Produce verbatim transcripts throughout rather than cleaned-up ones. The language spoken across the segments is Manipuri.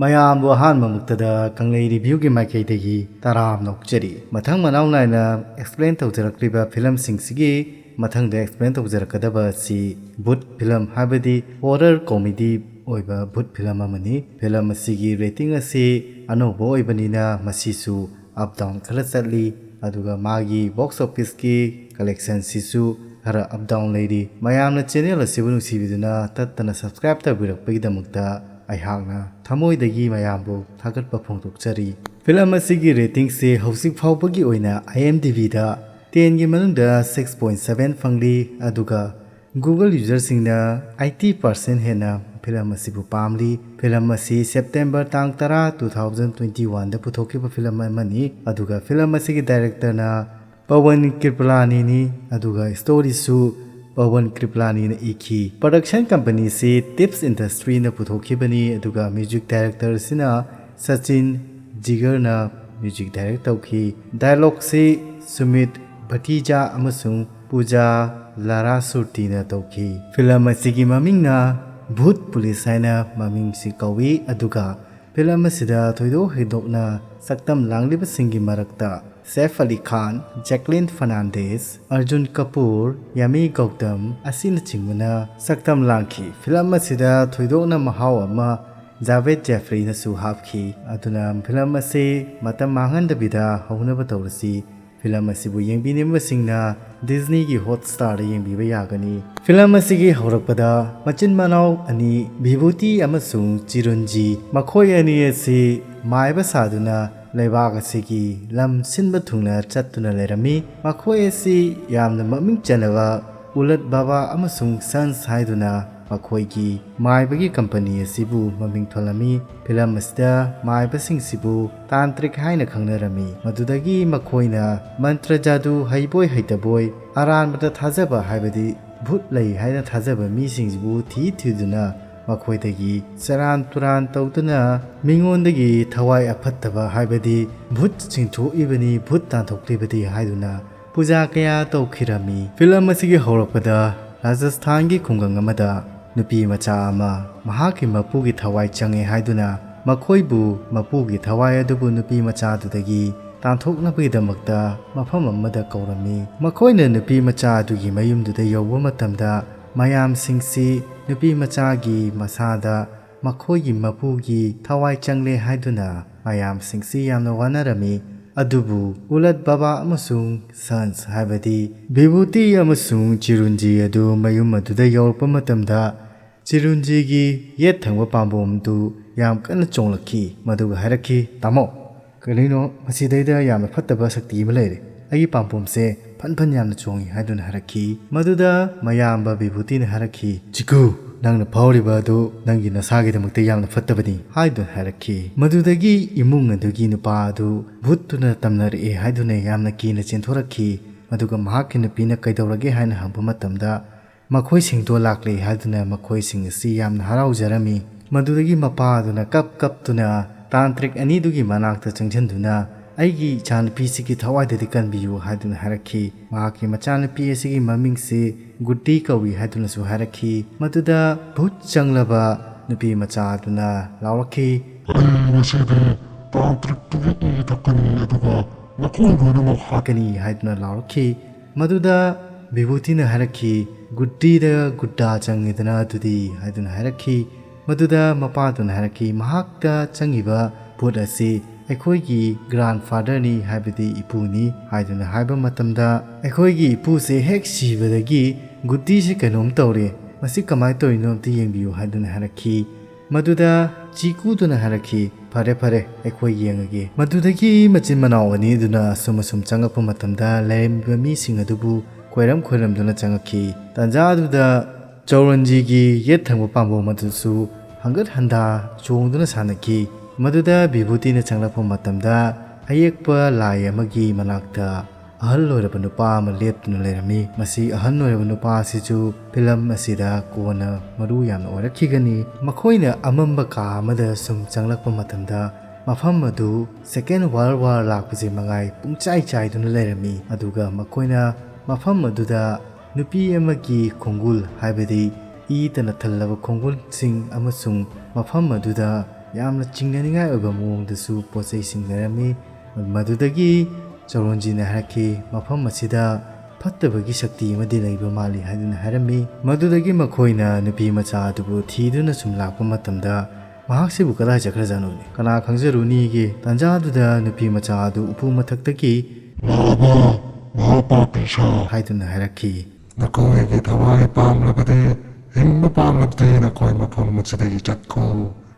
ꯃꯌꯥꯝꯕꯨ ꯑꯍꯥꯟꯕꯃꯛꯇꯗ ꯀꯪꯂꯩ ꯔꯤꯚ꯭ꯌꯨꯒꯤ ꯃꯥꯏꯀꯩꯗꯒꯤ ꯇꯔꯥꯝꯅ ꯑꯣꯛꯆꯔꯤ꯫ ꯃꯊꯪ ꯃꯅꯥꯎ ꯅꯥꯏꯅ ꯑꯦꯛꯁꯄ꯭ꯂꯦꯟ ꯇꯧꯖꯔꯛꯂꯤꯕ ꯐꯤꯂꯝꯁꯤꯡꯁꯤꯒꯤ ꯃꯊꯪꯗ ꯑꯦꯛꯁꯄ꯭ꯂꯦꯟ ꯇꯧꯖꯔꯛꯀꯗꯕ ꯑꯁꯤ ꯚꯨꯠ ꯐꯤꯂꯝ, ꯍꯥꯏꯕꯗꯤ ꯍꯣꯔꯔ ꯀꯣꯃꯦꯗꯤ ꯑꯣꯏꯕ ꯚꯨꯠ ꯐꯤꯂꯝ ꯑꯃꯅꯤ꯫ ꯐꯤꯂꯝ ꯑꯁꯤꯒꯤ ꯔꯦꯇꯤꯡ ꯑꯁꯤ ꯑꯅꯧꯕ ꯑꯣꯏꯕꯅꯤꯅ ꯃꯁꯤꯁꯨ ꯑꯞ ꯗꯥꯎꯟ ꯈꯔ ꯆꯠꯂꯤ, ꯑꯗꯨꯒ ꯃꯥꯒꯤ ꯕꯣꯛꯁ ꯑꯣꯐꯤꯁꯀꯤ ꯀꯂꯦꯛꯁꯟꯁꯤꯁꯨ ꯈꯔ ꯑꯞ ꯗꯥꯎꯟ ꯂꯩꯔꯤ꯫ ꯃꯌꯥꯝꯅ ꯆꯦꯅꯦꯜ ꯑꯁꯤꯕꯨ ꯅꯨꯡꯁꯤꯕꯤꯗꯨꯅ ꯇꯠꯇꯅ ꯁꯕꯁꯀ꯭ꯔꯥꯏꯕ ꯇꯧꯕꯤꯔꯛꯄꯒꯤꯗꯃꯛꯇ ꯑꯩꯍꯥꯛꯅ ꯊꯃꯣꯏꯗꯒꯤ ꯃꯌꯥꯝꯕꯨ ꯊꯥꯒꯠꯄ ꯐꯣꯡꯗꯣꯛꯆꯔꯤ꯫ ꯐꯤꯂꯝ ꯑꯁꯤꯒꯤ ꯔꯦꯇꯤꯡꯁꯦ ꯍꯧꯖꯤꯛ ꯐꯥꯎꯕꯒꯤ ꯑꯣꯏꯅ IMDbꯗ ꯇꯦꯟꯒꯤ ꯃꯅꯨꯡꯗ six point seven ꯐꯪꯂꯤ, ꯑꯗꯨꯒ Google ꯌꯨꯖꯔꯁꯤꯡꯅ eighty percent ꯍꯦꯟꯅ ꯐꯤꯂꯝ ꯑꯁꯤꯕꯨ ꯄꯥꯝꯂꯤ꯫ ꯐꯤꯂꯝ ꯑꯁꯤ ꯁꯦꯞꯇꯦꯝꯕꯔ ꯇꯥꯡ ꯇꯔꯥ, two thousand twenty oneꯗ ꯄꯨꯊꯣꯛꯈꯤꯕ ꯐꯤꯂꯝ ꯑꯃꯅꯤ, ꯑꯗꯨꯒ ꯐꯤꯂꯝ ꯑꯁꯤꯒꯤ ꯗꯥꯏꯔꯦꯛꯇꯔꯅ ꯄꯋꯟ ꯀ꯭ꯔꯤꯄꯂꯥꯅꯤꯅꯤ, ꯑꯗꯨꯒ ꯁ꯭ꯇꯣꯔꯤꯁꯨ ꯄꯋꯟ ꯀ꯭ꯔꯤꯄꯂꯥꯅꯤꯅ ꯏꯈꯤ꯫ ꯄ꯭ꯔꯗꯛꯁꯟ ꯀꯝꯄꯅꯤꯁꯤ ꯇꯤꯞꯁ ꯏꯟꯗꯁꯇ꯭ꯔꯤꯅ ꯄꯨꯊꯣꯛꯈꯤꯕꯅꯤ, ꯑꯗꯨꯒ ꯃ꯭ꯌꯨꯖꯤꯛ ꯗꯥꯏꯔꯦꯛꯇꯔꯁꯤꯅ ꯁꯆꯤꯟ ꯖꯤꯒꯔꯅ ꯃ꯭ꯌꯨꯖꯤꯛ ꯗꯥꯏꯔꯦꯛ ꯇꯧꯈꯤ꯫ ꯗꯥꯏꯂꯣꯛꯁꯤ ꯁꯨꯃꯤꯠ ꯚꯇꯤꯖꯥ ꯑꯃꯁꯨꯡ ꯄꯨꯖꯥ ꯂꯥꯔꯥꯁꯨꯔꯇꯤꯅ ꯇꯧꯈꯤ꯫ ꯐꯤꯂꯝ ꯑꯁꯤꯒꯤ ꯃꯃꯤꯡꯅ ꯚꯨꯠ ꯄꯨꯂꯤꯁ ꯍꯥꯏꯅ ꯃꯃꯤꯡꯁꯤ ꯀꯧꯏ, ꯑꯗꯨꯒ ꯐꯤꯂꯝ ꯑꯁꯤꯗ ꯊꯣꯏꯗꯣꯛ ꯍꯦꯟꯗꯣꯛꯅ ꯁꯛꯇꯝ ꯂꯥꯡꯂꯤꯕꯁꯤꯡꯒꯤ ꯃꯔꯛꯇ ꯁꯦꯐ ꯑꯂꯤ ꯈꯥꯟ, ꯖꯦꯀꯂꯤꯟ ꯐꯔꯅꯥꯟꯗꯦꯁ, ꯑꯔꯖꯨꯟ ꯀꯄꯨꯔ, ꯌꯥꯃꯤ ꯒꯧꯇꯝ ꯑꯁꯤꯅꯆꯤꯡꯕꯅ ꯁꯛꯇꯝ ꯂꯥꯡꯈꯤ꯫ ꯐꯤꯂꯝ ꯑꯁꯤꯗ ꯊꯣꯏꯗꯣꯛꯅ ꯃꯍꯥꯎ ꯑꯃ ꯖꯥꯚꯦꯗ ꯖꯦꯐ꯭ꯔꯤꯅꯁꯨ ꯍꯥꯞꯈꯤ꯫ ꯑꯗꯨꯅ ꯐꯤꯂꯝ ꯑꯁꯤ ꯃꯇꯝ ꯃꯥꯡꯍꯟꯗꯕꯤꯗ ꯍꯧꯅꯕ ꯇꯧꯔꯁꯤ꯫ ꯐꯤꯂꯝ ꯑꯁꯤꯕꯨ ꯌꯦꯡꯕꯤꯅꯤꯡꯕꯁꯤꯡꯅ ꯗꯤꯖꯅꯤꯒꯤ ꯍꯣꯠꯁ꯭ꯇꯥꯔꯗ ꯌꯦꯡꯕꯤꯕ ꯌꯥꯒꯅꯤ꯫ ꯐꯤꯂꯝ ꯑꯁꯤꯒꯤ ꯍꯧꯔꯛꯄꯗ ꯃꯆꯤꯟ ꯃꯅꯥꯎ ꯑꯅꯤ ꯚꯤꯚꯨꯇꯤ ꯑꯃꯁꯨꯡ ꯆꯤꯔꯨꯟꯖꯤ, ꯃꯈꯣꯏ ꯑꯅꯤ ꯑꯁꯤ ꯃꯥꯏꯕ ꯁꯥꯗꯨꯅ ꯂꯩꯕꯥꯛ ꯑꯁꯤꯒꯤ ꯂꯝ ꯁꯤꯟꯕ ꯊꯨꯡꯅ ꯆꯠꯇꯨꯅ ꯂꯩꯔꯝꯃꯤ꯫ ꯃꯈꯣꯏ ꯑꯁꯤ ꯌꯥꯝꯅ ꯃꯃꯤꯡ ꯆꯜꯂꯕ ꯎꯂꯠ ꯕꯥꯕꯥ ꯑꯃꯁꯨꯡ ꯁꯟꯁ ꯍꯥꯏꯗꯨꯅ ꯃꯈꯣꯏꯒꯤ ꯃꯥꯏꯕꯒꯤ ꯀꯝꯄꯅꯤ ꯑꯁꯤꯕꯨ ꯃꯃꯤꯡ ꯊꯣꯜꯂꯝꯃꯤ꯫ ꯐꯤꯂꯝ ꯑꯁꯤꯗ ꯃꯥꯏꯕꯁꯤꯡꯁꯤꯕꯨ ꯇꯥꯟꯇ꯭ꯔꯤꯛ ꯍꯥꯏꯅ ꯈꯪꯅꯔꯝꯃꯤ꯫ ꯃꯗꯨꯗꯒꯤ ꯃꯈꯣꯏꯅ ꯃꯟꯇ꯭ꯔ ꯖꯥꯗꯨ ꯍꯩꯕꯣꯏ ꯍꯩꯇꯕꯣꯏ ꯑꯔꯥꯟꯕꯗ ꯊꯥꯖꯕ, ꯍꯥꯏꯕꯗꯤ ꯚꯨꯠ ꯂꯩ ꯍꯥꯏꯅ ꯊꯥꯖꯕ ꯃꯤꯁꯤꯡꯁꯤꯕꯨ ꯊꯤ ꯊꯤꯗꯨꯅ ꯃꯈꯣꯏꯗꯒꯤ ꯁꯦꯔꯥꯟ ꯇꯨꯔꯥꯟ ꯇꯧꯗꯨꯅ ꯃꯤꯉꯣꯟꯗꯒꯤ ꯊꯋꯥꯏ ꯑꯐꯠꯇꯕ, ꯍꯥꯏꯕꯗꯤ ꯚꯨꯠ ꯆꯤꯡꯊꯣꯛꯏꯕꯅꯤ, ꯚꯨꯠ ꯇꯥꯟꯊꯣꯛꯂꯤꯕꯅꯤ ꯍꯥꯏꯗꯨꯅ ꯄꯨꯖꯥ ꯀꯌꯥ ꯇꯧꯈꯤꯔꯝꯃꯤ꯫ ꯐꯤꯂꯝ ꯑꯁꯤꯒꯤ ꯍꯧꯔꯛꯄꯗ ꯔꯥꯖꯁꯊꯥꯟꯒꯤ ꯈꯨꯡꯒꯪ ꯑꯃꯗ ꯅꯨꯄꯤ ꯃꯆꯥ ꯑꯃ ꯃꯍꯥꯛꯀꯤ ꯃꯄꯨꯒꯤ ꯊꯋꯥꯏ ꯆꯪꯉꯦ ꯍꯥꯏꯗꯨꯅ ꯃꯈꯣꯏꯕꯨ ꯃꯄꯨꯒꯤ ꯊꯋꯥꯏ ꯑꯗꯨꯕꯨ ꯅꯨꯄꯤ ꯃꯆꯥꯗꯨꯗꯒꯤ ꯇꯥꯟꯊꯣꯛꯅꯕꯒꯤꯗꯃꯛꯇ ꯃꯐꯝ ꯑꯃꯗ ꯀꯧꯔꯝꯃꯤ꯫ ꯃꯈꯣꯏꯅ ꯅꯨꯄꯤ ꯃꯆꯥ ꯑꯗꯨꯒꯤ ꯃꯌꯨꯝꯗꯨꯗ ꯌꯧꯕ ꯃꯇꯝꯗ, ꯃꯌꯥꯝꯁꯤꯡꯁꯤ ꯅꯨꯄꯤ ꯃꯆꯥꯒꯤ ꯃꯁꯥꯗ ꯃꯈꯣꯏꯒꯤ ꯃꯄꯨꯒꯤ ꯊꯋꯥꯏ ꯆꯪꯂꯦ ꯍꯥꯏꯗꯨꯅ ꯃꯌꯥꯝꯁꯤꯡꯁꯤ ꯌꯥꯝꯅ ꯋꯥꯅꯔꯝꯃꯤ꯫ ꯑꯗꯨꯕꯨ ꯎꯂꯠ ꯕꯕꯥ ꯑꯃꯁꯨꯡ ꯁꯟꯁ, ꯍꯥꯏꯕꯗꯤ ꯕꯤꯚꯨꯇꯤ ꯑꯃꯁꯨꯡ ꯆꯤꯔꯨꯟꯖꯤ ꯑꯗꯨ ꯃꯌꯨꯝ ꯑꯗꯨꯗ ꯌꯧꯔꯛꯄ ꯃꯇꯝꯗ, ꯆꯤꯔꯨꯟꯖꯤꯒꯤ ꯌꯦꯠ ꯊꯪꯕ ꯄꯥꯝꯕꯣꯝꯗꯨ ꯌꯥꯝ ꯀꯟꯅ ꯆꯣꯡꯂꯛꯈꯤ꯫ ꯃꯗꯨꯒ ꯍꯥꯏꯔꯛꯈꯤ, "ꯇꯥꯃꯣ, ꯀꯔꯤꯅꯣ ꯃꯁꯤꯗꯩꯗ ꯌꯥꯝꯅ ꯐꯠꯇꯕ ꯁꯛꯇꯤ ꯑꯃ ꯂꯩꯔꯦ꯫ ꯑꯩꯒꯤ ꯄꯥꯝꯕꯣꯝꯁꯦ ꯐꯟ ꯐꯟ ꯌꯥꯝꯅ ꯆꯣꯡꯉꯤ" ꯍꯥꯏꯗꯨꯅ ꯍꯥꯏꯔꯛꯈꯤ꯫ ꯃꯗꯨꯗ ꯃꯌꯥꯝꯕ ꯕꯤꯚꯨꯇꯤꯅ ꯍꯥꯏꯔꯛꯈꯤ, "ꯆꯤꯀꯨ, ꯅꯪꯅ ꯐꯥꯎꯔꯤꯕ ꯑꯗꯨ ꯅꯪꯒꯤ ꯅꯁꯥꯒꯤꯗꯃꯛꯇ ꯌꯥꯝꯅ ꯐꯠꯇꯕꯅꯤ" ꯍꯥꯏꯗꯨꯅ ꯍꯥꯏꯔꯛꯈꯤ꯫ ꯃꯗꯨꯗꯒꯤ ꯏꯃꯨꯡ ꯑꯗꯨꯒꯤ ꯅꯨꯄꯥ ꯑꯗꯨ ꯚꯨꯠꯇꯨꯅ ꯇꯝꯅꯔꯛꯑꯦ ꯍꯥꯏꯗꯨꯅ ꯌꯥꯝꯅ ꯀꯤꯅ ꯆꯦꯟꯊꯣꯔꯛꯈꯤ꯫ ꯑꯗꯨꯒ ꯃꯍꯥꯛꯀꯤ ꯅꯨꯄꯤꯅ ꯀꯩꯗꯧꯔꯒꯦ ꯍꯥꯏꯅ ꯍꯪꯕ ꯃꯇꯝꯗ, ꯃꯈꯣꯏꯁꯤꯡꯗꯣ ꯂꯥꯛꯂꯦ ꯍꯥꯏꯗꯨꯅ ꯃꯈꯣꯏꯁꯤꯡ ꯑꯁꯤ ꯌꯥꯝꯅ ꯍꯔꯥꯎꯖꯔꯝꯃꯤ꯫ ꯃꯗꯨꯗꯒꯤ ꯃꯄꯥ ꯑꯗꯨꯅ ꯀꯞ ꯀꯞꯇꯨꯅ ꯇꯥꯟꯇ꯭ꯔꯤꯛ ꯑꯅꯤꯗꯨꯒꯤ ꯃꯅꯥꯛꯇ ꯆꯪꯁꯤꯟꯗꯨꯅ, "ꯑꯩꯒꯤ ꯏꯆꯥꯅꯨꯄꯤꯁꯤꯒꯤ ꯊꯋꯥꯏꯗꯗꯤ ꯀꯟꯕꯤꯌꯨ" ꯍꯥꯏꯗꯨꯅ ꯍꯥꯏꯔꯛꯈꯤ꯫ ꯃꯍꯥꯛꯀꯤ ꯃꯆꯥꯅꯨꯄꯤ ꯑꯁꯤꯒꯤ ꯃꯃꯤꯡꯁꯤ ꯒꯨꯠꯇꯤ ꯀꯧꯏ ꯍꯥꯏꯗꯨꯅꯁꯨ ꯍꯥꯏꯔꯛꯈꯤ꯫ ꯃꯗꯨꯗ ꯚꯨꯠ ꯆꯪꯂꯕ ꯅꯨꯄꯤ ꯃꯆꯥ ꯑꯗꯨꯅ ꯂꯥꯎꯔꯛꯈꯤ, "ꯑꯩ ꯉꯁꯤꯗꯤ ꯇꯥꯟꯇ꯭ꯔꯤꯛꯇꯨꯒꯤ ꯏ ꯊꯛꯀꯅꯤ, ꯑꯗꯨꯒ ꯃꯈꯣꯏ ꯂꯣꯏꯅꯃꯛ ꯍꯥꯠꯀꯅꯤ" ꯍꯥꯏꯗꯨꯅ ꯂꯥꯎꯔꯛꯈꯤ꯫ ꯃꯗꯨꯗ ꯕꯤꯚꯨꯇꯤꯅ ꯍꯥꯏꯔꯛꯈꯤ, "ꯒꯨꯠꯇꯤꯗ ꯒꯨꯠꯇꯥ ꯆꯪꯉꯤꯗꯅ ꯑꯗꯨꯗꯤ" ꯍꯥꯏꯗꯨꯅ ꯍꯥꯏꯔꯛꯈꯤ꯫ ꯃꯗꯨꯗ ꯃꯄꯥꯗꯨꯅ ꯍꯥꯏꯔꯛꯈꯤ, "ꯃꯍꯥꯛꯇ ꯆꯪꯉꯤꯕ ꯚꯨꯠ ꯑꯁꯤ ꯑꯩꯈꯣꯏꯒꯤ ꯒ꯭ꯔꯥꯟꯐꯥꯗꯔꯅꯤ, ꯍꯥꯏꯕꯗꯤ ꯏꯄꯨꯅꯤ" ꯍꯥꯏꯗꯨꯅ ꯍꯥꯏꯕ ꯃꯇꯝꯗ, "ꯑꯩꯈꯣꯏꯒꯤ ꯏꯄꯨꯁꯦ ꯍꯦꯛ ꯁꯤꯕꯗꯒꯤ ꯒꯨꯠꯇꯤꯁꯦ ꯀꯩꯅꯣꯝ ꯇꯧꯔꯦ, ꯃꯁꯤ ꯀꯃꯥꯏꯅ ꯇꯧꯔꯤꯅꯣ ꯑꯝꯇ ꯌꯦꯡꯕꯤꯌꯨ" ꯍꯥꯏꯗꯨꯅ ꯍꯥꯏꯔꯛꯈꯤ꯫ ꯃꯗꯨꯗ ꯆꯤꯀꯨꯗꯨꯅ ꯍꯥꯏꯔꯛꯈꯤ, "ꯐꯔꯦ ꯐꯔꯦ, ꯑꯩꯈꯣꯏ ꯌꯦꯡꯉꯒꯦ"꯫ ꯃꯗꯨꯗꯒꯤ ꯃꯆꯤꯟ ꯃꯅꯥꯎ ꯑꯅꯤꯗꯨꯅ ꯑꯁꯨꯝ ꯑꯁꯨꯝ ꯆꯪꯂꯛꯄ ꯃꯇꯝꯗ, ꯂꯩꯔꯝꯃꯤꯕ ꯃꯤꯁꯤꯡ ꯑꯗꯨꯕꯨ ꯈꯣꯏꯔꯝ ꯈꯣꯏꯔꯝꯗꯨꯅ ꯆꯪꯉꯛꯈꯤ꯫ ꯇꯥꯟꯖꯥ ꯑꯗꯨꯗ ꯆꯧꯔꯟꯖꯤꯒꯤ ꯌꯦꯠ ꯊꯪꯕ ꯄꯥꯝꯕꯣꯝ ꯑꯗꯨꯁꯨ ꯍꯪꯒꯠ ꯍꯟꯗꯥ ꯆꯣꯡꯗꯨꯅ ꯁꯥꯟꯅꯈꯤ꯫ ꯃꯗꯨꯗ ꯕꯤꯚꯨꯇꯤꯅ ꯆꯪꯂꯛꯄ ꯃꯇꯝꯗ, ꯑꯌꯦꯛꯄ ꯂꯥꯏ ꯑꯃꯒꯤ ꯃꯅꯥꯛꯇ ꯑꯍꯜ ꯑꯣꯏꯔꯕ ꯅꯨꯄꯥ ꯑꯃ ꯂꯦꯞꯇꯨꯅ ꯂꯩꯔꯝꯃꯤ꯫ ꯃꯁꯤ ꯑꯍꯜ ꯑꯣꯏꯔꯕ ꯅꯨꯄꯥ ꯑꯁꯤꯁꯨ ꯐꯤꯂꯝ ꯑꯁꯤꯗ ꯀꯣꯟꯅ ꯃꯔꯨ ꯌꯥꯝꯅ ꯑꯣꯏꯔꯛꯈꯤꯒꯅꯤ꯫ ꯃꯈꯣꯏꯅ ꯑꯃꯝꯕ ꯀꯥ ꯑꯃꯗ ꯁꯨꯝ ꯆꯪꯂꯛꯄ ꯃꯇꯝꯗ, ꯃꯐꯝ ꯑꯗꯨ Second World War ꯂꯥꯛꯄꯁꯦ ꯃꯉꯥꯏ ꯄꯨꯡꯆꯥꯏ ꯆꯥꯏꯗꯨꯅ ꯂꯩꯔꯝꯃꯤ꯫ ꯑꯗꯨꯒ ꯃꯈꯣꯏꯅ ꯃꯐꯝ ꯑꯗꯨꯗ ꯅꯨꯄꯤ ꯑꯃꯒꯤ ꯈꯣꯡꯒꯨꯜ, ꯍꯥꯏꯕꯗꯤ ꯏꯇꯅ ꯊꯜꯂꯕ ꯈꯣꯡꯒꯨꯜꯁꯤꯡ, ꯑꯃꯁꯨꯡ ꯃꯐꯝ ꯑꯗꯨꯗ ꯌꯥꯝꯅ ꯆꯤꯡꯅꯅꯤꯡꯉꯥꯏ ꯑꯣꯏꯕ ꯃꯑꯣꯡꯗꯁꯨ ꯄꯣꯠ ꯆꯩꯁꯤꯡ ꯂꯩꯔꯝꯃꯤ꯫ ꯃꯗꯨꯗꯒꯤ ꯆꯧꯔꯣꯟꯖꯤꯅ ꯍꯥꯏꯔꯛꯈꯤ, "ꯃꯐꯝ ꯑꯁꯤꯗ ꯐꯠꯇꯕꯒꯤ ꯁꯛꯇꯤ ꯑꯃꯗꯤ ꯂꯩꯕ ꯃꯥꯜꯂꯤ" ꯍꯥꯏꯗꯨꯅ ꯍꯥꯏꯔꯝꯃꯤ꯫ ꯃꯗꯨꯗꯒꯤ ꯃꯈꯣꯏꯅ ꯅꯨꯄꯤ ꯃꯆꯥ ꯑꯗꯨꯕꯨ ꯊꯤꯗꯨꯅ ꯁꯨꯝ ꯂꯥꯛꯄ ꯃꯇꯝꯗ, "ꯃꯍꯥꯛꯁꯤꯕꯨ ꯀꯗꯥꯏ ꯆꯠꯈ꯭ꯔꯖꯥꯠꯅꯣꯅꯦ? ꯀꯅꯥ ꯈꯪꯖꯔꯨꯅꯤꯒꯦ?" ꯇꯥꯟꯖꯥ ꯑꯗꯨꯗ ꯅꯨꯄꯤ ꯃꯆꯥ ꯑꯗꯨ ꯎꯄꯨ ꯃꯊꯛꯇꯒꯤ, "ꯂꯥꯛꯑꯕ, ꯃꯍꯥꯛ ꯄꯥꯄꯤ ꯁꯥ," ꯍꯥꯏꯗꯨꯅ ꯍꯥꯏꯔꯛꯈꯤ꯫ "ꯅꯈꯣꯏꯒꯤ ꯊꯋꯥꯏ ꯄꯥꯝꯂꯕꯗꯤ, ꯍꯤꯡꯕ ꯄꯥꯝꯂꯕꯗꯤ ꯅꯈꯣꯏ ꯃꯐꯝ ꯑꯁꯤꯗꯒꯤ ꯆꯠꯈꯣ,"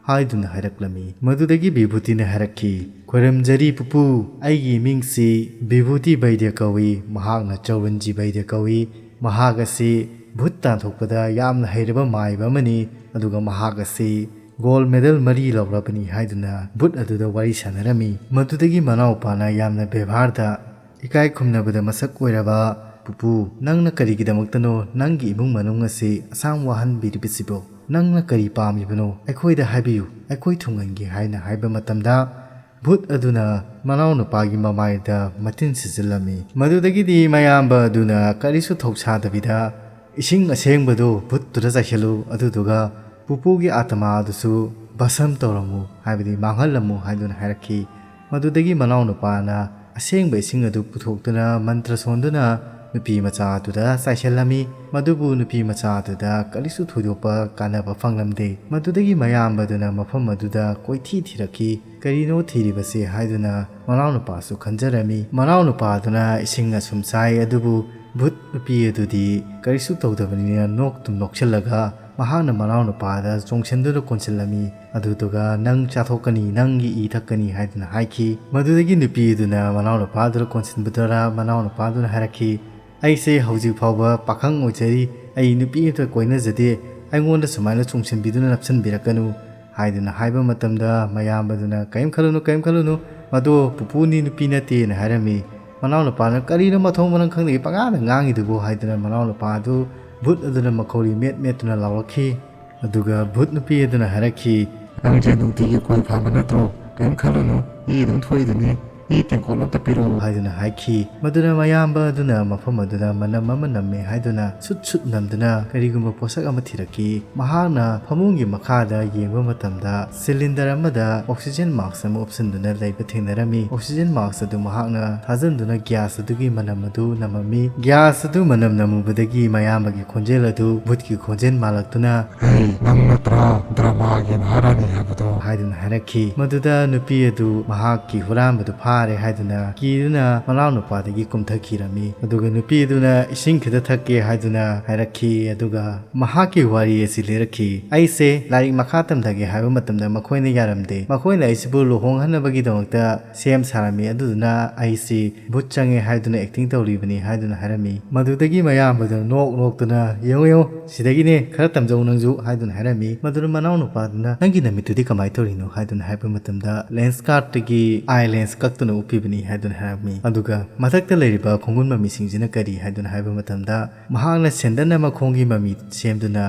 ꯍꯥꯏꯗꯨꯅ ꯍꯥꯏꯔꯛꯂꯝꯃꯤ꯫ ꯃꯗꯨꯗꯒꯤ ꯕꯤꯚꯨꯇꯤꯅ ꯍꯥꯏꯔꯛꯈꯤ, "ꯈꯣꯏꯔꯝꯖꯔꯤ ꯄꯨꯄꯨ, ꯑꯩꯒꯤ ꯏꯃꯤꯡꯁꯤ ꯕꯤꯚꯨꯇꯤ ꯕꯩꯗ꯭ꯌ ꯀꯧꯏ, ꯃꯍꯥꯛꯅ ꯆꯧꯔꯟꯖꯤ ꯕꯩꯗ꯭ꯌ ꯀꯧꯏ꯫ ꯃꯍꯥꯛ ꯑꯁꯤ ꯚꯨꯠ ꯇꯥꯟꯊꯣꯛꯄꯗ ꯌꯥꯝꯅ ꯍꯩꯔꯕ ꯃꯥꯏꯕ ꯑꯃꯅꯤ, ꯑꯗꯨꯒ ꯃꯍꯥꯛ ꯑꯁꯤ ꯒꯣꯜ ꯃꯦꯗꯜ ꯃꯔꯤ ꯂꯧꯔꯕꯅꯤ" ꯍꯥꯏꯗꯨꯅ ꯚꯨꯠ ꯑꯗꯨꯗ ꯋꯥꯔꯤ ꯁꯥꯟꯅꯔꯝꯃꯤ꯫ ꯃꯗꯨꯗꯒꯤ ꯃꯅꯥꯎꯄꯥꯅ ꯌꯥꯝꯅ ꯕꯦꯚꯥꯔꯗ ꯏꯀꯥꯏ ꯈꯨꯝꯅꯕꯗ ꯃꯁꯛ ꯑꯣꯏꯔꯕ, "ꯄꯨꯄꯨ, ꯅꯪꯅ ꯀꯔꯤꯒꯤꯗꯃꯛꯇꯅꯣ ꯅꯪꯒꯤ ꯏꯃꯨꯡ ꯃꯅꯨꯡ ꯑꯁꯤ ꯑꯁꯥꯝ ꯋꯥꯍꯟꯕꯤꯔꯤꯕꯁꯤꯕꯣ? ꯅꯪꯅ ꯀꯔꯤ ꯄꯥꯝꯃꯤꯕꯅꯣ? ꯑꯩꯈꯣꯏꯗ ꯍꯥꯏꯕꯤꯌꯨ, ꯑꯩꯈꯣꯏ ꯊꯨꯡꯍꯟꯒꯦ" ꯍꯥꯏꯅ ꯍꯥꯏꯕ ꯃꯇꯝꯗ, ꯚꯨꯠ ꯑꯗꯨꯅ ꯃꯅꯥꯎꯅꯨꯄꯥꯒꯤ ꯃꯃꯥꯏꯗ ꯃꯇꯤꯟ ꯁꯤꯠꯆꯤꯜꯂꯝꯃꯤ꯫ ꯃꯗꯨꯗꯒꯤꯗꯤ ꯃꯌꯥꯝꯕ ꯑꯗꯨꯅ ꯀꯔꯤꯁꯨ ꯊꯧꯁꯥꯗꯕꯤꯗ "ꯏꯁꯤꯡ ꯑꯁꯦꯡꯕꯗꯨ ꯚꯨꯠꯇꯨꯗ ꯆꯥꯏꯁꯤꯜꯂꯨ, ꯑꯗꯨꯗꯨꯒ ꯄꯨꯄꯨꯒꯤ ꯑꯥꯇꯃꯥ ꯑꯗꯨꯁꯨ ꯚꯁꯝ ꯇꯧꯔꯝꯃꯨ, ꯍꯥꯏꯕꯗꯤ ꯃꯥꯡꯍꯜꯂꯝꯃꯨ" ꯍꯥꯏꯗꯨꯅ ꯍꯥꯏꯔꯛꯈꯤ꯫ ꯃꯗꯨꯗꯒꯤ ꯃꯅꯥꯎꯅꯨꯄꯥꯅ ꯑꯁꯦꯡꯕ ꯏꯁꯤꯡ ꯑꯗꯨ ꯄꯨꯊꯣꯛꯇꯨꯅ ꯃꯟꯇ꯭ꯔ ꯁꯣꯟꯗꯨꯅ ꯅꯨꯄꯤ ꯃꯆꯥ ꯑꯗꯨꯗ ꯆꯥꯏꯁꯤꯜꯂꯝꯃꯤ꯫ ꯃꯗꯨꯕꯨ ꯅꯨꯄꯤ ꯃꯆꯥ ꯑꯗꯨꯗ ꯀꯔꯤꯁꯨ ꯊꯣꯏꯗꯣꯛꯄ ꯀꯥꯟꯅꯕ ꯐꯪꯂꯝꯗꯦ꯫ ꯃꯗꯨꯗꯒꯤ ꯃꯌꯥꯝꯕꯗꯨꯅ ꯃꯐꯝ ꯑꯗꯨꯗ ꯀꯣꯏꯊꯤ ꯊꯤꯔꯛꯈꯤ꯫ "ꯀꯔꯤꯅꯣ ꯊꯤꯔꯤꯕꯁꯦ?" ꯍꯥꯏꯗꯨꯅ ꯃꯅꯥꯎꯅꯨꯄꯥꯁꯨ ꯈꯟꯖꯔꯝꯃꯤ꯫ ꯃꯅꯥꯎꯅꯨꯄꯥꯗꯨꯅ ꯏꯁꯤꯡ ꯑꯁꯨꯝ ꯆꯥꯏ, ꯑꯗꯨꯕꯨ ꯚꯨꯠ ꯅꯨꯄꯤ ꯑꯗꯨꯗꯤ ꯀꯔꯤꯁꯨ ꯇꯧꯗꯕꯅꯤꯅ ꯅꯣꯛꯇꯨꯝ ꯅꯣꯛꯁꯤꯜꯂꯒ ꯃꯍꯥꯛꯅ ꯃꯅꯥꯎꯅꯨꯄꯥꯗ ꯆꯣꯡꯁꯤꯟꯗꯨꯅ ꯀꯣꯟꯁꯤꯜꯂꯝꯃꯤ꯫ ꯑꯗꯨꯗꯨꯒ "ꯅꯪ ꯆꯥꯊꯣꯛꯀꯅꯤ, ꯅꯪꯒꯤ ꯏ ꯊꯛꯀꯅꯤ" ꯍꯥꯏꯗꯨꯅ ꯍꯥꯏꯈꯤ꯫ ꯃꯗꯨꯗꯒꯤ ꯅꯨꯄꯤ ꯑꯗꯨꯅ ꯃꯅꯥꯎꯅꯨꯄꯥꯗꯨꯗ ꯀꯣꯟꯁꯤꯟꯕꯗꯨꯗ ꯃꯅꯥꯎꯅꯨꯄꯥꯗꯨꯅ ꯍꯥꯏꯔꯛꯈꯤ, "ꯑꯩꯁꯦ ꯍꯧꯖꯤꯛ ꯐꯥꯎꯕ ꯄꯥꯈꯪ ꯑꯣꯏꯖꯔꯤ, ꯑꯩ ꯅꯨꯄꯤ ꯑꯃꯇ ꯀꯣꯏꯅꯖꯗꯦ, ꯑꯩꯉꯣꯟꯗ ꯁꯨꯃꯥꯏꯅ ꯆꯣꯡꯁꯤꯟꯕꯤꯗꯨꯅ ꯅꯞꯁꯤꯟꯕꯤꯔꯛꯀꯅꯨ" ꯍꯥꯏꯗꯨꯅ ꯍꯥꯏꯕ ꯃꯇꯝꯗ, ꯃꯌꯥꯝꯕꯗꯨꯅ "ꯀꯔꯤꯝ ꯈꯜꯂꯨꯅꯨ, ꯀꯔꯤꯝ ꯈꯜꯂꯨꯅꯨ, ꯃꯗꯣ ꯄꯨꯄꯨꯅꯤ, ꯅꯨꯄꯤ ꯅꯠꯇꯦꯅ" ꯍꯥꯏꯔꯝꯃꯤ꯫ ꯃꯅꯥꯎꯅꯨꯄꯥꯅ "ꯀꯔꯤꯅꯣ ꯃꯊꯣꯡ ꯃꯔꯝ ꯈꯪꯗꯒꯩ ꯄꯉꯥꯡꯗ ꯉꯥꯡꯉꯤꯗꯨꯕꯨ?" ꯍꯥꯏꯗꯨꯅ ꯃꯅꯥꯎꯅꯨꯄꯥ ꯑꯗꯨ ꯚꯨꯠ ꯑꯗꯨꯅ ꯃꯈꯧꯔꯤ ꯃꯦꯠ ꯃꯦꯠꯇꯨꯅ ꯂꯥꯎꯔꯛꯈꯤ꯫ ꯑꯗꯨꯒ ꯚꯨꯠ ꯅꯨꯄꯤ ꯑꯗꯨꯅ ꯍꯥꯏꯔꯛꯈꯤ, "ꯅꯪꯁꯦ ꯅꯨꯡꯇꯤꯒꯤ ꯀꯣꯏ ꯐꯥꯕ ꯅꯠꯇ꯭ꯔꯣ? ꯀꯔꯤꯝ ꯈꯜꯂꯨꯅꯨ, ꯃꯤ ꯑꯗꯨꯝ ꯊꯣꯛꯏꯗꯨꯅꯤ꯫ "ꯏ ꯇꯦꯡꯀꯣꯠ ꯑꯝꯇ ꯄꯤꯔꯛꯎ" ꯍꯥꯏꯗꯨꯅ ꯍꯥꯏꯈꯤ꯫ ꯃꯗꯨꯅ ꯃꯌꯥꯝꯕ ꯑꯗꯨꯅ ꯃꯐꯝ ꯑꯗꯨꯗ ꯃꯅꯝ ꯑꯃ ꯅꯝꯃꯦ ꯍꯥꯏꯗꯨꯅ ꯁꯨꯠ ꯁꯨꯠ ꯅꯝꯗꯨꯅ ꯀꯔꯤꯒꯨꯝꯕ ꯄꯣꯠꯁꯛ ꯑꯃ ꯊꯤꯔꯛꯈꯤ꯫ ꯃꯍꯥꯛꯅ ꯐꯃꯨꯡꯒꯤ ꯃꯈꯥꯗ ꯌꯦꯡꯕ ꯃꯇꯝꯗ ꯁꯤꯂꯤꯟꯗꯔ ꯑꯃꯗ ꯑꯣꯛꯁꯤꯖꯦꯟ ꯃꯥꯛꯁ ꯑꯃ ꯎꯞꯁꯤꯟꯗꯨꯅ ꯂꯩꯕ ꯊꯦꯡꯅꯔꯝꯃꯤ꯫ ꯑꯣꯛꯁꯤꯖꯦꯟ ꯃꯥꯛꯁ ꯑꯗꯨ ꯃꯍꯥꯛꯅ ꯊꯥꯖꯤꯟꯗꯨꯅ ꯒ꯭ꯌꯥꯁ ꯑꯗꯨꯒꯤ ꯃꯅꯝ ꯑꯗꯨ ꯅꯝꯃꯝꯃꯤ꯫ ꯒ꯭ꯌꯥꯁ ꯑꯗꯨ ꯃꯅꯝ ꯅꯝꯃꯨꯕꯗꯒꯤ ꯃꯌꯥꯝꯕꯒꯤ ꯈꯣꯟꯖꯦꯜ ꯑꯗꯨ ꯚꯨꯠꯀꯤ ꯈꯣꯟꯖꯦꯜ ꯃꯥꯜꯂꯛꯇꯨꯅ, "ꯍꯦ, ꯅꯪ ꯅꯠꯇ꯭ꯔꯥ ꯗ꯭ꯔꯃꯥꯒꯤ ꯃꯍꯥꯔꯥꯅꯤ ꯍꯥꯏꯕꯗꯣ?" ꯍꯥꯏꯗꯨꯅ ꯍꯥꯏꯔꯛꯈꯤ꯫ ꯃꯗꯨꯗ ꯅꯨꯄꯤ ꯑꯗꯨ ꯃꯍꯥꯛꯀꯤ ꯍꯨꯔꯥꯟꯕꯗꯨ ꯐꯥꯔꯦ ꯍꯥꯏꯗꯨꯅ ꯀꯤꯗꯨꯅ ꯃꯅꯥꯎ ꯅꯨꯄꯥꯗꯒꯤ ꯀꯨꯝꯊꯈꯤꯔꯝꯃꯤ꯫ ꯑꯗꯨꯒ ꯅꯨꯄꯤ ꯑꯗꯨꯅ ꯏꯁꯤꯡ ꯈꯤꯇ ꯊꯛꯀꯦ ꯍꯥꯏꯗꯨꯅ ꯍꯥꯏꯔꯛꯈꯤ꯫ ꯑꯗꯨꯒ ꯃꯍꯥꯛꯀꯤ ꯋꯥꯔꯤ ꯑꯁꯤ ꯂꯤꯔꯛꯈꯤ꯫ "ꯑꯩꯁꯦ ꯂꯥꯏꯔꯤꯛ ꯃꯈꯥ ꯇꯝꯊꯒꯦ ꯍꯥꯏꯕ ꯃꯇꯝꯗ ꯃꯈꯣꯏꯅ ꯌꯥꯔꯝꯗꯦ꯫ ꯃꯈꯣꯏꯅ ꯑꯩꯁꯤꯕꯨ ꯂꯨꯍꯣꯡꯍꯟꯅꯕꯒꯤꯗꯃꯛꯇ ꯁꯦꯝ ꯁꯥꯔꯝꯃꯤ꯫ ꯑꯗꯨꯗꯨꯅ ꯑꯩꯁꯤ ꯚꯨꯠ ꯆꯪꯉꯦ ꯍꯥꯏꯗꯨꯅ ꯑꯦꯛꯇꯤꯡ ꯇꯧꯔꯤꯕꯅꯤ" ꯍꯥꯏꯗꯨꯅ ꯍꯥꯏꯔꯝꯃꯤ꯫ ꯃꯗꯨꯗꯒꯤ ꯃꯌꯥꯝꯕꯗꯨꯅ ꯅꯣꯛ ꯅꯣꯛꯇꯨꯅ, "ꯌꯦꯡꯉꯨ, ꯌꯦꯡꯉꯨ, ꯁꯤꯗꯒꯤꯅꯦ, ꯈꯔ ꯇꯝꯖꯧ ꯅꯪꯁꯨ" ꯍꯥꯏꯗꯨꯅ ꯍꯥꯏꯔꯝꯃꯤ꯫ ꯃꯗꯨꯗ ꯃꯅꯥꯎ ꯅꯨꯄꯥꯗꯨꯅ, "ꯅꯪꯒꯤ ꯅꯃꯤꯠꯇꯨꯗꯤ ꯀꯃꯥꯏꯅ ꯇꯧꯔꯤꯅꯣ?" ꯍꯥꯏꯗꯨꯅ ꯍꯥꯏꯕ ꯃꯇꯝꯗ ꯂꯦꯟꯁ ꯀꯥꯔꯠꯇꯒꯤ ꯑꯥꯏ ꯂꯦꯟꯁ ꯀꯛꯇꯨꯅ ꯎꯞꯄꯤꯕꯅꯤ ꯍꯥꯏꯗꯨꯅ ꯍꯥꯏꯔꯝꯃꯤ꯫ ꯑꯗꯨꯒ ꯃꯊꯛꯇ ꯂꯩꯔꯤꯕ ꯈꯣꯡꯒꯨꯟ ꯃꯃꯤꯁꯤꯡꯁꯤꯅ ꯀꯔꯤ ꯍꯥꯏꯗꯨꯅ ꯍꯥꯏꯕ ꯃꯇꯝꯗ ꯃꯍꯥꯛꯅ ꯁꯦꯟꯗꯟ ꯑꯃ ꯈꯣꯡꯒꯤ ꯃꯃꯤ ꯁꯦꯝꯗꯨꯅ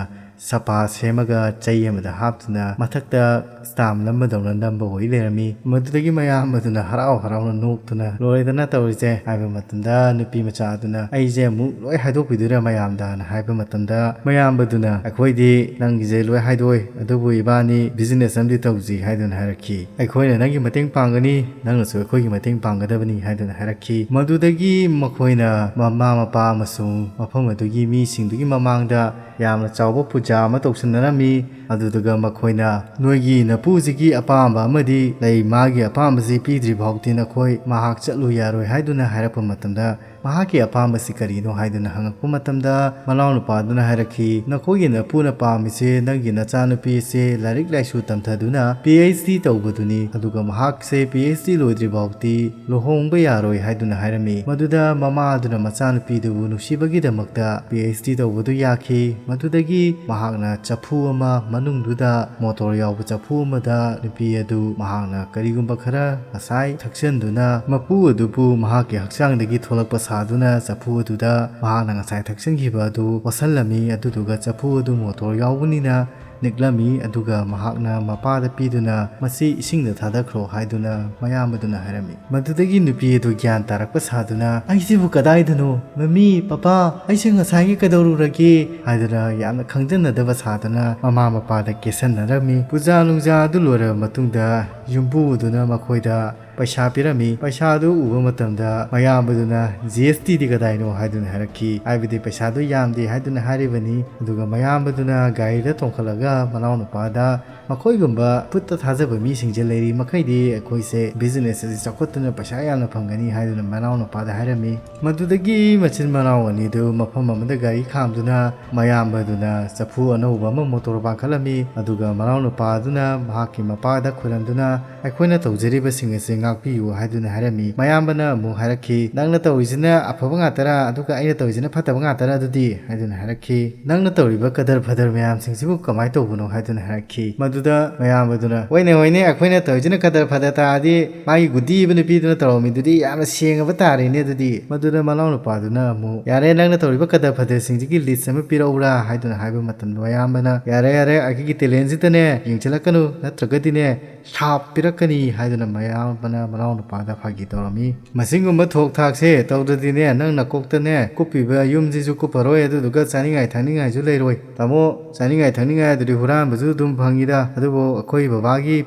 ꯁꯄꯥ ꯁꯦꯝꯃꯒ ꯆꯩ ꯑꯃꯗ ꯍꯥꯞꯇꯨꯅ ꯃꯊꯛꯇ ꯁ꯭ꯇꯥꯝ ꯅꯝꯕꯗꯧꯅ ꯅꯝꯕ ꯑꯣꯏ ꯂꯩꯔꯝꯃꯤ꯫ ꯃꯗꯨꯗꯒꯤ ꯃꯌꯥꯝ ꯑꯗꯨꯅ ꯍꯔꯥꯎ ꯍꯔꯥꯎꯅ ꯅꯣꯛꯇꯨꯅ, "ꯂꯣꯏꯔꯦꯗꯅ ꯇꯧꯔꯤꯁꯦ" ꯍꯥꯏꯕ ꯃꯇꯝꯗ ꯅꯨꯄꯤ ꯃꯆꯥ ꯑꯗꯨꯅ, "ꯑꯩꯁꯦ ꯑꯃꯨꯛ ꯂꯣꯏ ꯍꯥꯏꯗꯣꯛꯄꯤꯗꯣꯏꯔꯥ ꯃꯌꯥꯝꯗꯅ?" ꯍꯥꯏꯕ ꯃꯇꯝꯗ ꯃꯌꯥꯝꯕꯗꯨꯅ, "ꯑꯩꯈꯣꯏꯗꯤ ꯅꯪꯒꯤꯁꯦ ꯂꯣꯏ ꯍꯥꯏꯗꯣꯛꯑꯣꯏ, ꯑꯗꯨꯕꯨ ꯏꯕꯥꯅꯤ ꯕꯤꯖꯤꯅꯦꯁ ꯑꯃꯗꯤ ꯇꯧꯁꯤ" ꯍꯥꯏꯗꯨꯅ ꯍꯥꯏꯔꯛꯈꯤ꯫ "ꯑꯩꯈꯣꯏꯅ ꯅꯪꯒꯤ ꯃꯇꯦꯡ ꯄꯥꯡꯒꯅꯤ, ꯅꯪꯅꯁꯨ ꯑꯩꯈꯣꯏꯒꯤ ꯃꯇꯦꯡ ꯄꯥꯡꯒꯗꯕꯅꯤ" ꯍꯥꯏꯗꯨꯅ ꯍꯥꯏꯔꯛꯈꯤ꯫ ꯃꯗꯨꯗꯒꯤ ꯃꯈꯣꯏꯅ ꯃꯃꯥ ꯃꯄꯥ ꯑꯃꯁꯨꯡ ꯃꯐꯝ ꯑꯗꯨꯒꯤ ꯃꯤꯁꯤꯡꯗꯨꯒꯤ ꯃꯃꯥꯡꯗ ꯌꯥꯝꯅ ꯆꯥꯎꯕ ꯄꯨꯖꯥ ꯑꯃ ꯇꯧꯁꯤꯟꯅꯔꯝꯃꯤ꯫ ꯑꯗꯨꯗꯨꯒ ꯃꯈꯣꯏꯅ, "ꯅꯣꯏꯒꯤ ꯅꯄꯨꯁꯤꯒꯤ ꯑꯄꯥꯝꯕ ꯑꯃꯗꯤ ꯂꯩ, ꯃꯥꯒꯤ ꯑꯄꯥꯝꯕꯁꯤ ꯄꯤꯗ꯭ꯔꯤ ꯐꯥꯎꯗꯤ ꯅꯈꯣꯏ ꯃꯍꯥꯛ ꯆꯠꯂꯨ ꯌꯥꯔꯣꯏ" ꯍꯥꯏꯗꯨꯅ ꯍꯥꯏꯔꯛꯄ ꯃꯇꯝꯗ, "ꯃꯍꯥꯛꯀꯤ ꯑꯄꯥꯝꯕꯁꯤ ꯀꯔꯤꯅꯣ?" ꯍꯥꯏꯗꯨꯅ ꯍꯪꯉꯛꯄ ꯃꯇꯝꯗ, ꯃꯅꯥꯎ ꯅꯨꯄꯥꯗꯨꯅ ꯍꯥꯏꯔꯛꯈꯤ, "ꯅꯈꯣꯏꯒꯤ ꯅꯄꯨꯅ ꯄꯥꯝꯃꯤꯁꯦ ꯅꯪꯒꯤ ꯅꯆꯥꯅꯨꯄꯤ ꯑꯁꯤ ꯂꯥꯏꯔꯤꯛ ꯂꯥꯏꯁꯨ ꯇꯝꯊꯗꯨꯅ ꯄꯤ ꯑꯩꯆ ꯗꯤ ꯇꯧꯕꯗꯨꯅꯤ, ꯑꯗꯨꯒ ꯃꯍꯥꯛꯁꯦ ꯄꯤ ꯑꯩꯆ ꯗꯤ ꯂꯣꯏꯗ꯭ꯔꯤ ꯐꯥꯎꯗꯤ ꯂꯨꯍꯣꯡꯕ ꯌꯥꯔꯣꯏ" ꯍꯥꯏꯗꯨꯅ ꯍꯥꯏꯔꯝꯃꯤ꯫ ꯃꯗꯨꯗ ꯃꯃꯥ ꯑꯗꯨꯅ ꯃꯆꯥꯅꯨꯄꯤꯗꯨꯕꯨ ꯅꯨꯡꯁꯤꯕꯒꯤꯗꯃꯛꯇ ꯄꯤ ꯑꯩꯆ ꯗꯤ ꯇꯧꯕꯗꯨ ꯌꯥꯈꯤ꯫ ꯃꯗꯨꯗꯒꯤ ꯃꯍꯥꯛꯅ ꯆꯐꯨ ꯑꯃ ꯃꯅꯨꯡꯗꯨꯗ, ꯃꯣꯇꯣꯔ ꯌꯥꯎꯕ ꯆꯐꯨ ꯑꯃꯗ ꯅꯨꯄꯤ ꯑꯗꯨ ꯃꯍꯥꯛꯅ ꯀꯔꯤꯒꯨꯝꯕ ꯈꯔ ꯉꯁꯥꯏ ꯊꯛꯆꯟꯗꯨꯅ ꯃꯄꯨ ꯑꯗꯨꯕꯨ ꯃꯍꯥꯛꯀꯤ ꯍꯛꯆꯥꯡꯗꯒꯤ ꯊꯣꯛꯂꯛꯄ ꯁꯥꯗꯨꯅ ꯆꯐꯨ ꯑꯗꯨꯗ ꯃꯍꯥꯛꯅ ꯉꯁꯥꯏ ꯊꯛꯆꯟꯈꯤꯕ ꯑꯗꯨ ꯑꯣꯠꯁꯜꯂꯝꯃꯤ꯫ ꯑꯗꯨꯗꯨꯒ ꯆꯐꯨ ꯑꯗꯨ ꯃꯣꯇꯣꯔ ꯌꯥꯎꯕꯅꯤꯅ ꯅꯤꯛꯂꯝꯃꯤ, ꯑꯗꯨꯒ ꯃꯍꯥꯛꯅ ꯃꯄꯥꯗ ꯄꯤꯗꯨꯅ ꯃꯁꯤ ꯏꯁꯤꯡꯗ ꯊꯥꯗꯈ꯭ꯔꯣ ꯍꯥꯏꯗꯨꯅ ꯃꯌꯥꯝꯕꯗꯨꯅ ꯍꯥꯏꯔꯝꯃꯤ꯫ ꯃꯗꯨꯗꯒꯤ ꯅꯨꯄꯤ ꯑꯗꯨ ꯒ꯭ꯌꯥꯟ ꯇꯥꯔꯛꯄ ꯁꯥꯗꯨꯅ, "ꯑꯩꯁꯤꯕꯨ ꯀꯗꯥꯏꯗꯅꯣ? ꯃꯃꯤ, ꯄꯄꯥ, ꯑꯩꯁꯦ ꯉꯁꯥꯏꯒꯤ ꯀꯩꯗꯧꯔꯨꯔꯒꯦ?" ꯍꯥꯏꯗꯨꯅ ꯌꯥꯝꯅ ꯈꯪꯖꯟꯅꯗꯕ ꯁꯥꯗꯨꯅ ꯃꯃꯥ ꯃꯄꯥꯗ ꯀꯦꯁꯟꯅꯔꯝꯃꯤ꯫ ꯄꯨꯖꯥ ꯅꯨꯡꯖꯥ ꯑꯗꯨ ꯂꯣꯏꯔꯕ ꯃꯇꯨꯡꯗ ꯌꯨꯝꯕꯨ ꯑꯗꯨꯅ ꯃꯈꯣꯏꯗ ꯄꯩꯁꯥ ꯄꯤꯔꯝꯃꯤ꯫ ꯄꯩꯁꯥꯗꯨ ꯎꯕ ꯃꯇꯝꯗ ꯃꯌꯥꯝꯕꯗꯨꯅ, "ꯖꯤ ꯑꯦꯁ ꯇꯤꯗꯤ ꯀꯗꯥꯏꯅꯣ?" ꯍꯥꯏꯗꯨꯅ ꯍꯥꯏꯔꯛꯈꯤ꯫ ꯍꯥꯏꯕꯗꯤ ꯄꯩꯁꯥꯗꯨ ꯌꯥꯝꯗꯦ ꯍꯥꯏꯗꯨꯅ ꯍꯥꯏꯔꯤꯕꯅꯤ꯫ ꯑꯗꯨꯒ ꯃꯌꯥꯝꯕꯗꯨꯅ ꯒꯥꯔꯤꯗ ꯇꯣꯡꯈꯠꯂꯒ ꯃꯅꯥꯎꯅꯨꯄꯥꯗ, "ꯃꯈꯣꯏꯒꯨꯝꯕ ꯐꯨꯠꯇ ꯊꯥꯖꯕ ꯃꯤꯁꯤꯡꯁꯦ ꯂꯩꯔꯤ ꯃꯈꯩꯗꯤ ꯑꯩꯈꯣꯏꯁꯦ ꯕꯤꯖꯤꯅꯦꯁ ꯑꯁꯤ ꯆꯥꯎꯈꯠꯇꯨꯅ ꯄꯩꯁꯥ ꯌꯥꯝꯅ ꯐꯪꯒꯅꯤ" ꯍꯥꯏꯗꯨꯅ ꯃꯅꯥꯎꯅꯨꯄꯥꯗ ꯍꯥꯏꯔꯝꯃꯤ꯫ ꯃꯗꯨꯗꯒꯤ ꯃꯆꯤꯟ ꯃꯅꯥꯎ ꯑꯅꯤꯗꯨ ꯃꯐꯝ ꯑꯃꯗ ꯒꯥꯔꯤ ꯈꯥꯝꯗꯨꯅ ꯃꯌꯥꯝꯕꯗꯨꯅ ꯆꯐꯨ ꯑꯅꯧꯕ ꯑꯃ ꯃꯣꯇꯣꯔ ꯄꯥꯟꯈꯠꯂꯝꯃꯤ꯫ ꯑꯗꯨꯒ ꯃꯅꯥꯎꯅꯨꯄꯥꯗꯨꯅ ꯃꯍꯥꯛꯀꯤ ꯃꯄꯥꯗ ꯈꯨꯔꯝꯗꯨꯅ, "ꯑꯩꯈꯣꯏꯅ ꯇꯧꯖꯔꯤꯕꯁꯤꯡ ꯑꯁꯤ ꯉꯥꯛꯄꯤꯌꯨ" ꯍꯥꯏꯗꯨꯅ ꯍꯥꯏꯔꯝꯃꯤ꯫ ꯃꯌꯥꯝꯕꯅ ꯑꯃꯨꯛ ꯍꯥꯏꯔꯛꯈꯤ, "ꯅꯪꯅ ꯇꯧꯔꯤꯁꯤꯅ ꯑꯐꯕ ꯉꯥꯛꯇꯔꯥ, ꯑꯗꯨꯒ ꯑꯩꯅ ꯇꯧꯔꯤꯁꯤꯅ ꯐꯠꯇꯕ ꯉꯥꯛꯇꯔꯥ ꯑꯗꯨꯗꯤ?" ꯍꯥꯏꯗꯨꯅ ꯍꯥꯏꯔꯛꯈꯤ꯫ "ꯅꯪꯅ ꯇꯧꯔꯤꯕ ꯀꯗꯔ ꯐꯗꯔ ꯃꯌꯥꯝꯁꯤꯡꯁꯤꯕꯨ ꯀꯃꯥꯏꯅ ꯇꯧꯕꯅꯣ?" ꯍꯥꯏꯗꯨꯅ ꯍꯥꯏꯔꯛꯈꯤ꯫ ꯃꯗꯨꯗ ꯃꯌꯥꯝꯕꯗꯨꯅ, "ꯍꯣꯏꯅꯦ, ꯍꯣꯏꯅꯦ, ꯑꯩꯈꯣꯏꯅ ꯇꯧꯔꯤꯁꯤꯅ ꯀꯗꯔ ꯐꯗꯔ ꯇꯥꯔꯗꯤ ꯃꯥꯒꯤ ꯒꯨꯗꯤ ꯑꯣꯏꯕ ꯅꯨꯄꯤꯗꯨꯅ ꯇꯧꯔꯝꯃꯤꯗꯨꯗꯤ ꯌꯥꯝꯅ ꯁꯦꯡꯉꯕ ꯇꯥꯔꯦꯅꯦ ꯑꯗꯨꯗꯤ"꯫ ꯃꯗꯨꯗ ꯃꯅꯥꯎꯅꯨꯄꯥꯗꯨꯅ ꯑꯃꯨꯛ, "ꯌꯥꯔꯦ, ꯅꯪꯅ ꯇꯧꯔꯤꯕ ꯀꯗꯔ ꯐꯗꯔꯁꯤꯡꯁꯤꯒꯤ ꯂꯤꯁ ꯑꯃ ꯄꯤꯔꯛꯎꯔꯥ?" ꯍꯥꯏꯗꯨꯅ ꯍꯥꯏꯕ ꯃꯇꯝꯗ ꯃꯌꯥꯝꯕꯅ, "ꯌꯥꯔꯦ, ꯌꯥꯔꯦ, ꯑꯩꯈꯣꯏꯒꯤ ꯇꯦꯂꯦꯟꯁꯤꯗꯅꯦ ꯌꯦꯡꯁꯤꯜꯂꯛꯀꯅꯨ, ꯅꯠꯇ꯭ꯔꯒꯗꯤꯅꯦ ꯁꯥꯞ ꯄꯤꯔꯛꯀꯅꯤ" ꯍꯥꯏꯗꯨꯅ ꯃꯌꯥꯝꯕꯅ ꯃꯅꯥꯎꯅꯨꯄꯥꯗ ꯐꯥꯒꯤ ꯇꯧꯔꯝꯃꯤ꯫ "ꯃꯁꯤꯒꯨꯝꯕ ꯊꯣꯛ ꯊꯥꯛꯁꯦ ꯇꯧꯗ꯭ꯔꯗꯤꯅꯦ, ꯅꯪ ꯅꯀꯣꯛꯇꯅꯦ ꯀꯨꯞꯄꯤꯕ ꯌꯨꯝꯁꯤꯁꯨ ꯀꯨꯞꯄꯔꯣꯏ, ꯑꯗꯨꯗꯨꯒ ꯆꯥꯅꯤꯡꯉꯥꯏ ꯊꯛꯅꯤꯡꯉꯥꯏꯁꯨ ꯂꯩꯔꯣꯏ꯫ ꯇꯥꯃꯣ, ꯆꯥꯅꯤꯡꯉꯥꯏ ꯊꯛꯅꯤꯡꯉꯥꯏ ꯑꯗꯨꯗꯤ ꯍꯨꯔꯥꯟꯕꯁꯨ ꯑꯗꯨꯝ ꯐꯪꯉꯤꯗ, ꯑꯗꯨꯕꯨ ꯑꯩꯈꯣꯏ ꯕꯕꯥꯒꯤ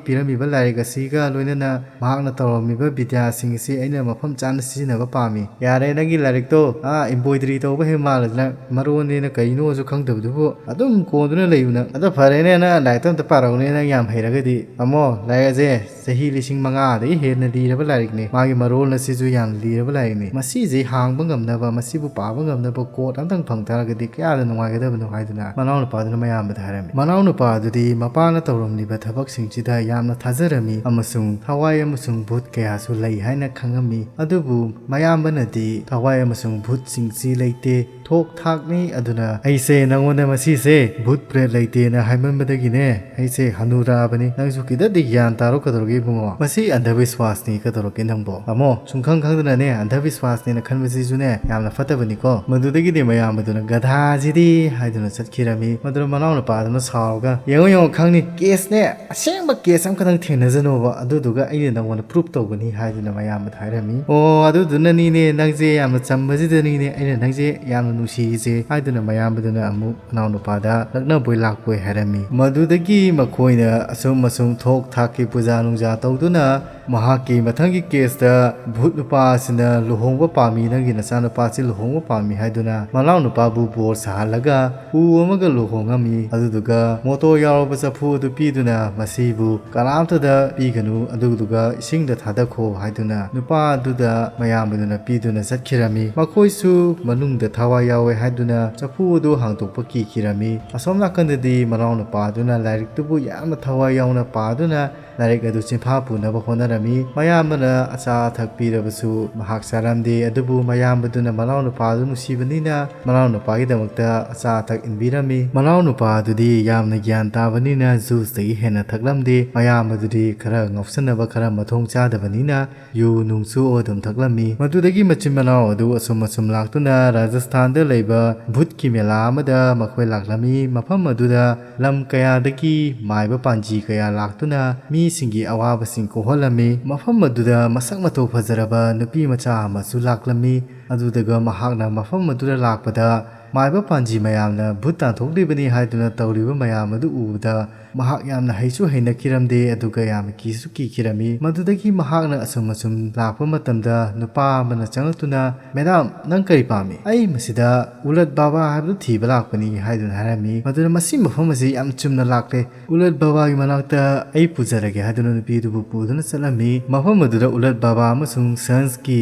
ꯄꯤꯔꯝꯃꯤꯕ ꯂꯥꯏꯔꯤꯛ ꯑꯁꯤꯒ ꯂꯣꯏꯅꯅ ꯃꯍꯥꯛꯅ ꯇꯧꯔꯝꯃꯤꯕ ꯕꯤꯗ꯭ꯌꯥꯁꯤꯡ ꯑꯁꯤ ꯑꯩꯅ ꯃꯐꯝ ꯆꯥꯅ ꯁꯤꯖꯤꯟꯅꯕ ꯄꯥꯝꯃꯤ꯫ ꯌꯥꯔꯦ, ꯅꯪꯒꯤ ꯂꯥꯏꯔꯤꯛꯇꯣ, ꯑꯥ, embroidery ꯇꯧꯕ ꯍꯦꯛ ꯃꯥꯜꯂꯗꯅ, ꯃꯔꯣꯟꯅꯦꯅ ꯀꯩꯅꯣꯁꯨ ꯈꯪꯗꯕꯗꯨꯕꯨ ꯑꯗꯨꯝ ꯀꯣꯟꯗꯨꯅ ꯂꯩꯌꯨ ꯅꯪ꯫ ꯑꯗꯣ ꯐꯔꯦꯅꯦ, ꯅꯪ ꯂꯥꯏꯔꯤꯛꯇꯣ ꯑꯝꯇ ꯄꯥꯔꯛꯎꯅꯦ, ꯅꯪ ꯌꯥꯝ ꯍꯩꯔꯒꯗꯤ꯫ ꯇꯥꯃꯣ, ꯂꯥꯏꯔꯤꯛ ꯑꯁꯦ ꯆꯍꯤ ꯂꯤꯁꯤꯡ ꯃꯉꯥꯗꯒꯤ ꯍꯦꯟꯅ ꯂꯤꯔꯕ ꯂꯥꯏꯔꯤꯛꯅꯤ꯫ ꯃꯥꯒꯤ ꯃꯔꯣꯜ ꯑꯁꯤꯁꯨ ꯌꯥꯝ ꯂꯤꯔꯕ ꯂꯥꯏꯔꯤꯛꯅꯤ꯫ ꯃꯁꯤꯁꯦ ꯍꯥꯡꯕ ꯉꯝꯅꯕ, ꯃꯁꯤꯕꯨ ꯄꯥꯕ ꯉꯝꯅꯕ ꯀꯣꯠ ꯑꯝꯇꯪ ꯐꯪ ꯇꯥꯔꯒꯗꯤ ꯀꯌꯥꯗ ꯅꯨꯡꯉꯥꯏꯒꯗꯕꯅꯣ" ꯍꯥꯏꯗꯨꯅ ꯃꯅꯥꯎꯅꯨꯄꯥꯗꯨꯅ ꯃꯌꯥꯝꯕꯗ ꯍꯥꯏꯔꯝꯃꯤ꯫ ꯃꯅꯥꯎꯅꯨꯄꯥ ꯑꯗꯨꯗꯤ ꯃꯄꯥꯅ ꯇꯧꯔꯝꯂꯤꯕ ꯊꯕꯛꯁꯤꯡꯁꯤꯗ ꯌꯥꯝꯅ ꯊꯥꯖꯔꯝꯃꯤ ꯑꯃꯁꯨꯡ ꯊꯋꯥꯏ ꯑꯃꯁꯨꯡ ꯚꯨꯠ ꯀꯌꯥꯁꯨ ꯂꯩ ꯍꯥꯏꯅ ꯈꯪꯉꯝꯃꯤ꯫ ꯑꯗꯨꯕꯨ ꯃꯌꯥꯝꯕꯅꯗꯤ ꯊꯋꯥꯏ ꯑꯃꯁꯨꯡ ꯚꯨꯠꯁꯤꯡꯁꯤ ꯂꯩꯇꯦ, ꯊꯣꯛ ꯊꯥꯛꯅꯤ꯫ ꯑꯗꯨꯅ ꯑꯩꯁꯦ ꯅꯪꯉꯣꯟꯗ ꯃꯁꯤꯁꯦ ꯚꯨꯠ ꯄ꯭ꯔꯦꯠ ꯂꯩꯇꯦꯅ ꯍꯥꯏꯃꯟꯕꯗꯒꯤꯅꯦ, ꯑꯩꯁꯦ ꯍꯅꯨꯔꯛꯑꯕꯅꯤ꯫ ꯅꯪꯁꯨ ꯈꯤꯇꯗꯤ ꯒ꯭ꯌꯥꯟ ꯇꯥꯔꯣ꯫ ꯀꯩꯗꯧꯔꯒꯦ ꯏꯕꯨꯡꯉꯣ? ꯃꯁꯤ ꯑꯟꯙꯕꯤꯁ꯭ꯋꯥꯁꯅꯤ꯫ ꯀꯩꯗꯧꯔꯒꯦ ꯅꯪꯕꯣ? ꯇꯥꯃꯣ, ꯁꯨꯝ ꯈꯪ ꯈꯪꯗꯅꯅꯦ ꯑꯟꯙꯕꯤꯁ꯭ꯋꯥꯁꯅꯦꯅ ꯈꯟꯕꯁꯤꯁꯨꯅꯦ ꯌꯥꯝꯅ ꯐꯠꯇꯕꯅꯤꯀꯣ꯫ ꯃꯗꯨꯗꯒꯤꯗꯤ ꯃꯌꯥꯝꯕꯗꯨꯅ "ꯒꯙꯥꯁꯤꯗꯤ" ꯍꯥꯏꯗꯨꯅ ꯆꯠꯈꯤꯔꯝꯃꯤ꯫ ꯃꯗꯨꯗ ꯃꯅꯥꯎꯅꯨꯄꯥꯗꯨꯅ ꯁꯥꯎꯔꯒ, "ꯌꯦꯡꯉꯣ ꯌꯦꯡꯉꯣ, ꯈꯪꯅꯤ, ꯀꯦꯁꯅꯦ, ꯑꯁꯦꯡꯕ ꯀꯦꯁ ꯑꯃꯈꯛꯇꯪ ꯊꯦꯡꯅꯖꯅꯣꯕ, ꯑꯗꯨꯗꯨꯒ ꯑꯩꯅ ꯅꯪꯉꯣꯟꯗ ꯄ꯭ꯔꯨꯞ ꯇꯧꯒꯅꯤ" ꯍꯥꯏꯗꯨꯅ ꯃꯌꯥꯝꯕꯗ ꯍꯥꯏꯔꯝꯃꯤ꯫ "ꯑꯣ, ꯑꯗꯨꯗꯨꯅꯅꯤꯅꯦ ꯅꯪꯁꯦ ꯌꯥꯝꯅ ꯆꯝꯕꯁꯤꯗꯅꯤꯅꯦ ꯑꯩꯅ ꯅꯪꯁꯦ ꯌꯥꯝꯅ ꯅꯨꯡꯁꯤꯔꯤꯁꯦ" ꯍꯥꯏꯗꯨꯅ ꯃꯌꯥꯝꯕꯗꯨꯅ ꯑꯃꯨꯛ ꯃꯅꯥꯎꯅꯨꯄꯥꯗ ꯂꯛꯅꯕꯣꯏ ꯂꯥꯛꯄꯣꯏ ꯍꯥꯏꯔꯝꯃꯤ꯫ ꯃꯗꯨꯗꯒꯤ ꯃꯈꯣꯏꯅ ꯑꯁꯨꯝ ꯑꯁꯨꯝ ꯊꯣꯛ ꯊꯥꯛꯀꯤ ꯄꯨꯖꯥ ꯅꯨꯡꯖꯥ ꯇꯧꯗꯨꯅ ꯃꯍꯥꯛꯀꯤ ꯃꯊꯪꯒꯤ ꯀꯦꯁꯇ ꯚꯨꯠ ꯅꯨꯄꯥ ꯑꯁꯤꯅ ꯂꯨꯍꯣꯡꯕ ꯄꯥꯝꯃꯤ, ꯅꯪꯒꯤ ꯅꯆꯥꯅꯨꯄꯥꯁꯤ ꯂꯨꯍꯣꯡꯕ ꯄꯥꯝꯃꯤ ꯍꯥꯏꯗꯨꯅ ꯃꯅꯥꯎꯅꯨꯄꯥꯕꯨ ꯕꯣꯔ ꯁꯥꯍꯜꯂꯒ ꯎ ꯑꯃꯒ ꯂꯨꯍꯣꯡꯉꯝꯃꯤ꯫ ꯑꯗꯨꯗꯨꯒ ꯃꯣꯇꯣꯔ ꯌꯥꯎꯔꯕ ꯆꯐꯨ ꯑꯗꯨ ꯄꯤꯗꯨꯅ ꯃꯁꯤꯕꯨ ꯀꯅꯥꯝꯇꯗ ꯄꯤꯒꯅꯨ, ꯑꯗꯨꯗꯨꯒ ꯏꯁꯤꯡꯗ ꯊꯥꯗꯈꯣ ꯍꯥꯏꯗꯨꯅ ꯅꯨꯄꯥ ꯑꯗꯨꯗ ꯃꯌꯥꯝꯕꯗꯨꯅ ꯄꯤꯗꯨꯅ ꯆꯠꯈꯤꯔꯝꯃꯤ꯫ ꯃꯈꯣꯏꯁꯨ ꯃꯅꯨꯡꯗ ꯊꯋꯥꯏ ꯌꯥꯎꯋꯦ ꯍꯥꯏꯗꯨꯅ ꯆꯐꯨ ꯑꯗꯨ ꯍꯥꯡꯗꯣꯛꯄ ꯀꯤꯈꯤꯔꯝꯃꯤ꯫ ꯑꯁꯣꯝ ꯅꯥꯀꯟꯗꯗꯤ ꯃꯅꯥꯎꯅꯨꯄꯥꯗꯨꯅ ꯂꯥꯏꯔꯤꯛꯇꯨꯕꯨ ꯌꯥꯝꯅ ꯊꯋꯥꯏ ꯌꯥꯎꯅ ꯄꯥꯗꯨꯅ ꯂꯥꯏꯔꯤꯛ ꯑꯗꯨ ꯆꯤꯟꯐꯥ ꯄꯨꯅꯕ ꯍꯣꯠꯅꯔꯝꯃꯤ꯫ ꯃꯌꯥꯝꯕꯅ ꯑꯆꯥ ꯑꯊꯛ ꯄꯤꯔꯕꯁꯨ ꯃꯍꯥꯛ ꯆꯥꯔꯝꯗꯦ, ꯑꯗꯨꯕꯨ ꯃꯌꯥꯝꯕꯗꯨꯅ ꯃꯅꯥꯎꯅꯨꯄꯥꯗꯨ ꯅꯨꯡꯁꯤꯕꯅꯤꯅ ꯃꯅꯥꯎꯅꯨꯄꯥꯒꯤꯗꯃꯛꯇ ꯑꯆꯥ ꯑꯊꯛ ꯏꯟꯕꯤꯔꯝꯃꯤ꯫ ꯃꯅꯥꯎꯅꯨꯄꯥ ꯑꯗꯨꯗꯤ ꯌꯥꯝꯅ ꯒ꯭ꯌꯥꯟ ꯇꯥꯕꯅꯤꯅ ꯖꯨꯁꯇꯒꯤ ꯍꯦꯟꯅ ꯊꯛꯂꯝꯗꯦ꯫ ꯃꯌꯥꯝꯕꯗꯨꯗꯤ ꯈꯔ ꯉꯥꯎꯁꯟꯅꯕ, ꯈꯔ ꯃꯊꯣꯡ ꯆꯥꯗꯕꯅꯤꯅ ꯌꯨ ꯅꯨꯡꯁꯨ ꯑꯗꯨꯝ ꯊꯛꯂꯝꯃꯤ꯫ ꯃꯗꯨꯗꯒꯤ ꯃꯆꯤꯟ ꯃꯅꯥꯎ ꯑꯗꯨ ꯑꯁꯨꯝ ꯑꯁꯨꯝ ꯂꯥꯛꯇꯨꯅ ꯔꯥꯖꯁꯊꯥꯟꯗ ꯂꯩꯕ ꯚꯨꯠꯀꯤ ꯃꯦꯂꯥ ꯑꯃꯗ ꯃꯈꯣꯏ ꯂꯥꯛꯂꯝꯃꯤ꯫ ꯃꯐꯝ ꯑꯗꯨꯗ ꯂꯝ ꯀꯌꯥꯗꯒꯤ ꯃꯥꯏꯕ ꯄꯥꯟꯖꯤ ꯀꯌꯥ ꯂꯥꯛꯇꯨꯅ ꯃꯤꯁꯤꯡꯒꯤ ꯑꯋꯥꯕꯁꯤꯡ ꯀꯣꯛꯍꯜꯂꯝꯃꯤ꯫ ꯃꯐꯝ ꯑꯗꯨꯗ ꯃꯁꯛ ꯃꯇꯧ ꯐꯖꯔꯕ ꯅꯨꯄꯤ ꯃꯆꯥ ꯑꯃꯁꯨ ꯂꯥꯛꯂꯝꯃꯤ꯫ ꯑꯗꯨꯗꯒ ꯃꯍꯥꯛꯅ ꯃꯐꯝ ꯑꯗꯨꯗ ꯂꯥꯛꯄꯗ ꯃꯥꯏꯕ ꯄꯥꯟꯖꯤ ꯃꯌꯥꯝꯅ ꯚꯨꯠ ꯇꯥꯟꯊꯣꯛꯂꯤꯕꯅꯤ ꯍꯥꯏꯗꯨꯅ ꯇꯧꯔꯤꯕ ꯃꯌꯥꯝ ꯑꯗꯨ ꯎꯕꯗ ꯃꯍꯥꯛ ꯌꯥꯝꯅ ꯍꯩꯁꯨ ꯍꯩꯅꯈꯤꯔꯝꯗꯦ, ꯑꯗꯨꯒ ꯌꯥꯝꯅ ꯀꯤꯁꯨ ꯀꯤꯈꯤꯔꯝꯃꯤ꯫ ꯃꯗꯨꯗꯒꯤ ꯃꯍꯥꯛꯅ ꯑꯁꯨꯝ ꯑꯁꯨꯝ ꯂꯥꯛꯄ ꯃꯇꯝꯗ ꯅꯨꯄꯥ ꯑꯃꯅ ꯆꯪꯂꯛꯇꯨꯅ, "ꯃꯦꯗꯥꯝ, ꯅꯪ ꯀꯔꯤ ꯄꯥꯝꯃꯤ?" "ꯑꯩ ꯃꯁꯤꯗ ꯎꯂꯠ ꯕꯥꯕꯥ ꯍꯥꯏꯕꯗꯨ ꯊꯤꯕ ꯂꯥꯛꯄꯅꯤ" ꯍꯥꯏꯗꯨꯅ ꯍꯥꯏꯔꯝꯃꯤ꯫ ꯃꯗꯨꯅ ꯃꯁꯤ ꯃꯐꯝ ꯑꯁꯤ ꯌꯥꯝ ꯆꯨꯝꯅ ꯂꯥꯛꯂꯦ, ꯎꯂꯠ ꯕꯥꯕꯥꯒꯤ ꯃꯅꯥꯛꯇ ꯑꯩ ꯄꯨꯖꯔꯒꯦ ꯍꯥꯏꯗꯨꯅ ꯅꯨꯄꯤ ꯑꯗꯨꯕꯨ ꯄꯨꯗꯨꯅ ꯆꯠꯂꯝꯃꯤ꯫ ꯃꯐꯝ ꯑꯗꯨꯗ ꯎꯂꯠ ꯕꯥꯕꯥ ꯑꯃꯁꯨꯡ ꯁꯟꯁꯀꯤ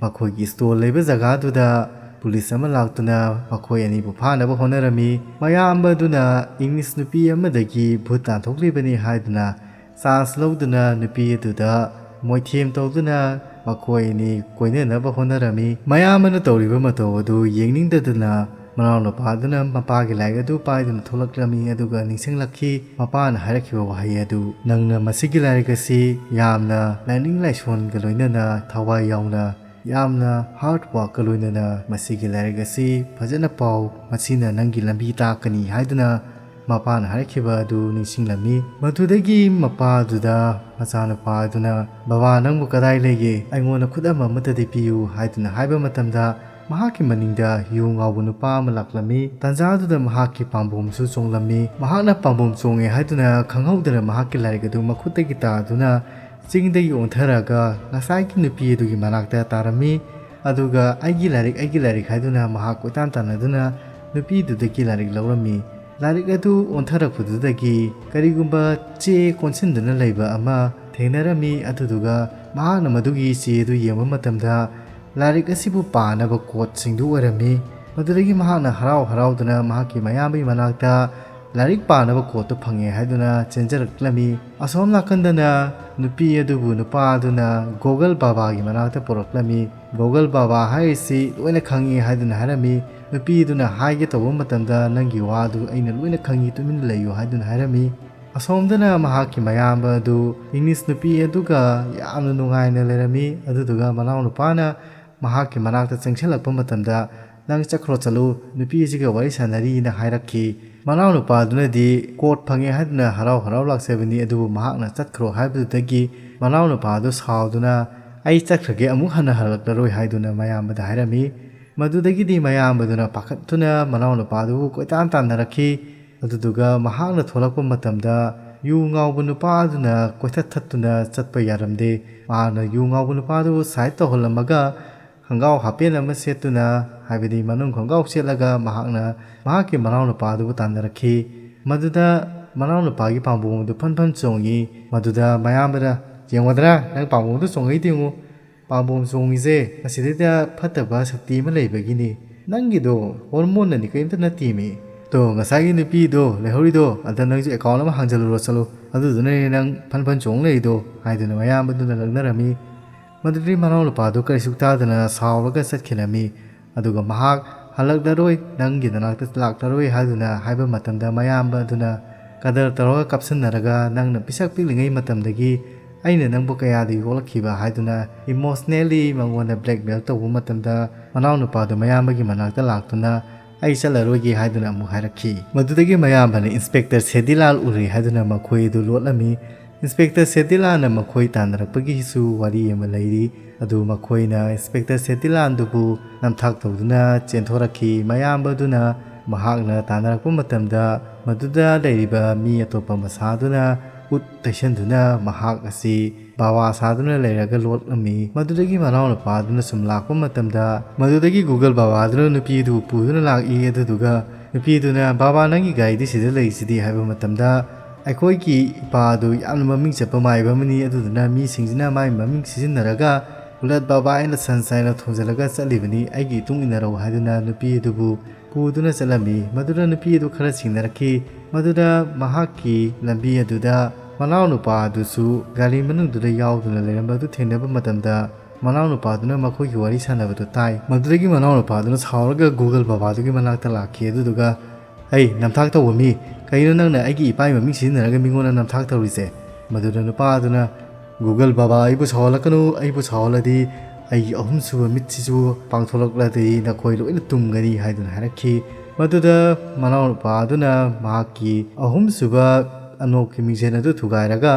ꯃꯈꯣꯏꯒꯤ ꯁ꯭ꯇꯣꯜ ꯂꯩꯕ ꯖꯒꯥꯗꯨꯗ ꯄꯨꯂꯤꯁ ꯑꯃ ꯂꯥꯛꯇꯨꯅ ꯃꯈꯣꯏ ꯑꯅꯤꯕꯨ ꯐꯥꯅꯕ ꯍꯣꯠꯅꯔꯝꯃꯤ꯫ ꯃꯌꯥꯝꯕ ꯑꯗꯨꯅ ꯏꯪꯂꯤꯁ ꯅꯨꯄꯤ ꯑꯃꯗꯒꯤ ꯚꯨꯠ ꯇꯥꯟꯊꯣꯛꯂꯤꯕꯅꯤ ꯍꯥꯏꯗꯨꯅ ꯆꯥꯟꯁ ꯂꯧꯗꯨꯅ ꯅꯨꯄꯤ ꯑꯗꯨꯗ ꯃꯣꯏꯊꯦꯝ ꯇꯧꯗꯨꯅ ꯃꯈꯣꯏ ꯑꯅꯤ ꯀꯣꯏꯅꯅꯕ ꯍꯣꯠꯅꯔꯝꯃꯤ꯫ ꯃꯌꯥꯝꯕꯅ ꯇꯧꯔꯤꯕ ꯃꯇꯧ ꯑꯗꯨ ꯌꯦꯡꯅꯤꯡꯗꯗꯨꯅ ꯃꯅꯥꯎꯅꯨꯄꯥꯗꯨꯅ ꯃꯄꯥꯒꯤ ꯂꯥꯏꯔꯤꯛ ꯑꯗꯨ ꯄꯥꯏꯗꯨꯅ ꯊꯣꯛꯂꯛꯂꯝꯃꯤ꯫ ꯑꯗꯨꯒ ꯅꯤꯡꯁꯤꯡꯂꯛꯈꯤ, ꯃꯄꯥꯅ ꯍꯥꯏꯔꯛꯈꯤꯕ ꯋꯥꯍꯩ ꯑꯗꯨ, "ꯅꯪꯅ ꯃꯁꯤꯒꯤ ꯂꯥꯏꯔꯤꯛ ꯑꯁꯤ ꯌꯥꯝꯅ ꯂꯥꯏꯅꯤꯡ ꯂꯥꯏꯁꯣꯟꯒ ꯂꯣꯏꯅꯅ ꯊꯋꯥꯏ ꯌꯥꯎꯅ, ꯌꯥꯝꯅ ꯍꯥꯔꯗ ꯋꯥꯔꯛꯀ ꯂꯣꯏꯅꯅ ꯃꯁꯤꯒꯤ ꯂꯥꯏꯔꯤꯛ ꯑꯁꯤ ꯐꯖꯅ ꯄꯥꯎ, ꯃꯁꯤꯅ ꯅꯪꯒꯤ ꯂꯝꯕꯤ ꯇꯥꯛꯀꯅꯤ" ꯍꯥꯏꯗꯨꯅ ꯃꯄꯥꯅ ꯍꯥꯏꯔꯛꯈꯤꯕ ꯑꯗꯨ ꯅꯤꯡꯁꯤꯡꯂꯝꯃꯤ꯫ ꯃꯗꯨꯗꯒꯤ ꯃꯄꯥꯗꯨꯗ ꯃꯆꯥꯅꯨꯄꯥ ꯑꯗꯨꯅ, "ꯕꯕꯥ, ꯅꯪꯕꯨ ꯀꯗꯥꯏ ꯂꯩꯒꯦ? ꯑꯩꯉꯣꯟꯗ ꯈꯨꯗꯝ ꯑꯃꯠꯇꯗꯤ ꯄꯤꯌꯨ" ꯍꯥꯏꯗꯨꯅ ꯍꯥꯏꯕ ꯃꯇꯝꯗ, ꯃꯍꯥꯛꯀꯤ ꯃꯅꯤꯡꯗ ꯌꯨ ꯉꯥꯎꯕ ꯅꯨꯄꯥ ꯑꯃ ꯂꯥꯛꯂꯝꯃꯤ꯫ ꯇꯥꯟꯖꯥꯗꯨꯗ ꯃꯍꯥꯛꯀꯤ ꯄꯥꯝꯕꯣꯝꯁꯨ ꯆꯣꯡꯂꯝꯃꯤ꯫ ꯃꯍꯥꯛꯅ ꯄꯥꯝꯕꯣꯝ ꯆꯣꯡꯉꯦ ꯍꯥꯏꯗꯨꯅ ꯈꯪꯍꯧꯗꯅ ꯃꯍꯥꯛꯀꯤ ꯂꯥꯏꯔꯤꯛ ꯑꯗꯨ ꯃꯈꯨꯠꯇꯒꯤ ꯇꯥꯗꯨꯅ ꯆꯤꯡꯗꯒꯤ ꯑꯣꯟꯊꯔꯛꯑꯒ ꯉꯁꯥꯏꯒꯤ ꯅꯨꯄꯤ ꯑꯗꯨꯒꯤ ꯃꯅꯥꯛꯇ ꯇꯥꯔꯝꯃꯤ꯫ ꯑꯗꯨꯒ "ꯑꯩꯒꯤ ꯂꯥꯏꯔꯤꯛ, ꯑꯩꯒꯤ ꯂꯥꯏꯔꯤꯛ" ꯍꯥꯏꯗꯨꯅ ꯃꯍꯥꯛ ꯀꯣꯏꯇꯥꯟ ꯇꯥꯟꯅꯗꯨꯅ ꯅꯨꯄꯤꯗꯨꯗꯒꯤ ꯂꯥꯏꯔꯤꯛ ꯂꯧꯔꯝꯃꯤ꯫ ꯂꯥꯏꯔꯤꯛ ꯑꯗꯨ ꯑꯣꯟꯊꯔꯛꯄꯗꯨꯗꯒꯤ ꯀꯔꯤꯒꯨꯝꯕ ꯆꯦ ꯀꯣꯟꯁꯤꯟꯗꯨꯅ ꯂꯩꯕ ꯑꯃ ꯊꯦꯡꯅꯔꯝꯃꯤ꯫ ꯑꯗꯨꯗꯨꯒ ꯃꯍꯥꯛꯅ ꯃꯗꯨꯒꯤ ꯆꯦ ꯑꯗꯨ ꯌꯦꯡꯕ ꯃꯇꯝꯗ ꯂꯥꯏꯔꯤꯛ ꯑꯁꯤꯕꯨ ꯄꯥꯅꯕ ꯀꯣꯠꯁꯤꯡꯗꯨ ꯑꯣꯏꯔꯝꯃꯤ꯫ ꯃꯗꯨꯗꯒꯤ ꯃꯍꯥꯛꯅ ꯍꯔꯥꯎ ꯍꯔꯥꯎꯗꯨꯅ ꯃꯍꯥꯛꯀꯤ ꯃꯌꯥꯝꯕꯒꯤ ꯃꯅꯥꯛꯇ ꯂꯥꯏꯔꯤꯛ ꯄꯥꯅꯕ ꯀꯣꯠꯇꯨ ꯐꯪꯉꯦ ꯍꯥꯏꯗꯨꯅ ꯆꯦꯟꯖꯔꯛꯂꯝꯃꯤ꯫ ꯑꯁꯣꯝ ꯅꯥꯀꯟꯗꯅ ꯅꯨꯄꯤ ꯑꯗꯨꯕꯨ ꯅꯨꯄꯥ ꯑꯗꯨꯅ ꯒꯣꯒꯜ ꯕꯥꯕꯥꯒꯤ ꯃꯅꯥꯛꯇ ꯄꯨꯔꯛꯂꯝꯃꯤ꯫ ꯒꯣꯒꯜ ꯕꯥꯕꯥ ꯍꯥꯏꯔꯤꯁꯤ ꯂꯣꯏꯅ ꯈꯪꯉꯤ ꯍꯥꯏꯗꯨꯅ ꯍꯥꯏꯔꯝꯃꯤ꯫ ꯅꯨꯄꯤ ꯑꯗꯨꯅ ꯍꯥꯏꯒꯦ ꯇꯧꯕ ꯃꯇꯝꯗ, "ꯅꯪꯒꯤ ꯋꯥꯗꯨ ꯑꯩꯅ ꯂꯣꯏꯅ ꯈꯪꯉꯤ, ꯇꯨꯃꯤꯟꯅ ꯂꯩꯌꯨ" ꯍꯥꯏꯗꯨꯅ ꯍꯥꯏꯔꯝꯃꯤ꯫ ꯑꯁꯣꯝꯗꯅ ꯃꯍꯥꯛꯀꯤ ꯃꯌꯥꯝꯕ ꯑꯗꯨ ꯏꯪꯂꯤꯁ ꯅꯨꯄꯤ ꯑꯗꯨꯒ ꯌꯥꯝꯅ ꯅꯨꯡꯉꯥꯏꯅ ꯂꯩꯔꯝꯃꯤ꯫ ꯑꯗꯨꯗꯨꯒ ꯃꯅꯥꯎꯅꯨꯄꯥꯅ ꯃꯍꯥꯛꯀꯤ ꯃꯅꯥꯛꯇ ꯆꯪꯁꯤꯜꯂꯛꯄ ꯃꯇꯝꯗ, "ꯅꯪ ꯆꯠꯈ꯭ꯔꯣ, ꯆꯠꯂꯨ, ꯅꯨꯄꯤ ꯑꯁꯤꯒ ꯋꯥꯔꯤ ꯁꯥꯟꯅꯔꯤꯅ" ꯍꯥꯏꯔꯛꯈꯤ꯫ ꯃꯅꯥꯎꯅꯨꯄꯥꯗꯨꯅꯗꯤ ꯀꯣꯠ ꯐꯪꯉꯦ ꯍꯥꯏꯗꯨꯅ ꯍꯔꯥꯎ ꯍꯔꯥꯎ ꯂꯥꯛꯆꯕꯅꯤ, ꯑꯗꯨꯕꯨ ꯃꯍꯥꯛꯅ "ꯆꯠꯈ꯭ꯔꯣ" ꯍꯥꯏꯕꯗꯨꯗꯒꯤ ꯃꯅꯥꯎꯅꯨꯄꯥꯗꯨ ꯁꯥꯎꯗꯨꯅ, "ꯑꯩ ꯆꯠꯈ꯭ꯔꯒꯦ, ꯑꯃꯨꯛ ꯍꯟꯅ ꯍꯜꯂꯛꯂꯔꯣꯏ" ꯍꯥꯏꯗꯨꯅ ꯃꯌꯥꯝꯕꯗ ꯍꯥꯏꯔꯝꯃꯤ꯫ ꯃꯗꯨꯗꯒꯤꯗꯤ ꯃꯌꯥꯝꯕꯗꯨꯅ ꯄꯥꯈꯠꯇꯨꯅ ꯃꯅꯥꯎꯅꯨꯄꯥꯗꯨꯕꯨ ꯀꯣꯏꯇꯥꯟ ꯇꯥꯟꯅꯔꯛꯈꯤ꯫ ꯑꯗꯨꯗꯨꯒ ꯃꯍꯥꯛꯅ ꯊꯣꯛꯂꯛꯄ ꯃꯇꯝꯗ ꯌꯨ ꯉꯥꯎꯕ ꯅꯨꯄꯥ ꯑꯗꯨꯅ ꯀꯣꯏꯊꯠ ꯊꯠꯇꯨꯅ ꯆꯠꯄ ꯌꯥꯔꯝꯗꯦ꯫ ꯃꯍꯥꯛꯅ ꯌꯨ ꯉꯥꯎꯕ ꯅꯨꯄꯥꯗꯨꯕꯨ ꯁꯥꯏꯠ ꯇꯧꯍꯜꯂꯝꯃꯒ ꯈꯣꯡꯒ꯭ꯔꯥꯎ ꯍꯥꯄꯦꯟ ꯑꯃ ꯁꯦꯠꯇꯨꯅ, ꯍꯥꯏꯕꯗꯤ ꯃꯅꯨꯡ ꯈꯣꯡꯒ꯭ꯔꯥꯎ ꯁꯦꯠꯂꯒ ꯃꯍꯥꯛꯅ ꯃꯍꯥꯛꯀꯤ ꯃꯅꯥꯎꯅꯨꯄꯥꯗꯨꯕꯨ ꯇꯥꯟꯅꯔꯛꯈꯤ꯫ ꯃꯗꯨꯗ ꯃꯅꯥꯎꯅꯨꯄꯥꯒꯤ ꯄꯥꯝꯕꯣꯝ ꯑꯗꯨ ꯐꯟ ꯐꯟ ꯆꯣꯡꯉꯤ꯫ ꯃꯗꯨꯗ ꯃꯌꯥꯝꯕꯅ, "ꯌꯦꯡꯉꯣꯗꯅ, ꯅꯪ ꯄꯥꯝꯕꯣꯝꯗꯨ ꯆꯣꯡꯉꯛꯏꯗꯨ ꯌꯦꯡꯉꯨ꯫ ꯄꯥꯝꯕꯣꯝ ꯆꯣꯡꯉꯤꯁꯦ ꯃꯁꯤꯗꯩꯗ ꯐꯠꯇꯕ ꯁꯛꯇꯤ ꯑꯃ ꯂꯩꯕꯒꯤꯅꯤ꯫ ꯅꯪꯒꯤꯗꯣ ꯍꯣꯔꯃꯣꯟꯅꯅꯤ, ꯀꯔꯤꯝꯇ ꯅꯠꯇꯦꯃꯤ꯫ ꯇꯣ, ꯉꯁꯥꯏꯒꯤ ꯅꯨꯄꯤꯗꯣ ꯂꯩꯍꯧꯔꯤꯗꯣ, ꯑꯗ ꯅꯪꯁꯨ ꯑꯦꯀꯥꯎꯟ ꯑꯃ ꯍꯥꯡꯖꯜꯂꯨꯔꯣ ꯆꯠꯂꯨ꯫ ꯑꯗꯨꯗꯨꯅꯅꯦ ꯅꯪ ꯐꯟ ꯐꯟ ꯆꯣꯡ ꯂꯩꯔꯤꯗꯣ" ꯍꯥꯏꯗꯨꯅ ꯃꯌꯥꯝꯕꯗꯨꯅ ꯂꯛꯅꯔꯝꯃꯤ꯫ ꯃꯗꯨꯗꯤ ꯃꯅꯥꯎꯅꯨꯄꯥꯗꯨ ꯀꯔꯤꯁꯨ ꯇꯥꯗꯅ ꯁꯥꯎꯔꯒ ꯆꯠꯈꯤꯔꯝꯃꯤ꯫ ꯑꯗꯨꯒ ꯃꯍꯥꯛ "ꯍꯜꯂꯛꯂꯔꯣꯏ, ꯅꯪꯒꯤ ꯅꯅꯥꯛꯇ ꯂꯥꯛꯂꯔꯣꯏ" ꯍꯥꯏꯗꯨꯅ ꯍꯥꯏꯕ ꯃꯇꯝꯗ, ꯃꯌꯥꯝꯕ ꯑꯗꯨꯅ ꯀꯗꯔ ꯇꯧꯔꯒ ꯀꯥꯞꯁꯤꯟꯅꯔꯒ, "ꯅꯪꯅ ꯄꯤꯁꯛ ꯄꯤꯛꯂꯤꯉꯩ ꯃꯇꯝꯗꯒꯤ ꯑꯩꯅ ꯅꯪꯕꯨ ꯀꯌꯥꯗꯤ ꯌꯣꯛꯂꯛꯈꯤꯕ" ꯍꯥꯏꯗꯨꯅ emotionally ꯃꯉꯣꯟꯗ blackmail ꯇꯧꯕ ꯃꯇꯝꯗ, ꯃꯅꯥꯎꯅꯨꯄꯥꯗꯨ ꯃꯌꯥꯝꯕꯒꯤ ꯃꯅꯥꯛꯇ ꯂꯥꯛꯇꯨꯅ "ꯑꯩ ꯆꯠꯂꯔꯣꯏꯒꯦ" ꯍꯥꯏꯗꯨꯅ ꯑꯃꯨꯛ ꯍꯥꯏꯔꯛꯈꯤ꯫ ꯃꯗꯨꯗꯒꯤ ꯃꯌꯥꯝꯕꯅ Inspector ꯁꯦꯗꯤꯂꯥꯜ ꯎꯔꯦ ꯍꯥꯏꯗꯨꯅ ꯃꯈꯣꯏ ꯑꯗꯨ ꯂꯣꯠꯂꯝꯃꯤ꯫ Inspector ꯁꯦꯗꯤꯂꯥꯜꯅ ꯃꯈꯣꯏ ꯇꯥꯟꯅꯔꯛꯄꯒꯤꯁꯨ ꯋꯥꯔꯤ ꯑꯃ ꯂꯩꯔꯤ꯫ ꯑꯗꯨ ꯃꯈꯣꯏꯅ Inspector ꯁꯦꯗꯤꯂꯥꯜꯗꯨꯕꯨ ꯅꯝꯊꯥꯛ ꯇꯧꯗꯨꯅ ꯆꯦꯟꯊꯣꯔꯛꯈꯤ꯫ ꯃꯌꯥꯝꯕꯗꯨꯅ ꯃꯍꯥꯛꯅ ꯇꯥꯟꯅꯔꯛꯄ ꯃꯇꯝꯗ, ꯃꯗꯨꯗ ꯂꯩꯔꯤꯕ ꯃꯤ ꯑꯇꯣꯞꯄ ꯃꯁꯥꯗꯨꯅ ꯎꯠ ꯇꯩꯁꯟꯗꯨꯅ ꯃꯍꯥꯛ ꯑꯁꯤ ꯕꯥꯕꯥ ꯁꯥꯗꯨꯅ ꯂꯩꯔꯒ ꯂꯣꯠꯂꯝꯃꯤ꯫ ꯃꯗꯨꯗꯒꯤ ꯃꯅꯥꯎꯅꯨꯄꯥꯗꯨꯅ ꯁꯨꯝ ꯂꯥꯛꯄ ꯃꯇꯝꯗ, ꯃꯗꯨꯗꯒꯤ Google ꯕꯥꯕꯥꯗꯨꯅ ꯅꯨꯄꯤꯗꯨ ꯄꯨꯗꯨꯅ ꯂꯥꯛꯏ꯫ ꯑꯗꯨꯗꯨꯒ ꯅꯨꯄꯤꯗꯨꯅ, "ꯕꯥꯕꯥ, ꯅꯪꯒꯤ ꯒꯥꯔꯤꯗꯤ ꯁꯤꯗ ꯂꯩꯔꯤꯁꯤꯗꯤ" ꯍꯥꯏꯕ ꯃꯇꯝꯗ, "ꯑꯩꯈꯣꯏꯒꯤ ꯏꯄꯥꯗꯨ ꯌꯥꯝꯅ ꯃꯃꯤꯡ ꯆꯠꯄ ꯃꯥꯏꯕ ꯑꯃꯅꯤ, ꯑꯗꯨꯗꯨꯅ ꯃꯤꯁꯤꯡꯁꯤꯅ ꯃꯥꯏ ꯃꯃꯤꯡ ꯁꯤꯖꯤꯟꯅꯔꯒ Bullet Baba and the Sons ꯍꯥꯏꯅ ꯊꯣꯟꯖꯜꯂꯒ ꯆꯠꯂꯤꯕꯅꯤ, ꯑꯩꯒꯤ ꯏꯇꯨꯡ ꯏꯟꯅꯔꯧ" ꯍꯥꯏꯗꯨꯅ ꯅꯨꯄꯤ ꯑꯗꯨꯕꯨ ꯄꯨꯗꯨꯅ ꯆꯠꯂꯝꯃꯤ꯫ ꯃꯗꯨꯗ ꯅꯨꯄꯤ ꯑꯗꯨ ꯈꯔ ꯆꯤꯡꯅꯔꯛꯈꯤ꯫ ꯃꯗꯨꯗ ꯃꯍꯥꯛꯀꯤ ꯂꯝꯕꯤ ꯑꯗꯨꯗ ꯃꯅꯥꯎꯅꯨꯄꯥ ꯑꯗꯨꯁꯨ ꯒꯥꯔꯤ ꯃꯅꯨꯡꯗꯨꯗ ꯌꯥꯎꯗꯨꯅ ꯂꯩꯔꯝꯕ ꯑꯗꯨ ꯊꯦꯡꯅꯕ ꯃꯇꯝꯗ, ꯃꯅꯥꯎꯅꯨꯄꯥꯗꯨꯅ ꯃꯈꯣꯏꯒꯤ ꯋꯥꯔꯤ ꯁꯥꯟꯅꯕꯗꯨ ꯇꯥꯏ꯫ ꯃꯗꯨꯗꯒꯤ ꯃꯅꯥꯎꯅꯨꯄꯥꯗꯨꯅ ꯁꯥꯎꯔꯒ Google ꯕꯥꯕꯥꯗꯨꯒꯤ ꯃꯅꯥꯛꯇ ꯂꯥꯛꯈꯤ꯫ ꯑꯗꯨꯗꯨꯒ, "ꯑꯩ ꯅꯝꯊꯥꯛ ꯇꯧꯕ ꯃꯤ, ꯀꯩꯅꯣ ꯅꯪꯅ ꯑꯩꯒꯤ ꯏꯄꯥꯒꯤ ꯃꯃꯤꯡ ꯁꯤꯖꯤꯟꯅꯔꯒ ꯃꯤꯉꯣꯟꯗ ꯅꯝꯊꯥꯛ ꯇꯧꯔꯤꯁꯦ?" ꯃꯗꯨꯗ ꯅꯨꯄꯥꯗꯨꯅ, "Google ꯕꯥꯕꯥ, ꯑꯩꯕꯨ ꯁꯥꯎꯍꯜꯂꯛꯀꯅꯨ, ꯑꯩꯕꯨ ꯁꯥꯎꯍꯜꯂꯗꯤ ꯑꯩꯒꯤ ꯑꯍꯨꯝꯁꯨꯕ ꯃꯤꯠꯁꯤꯁꯨ ꯄꯥꯡꯊꯣꯛꯂꯛꯂꯗꯤ ꯅꯈꯣꯏ ꯂꯣꯏꯅ ꯇꯨꯝꯒꯅꯤ" ꯍꯥꯏꯗꯨꯅ ꯍꯥꯏꯔꯛꯈꯤ꯫ ꯃꯗꯨꯗ ꯃꯅꯥꯎꯅꯨꯄꯥ ꯑꯗꯨꯅ ꯃꯍꯥꯛꯀꯤ ꯑꯍꯨꯝꯁꯨꯕ ꯑꯅꯣꯛꯀꯤ ꯃꯤꯡꯁꯦꯜ ꯑꯗꯨ ꯊꯨꯒꯥꯏꯔꯒ,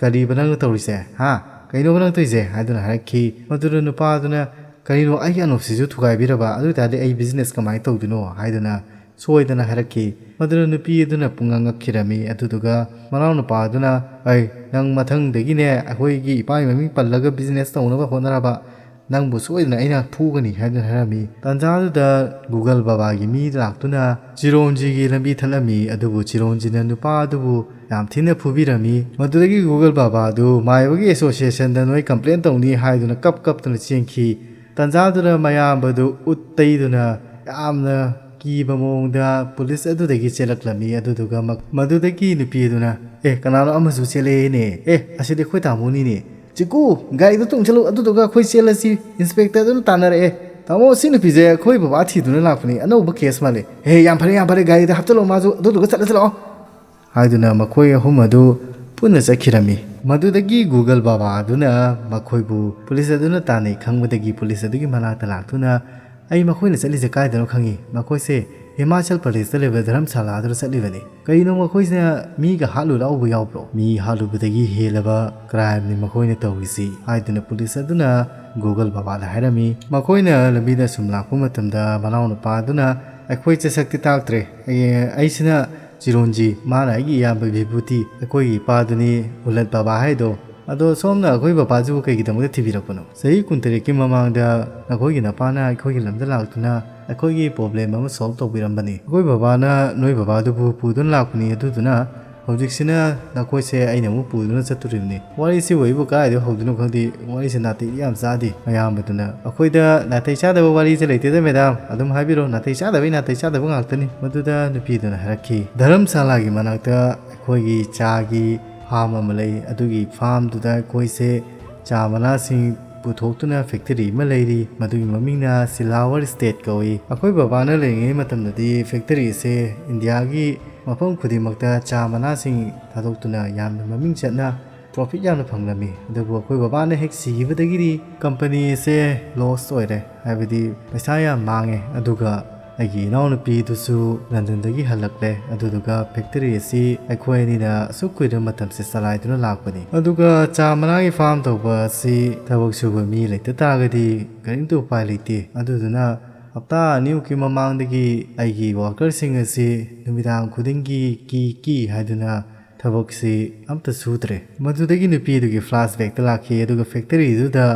"ꯀꯔꯤꯕ ꯅꯪꯅ ꯇꯧꯔꯤꯁꯦ? ꯍꯥ? ꯀꯩꯅꯣꯕ ꯅꯪ ꯇꯧꯔꯤꯁꯦ?" ꯍꯥꯏꯗꯨꯅ ꯍꯥꯏꯔꯛꯈꯤ꯫ ꯃꯗꯨꯗ ꯅꯨꯄꯥꯗꯨꯅ, "ꯀꯔꯤꯅꯣ, ꯑꯩꯒꯤ ꯑꯅꯣꯛꯁꯤꯁꯨ ꯊꯨꯒꯥꯏꯕꯤꯔꯕ? ꯑꯗꯨ ꯑꯣꯏꯇꯥꯔꯗꯤ ꯑꯩ business ꯀꯃꯥꯏꯅ ꯇꯧꯗꯣꯏꯅꯣ?" ꯍꯥꯏꯗꯨꯅ ꯁꯣꯏꯗꯅ ꯍꯥꯏꯔꯛꯈꯤ꯫ ꯃꯗꯨꯗ ꯅꯨꯄꯤ ꯑꯗꯨꯅ ꯄꯨꯡꯉꯛ ꯉꯛꯈꯤꯔꯝꯃꯤ꯫ ꯑꯗꯨꯗꯨꯒ ꯃꯅꯥꯎꯅꯨꯄꯥ ꯑꯗꯨꯅ, "ꯑꯩ ꯅꯪ ꯃꯊꯪꯗꯒꯤꯅꯦ ꯑꯩꯈꯣꯏꯒꯤ ꯏꯄꯥꯒꯤ ꯃꯃꯤꯡ ꯄꯜꯂꯒ business ꯇꯧꯅꯕ ꯍꯣꯠꯅꯔꯕ, ꯅꯪꯕꯨ ꯁꯣꯏꯗꯅ ꯑꯩꯅ ꯐꯨꯒꯅꯤ" ꯍꯥꯏꯗꯨꯅ ꯍꯥꯏꯔꯝꯃꯤ꯫ ꯇꯥꯟꯖꯥꯗꯨꯗ Google ꯕꯥꯕꯥꯒꯤ ꯃꯤ ꯂꯥꯛꯇꯨꯅ ꯆꯤꯔꯣꯟꯖꯤꯒꯤ ꯂꯝꯕꯤ ꯊꯠꯂꯝꯃꯤ꯫ ꯑꯗꯨꯕꯨ ꯆꯤꯔꯣꯟꯖꯤꯅ ꯅꯨꯄꯥ ꯑꯗꯨꯕꯨ ꯌꯥꯝ ꯊꯤꯅ ꯐꯨꯕꯤꯔꯝꯃꯤ꯫ ꯃꯗꯨꯗꯒꯤ Google ꯕꯥꯕꯥ ꯑꯗꯨ ꯃꯥꯏꯕꯒꯤ associationꯗ ꯅꯣꯏ complain ꯇꯧꯅꯤ ꯍꯥꯏꯗꯨꯅ ꯀꯞ ꯀꯞꯇꯨꯅ ꯆꯦꯟꯈꯤ꯫ ꯇꯥꯟꯖꯥꯗꯨꯗ ꯃꯌꯥꯝꯕꯗꯨ ꯎꯠ ꯇꯩꯗꯨꯅ ꯌꯥꯝꯅ ꯀꯤꯕ ꯃꯑꯣꯡꯗ ꯄꯨꯂꯤꯁ ꯑꯗꯨꯗꯒꯤ ꯆꯦꯜꯂꯛꯂꯝꯃꯤ꯫ ꯑꯗꯨꯗꯨꯒ ꯃ-, ꯃꯗꯨꯗꯒꯤ ꯅꯨꯄꯤ ꯑꯗꯨꯅ, "ꯑꯦ, ꯀꯅꯥꯅꯣ ꯑꯃꯁꯨ ꯆꯦꯜꯂꯛꯑꯦꯅꯦ? ꯑꯦ, ꯑꯁꯤꯗꯤ ꯑꯩꯈꯣꯏ ꯇꯥꯃꯣꯅꯤꯅꯦ꯫ "ꯆꯤꯀꯨ, ꯒꯥꯔꯤꯗ ꯇꯣꯡꯁꯤꯜꯂꯨ, ꯑꯗꯨꯗꯨꯒ ꯑꯩꯈꯣꯏ ꯆꯦꯜꯂꯁꯤ, ꯏꯟꯁꯄꯦꯛꯇꯔꯗꯨꯅ ꯇꯥꯟꯅꯔꯛꯑꯦ꯫ ꯇꯥꯃꯣ, ꯁꯤ ꯅꯨꯄꯤꯁꯦ ꯑꯩꯈꯣꯏ ꯕꯕꯥ ꯊꯤꯗꯨꯅ ꯂꯥꯛꯄꯅꯤ, ꯑꯅꯧꯕ ꯀꯦꯁ ꯃꯥꯜꯂꯦ꯫ ꯍꯦ, ꯌꯥꯝ ꯐꯔꯦ, ꯌꯥꯝ ꯐꯔꯦ, ꯒꯥꯔꯤꯗ ꯍꯥꯞꯆꯤꯜꯂꯣ ꯃꯥꯁꯨ, ꯑꯗꯨꯗꯨꯒ ꯆꯠꯂꯁꯤ ꯂꯥꯛꯑꯣ" ꯍꯥꯏꯗꯨꯅ ꯃꯈꯣꯏ ꯑꯍꯨꯝ ꯑꯗꯨ ꯄꯨꯟꯅ ꯆꯠꯈꯤꯔꯝꯃꯤ꯫ ꯃꯗꯨꯗꯒꯤ ꯒꯨꯒꯜ ꯕꯕꯥ ꯑꯗꯨꯅ ꯃꯈꯣꯏꯕꯨ ꯄꯨꯂꯤꯁ ꯑꯗꯨꯅ ꯇꯥꯟꯅꯩ ꯈꯪꯕꯗꯒꯤ ꯄꯨꯂꯤꯁ ꯑꯗꯨꯒꯤ ꯃꯅꯥꯛꯇ ꯂꯥꯛꯇꯨꯅ, "ꯑꯩ ꯃꯈꯣꯏꯅ ꯆꯠꯂꯤꯁꯦ ꯀꯥꯏꯗꯅꯣ ꯈꯪꯉꯤ, ꯃꯈꯣꯏꯁꯦ ꯍꯤꯃꯥꯆꯜ ꯄ꯭ꯔꯗꯦꯁꯇ ꯂꯩꯕ ꯙꯔꯝꯁꯥꯂꯥꯗꯨꯗ ꯆꯠꯂꯤꯕꯅꯤ꯫ ꯀꯩꯅꯣ ꯃꯈꯣꯏꯁꯤꯅ ꯃꯤꯒ ꯍꯥꯠꯂꯨ ꯂꯥꯎꯕ ꯌꯥꯎꯕ꯭ꯔꯣ? ꯃꯤ ꯍꯥꯠꯂꯨꯕꯗꯒꯤ ꯍꯦꯜꯂꯕ ꯀ꯭ꯔꯥꯏꯝꯅꯤ ꯃꯈꯣꯏꯅ ꯇꯧꯔꯤꯁꯤ" ꯍꯥꯏꯗꯨꯅ ꯄꯨꯂꯤꯁ ꯑꯗꯨꯅ ꯒꯨꯒꯜ ꯕꯕꯥꯗ ꯍꯥꯏꯔꯝꯃꯤ꯫ ꯃꯈꯣꯏꯅ ꯂꯝꯕꯤꯗ ꯁꯨꯝ ꯂꯥꯛꯄ ꯃꯇꯝꯗ ꯃꯅꯥꯎꯅꯨꯄꯥ ꯑꯗꯨꯅ, "ꯑꯩꯈꯣꯏ ꯆꯦ ꯁꯛꯇꯤ ꯇꯥꯛꯇ꯭ꯔꯦ꯫ ꯑꯩ, ꯑꯩꯁꯤꯅ ꯆꯤꯔꯣꯟꯖꯤ, ꯃꯥꯅ ꯑꯩꯒꯤ ꯏꯌꯥꯝꯕ ꯚꯤꯚꯨꯇꯤ, ꯑꯩꯈꯣꯏꯒꯤ ꯏꯄꯥꯗꯨꯅꯤ ꯎꯂꯠ ꯕꯕꯥ ꯍꯥꯏꯗꯣ꯫ ꯑꯗꯣ ꯁꯣꯝꯅ ꯑꯩꯈꯣꯏ ꯕꯕꯥꯁꯤꯕꯨ ꯀꯩꯒꯤꯗꯃꯛꯇ ꯊꯤꯕꯤꯔꯛꯄꯅꯣ? ꯆꯍꯤ ꯀꯨꯟꯇꯔꯦꯠꯀꯤ ꯃꯃꯥꯡꯗ ꯅꯈꯣꯏꯒꯤ ꯅꯄꯥꯅ ꯑꯩꯈꯣꯏꯒꯤ ꯂꯝꯗ ꯂꯥꯛꯇꯨꯅ ꯑꯩꯈꯣꯏꯒꯤ ꯄ꯭ꯔꯣꯕ꯭ꯂꯦꯝ ꯑꯃ ꯁꯣꯜꯕ ꯇꯧꯕꯤꯔꯝꯕꯅꯤ꯫ ꯑꯩꯈꯣꯏ ꯕꯕꯥꯅ ꯅꯣꯏ ꯕꯕꯥꯗꯨꯕꯨ ꯄꯨꯗꯨꯅ ꯂꯥꯛꯄꯅꯤ, ꯑꯗꯨꯗꯨꯅ ꯍꯧꯖꯤꯛꯁꯤꯅ ꯅꯈꯣꯏꯁꯦ ꯑꯩꯅ ꯑꯃꯨꯛ ꯄꯨꯗꯨꯅ ꯆꯠꯇꯣꯔꯤꯕꯅꯤ꯫ ꯋꯥꯔꯤꯁꯤꯕꯨ ꯑꯩꯕꯨ ꯀꯗꯥꯏꯗ ꯍꯧꯗꯣꯏꯅꯣ ꯈꯪꯗꯦ, ꯋꯥꯔꯤꯁꯦ ꯅꯥꯇꯩ ꯌꯥꯝ ꯆꯥꯗꯦ꯫ ꯃꯌꯥꯝꯕꯗꯨꯅ, "ꯑꯩꯈꯣꯏꯗ ꯅꯥꯇꯩ ꯆꯥꯗꯕ ꯋꯥꯔꯤꯁꯦ ꯂꯩꯇꯦꯗ ꯃꯦꯗꯥꯝ, ꯑꯗꯨꯝ ꯍꯥꯏꯕꯤꯔꯣ, ꯅꯥꯇꯩ ꯆꯥꯗꯕꯩ ꯅꯥꯇꯩ ꯆꯥꯗꯕ ꯉꯥꯛꯇꯅꯤ"꯫ ꯃꯗꯨꯗ ꯅꯨꯄꯤꯗꯨꯅ ꯍꯥꯏꯔꯛꯈꯤ, "ꯙꯔꯝꯁꯥꯂꯥꯒꯤ ꯃꯅꯥꯛꯇ ꯑꯩꯈꯣꯏꯒꯤ ꯆꯥꯒꯤ ꯐꯥꯝ ꯑꯃ ꯂꯩ, ꯑꯗꯨꯒꯤ ꯐꯥꯝꯗꯨꯗ ꯑꯩꯈꯣꯏꯁꯦ ꯆꯥ ꯃꯅꯥꯁꯤꯡ ꯄꯨꯊꯣꯛꯇꯨꯅ ꯐꯦꯛꯇꯔꯤ ꯑꯃ ꯂꯩꯔꯤ, ꯃꯗꯨꯒꯤ ꯃꯃꯤꯡꯅ ꯁꯤꯂꯥꯋꯔ ꯏꯁꯇꯦꯠ ꯀꯧꯏ꯫ ꯑꯩꯈꯣꯏ ꯕꯕꯥꯅ ꯂꯩꯔꯤꯉꯩ ꯃꯇꯝꯗꯗꯤ ꯐꯦꯛꯇꯔꯤ ꯑꯁꯦ ꯏꯟꯗꯤꯌꯥꯒꯤ ꯃꯐꯝ ꯈꯨꯗꯤꯡꯃꯛꯇ ꯆꯥ ꯃꯅꯥꯁꯤꯡ ꯊꯥꯗꯣꯛꯇꯨꯅ ꯌꯥꯝꯅ ꯃꯃꯤꯡ ꯆꯠꯅ ꯄ꯭ꯔꯣꯐꯤꯠ ꯌꯥꯝꯅ ꯐꯪꯂꯝꯃꯤ꯫ ꯑꯗꯨꯕꯨ ꯑꯩꯈꯣꯏ ꯕꯕꯥꯅ ꯍꯦꯛ ꯁꯤꯈꯤꯕꯗꯒꯤꯗꯤ ꯀꯝꯄꯅꯤ ꯑꯁꯦ ꯂꯣꯁ ꯑꯣꯏꯔꯦ, ꯍꯥꯏꯕꯗꯤ ꯄꯩꯁꯥ ꯌꯥꯝ ꯃꯥꯡꯉꯦ꯫ ꯑꯗꯨꯒ ꯑꯩꯒꯤ ꯏꯅꯥꯎꯅꯨꯄꯤꯗꯨꯁꯨ ꯂꯟꯗꯟꯗꯒꯤ ꯍꯜꯂꯛꯂꯦ, ꯑꯗꯨꯗꯨꯒ ꯐꯦꯛꯇꯔꯤ ꯑꯁꯤ ꯑꯩꯈꯣꯏ ꯑꯅꯤꯅ ꯑꯁꯨꯛ ꯀꯨꯏꯔꯕ ꯃꯇꯝꯁꯦ ꯆꯂꯥꯏꯗꯨꯅ ꯂꯥꯛꯄꯅꯤ꯫ ꯑꯗꯨꯒ ꯆꯥ ꯃꯅꯥꯒꯤ ꯐꯥꯔꯝ ꯇꯧꯕ ꯑꯁꯤ ꯊꯕꯛ ꯁꯨꯕ ꯃꯤ ꯂꯩꯇ ꯇꯥꯔꯒꯗꯤ ꯀꯔꯤꯝꯇ ꯎꯄꯥꯏ ꯂꯩꯇꯦ꯫ ꯑꯗꯨꯗꯨꯅ ꯍꯞꯇꯥ ꯑꯅꯤꯃꯨꯛꯀꯤ ꯃꯃꯥꯡꯗꯒꯤ ꯑꯩꯒꯤ ꯋꯥꯀꯔꯁꯤꯡ ꯑꯁꯤ ꯅꯨꯃꯤꯗꯥꯡ ꯈꯨꯗꯤꯡꯒꯤ ꯀꯤ ꯀꯤ ꯍꯥꯏꯗꯨꯅ ꯊꯕꯛꯁꯤ ꯑꯝꯇ ꯁꯨꯗ꯭ꯔꯦ"꯫ ꯃꯗꯨꯗꯒꯤ ꯅꯨꯄꯤꯗꯨꯒꯤ ꯐ꯭ꯂꯥꯁꯕꯦꯛꯇ ꯂꯥꯛꯈꯤ, ꯑꯗꯨꯒ ꯐꯦꯛꯇꯔꯤꯗꯨꯗ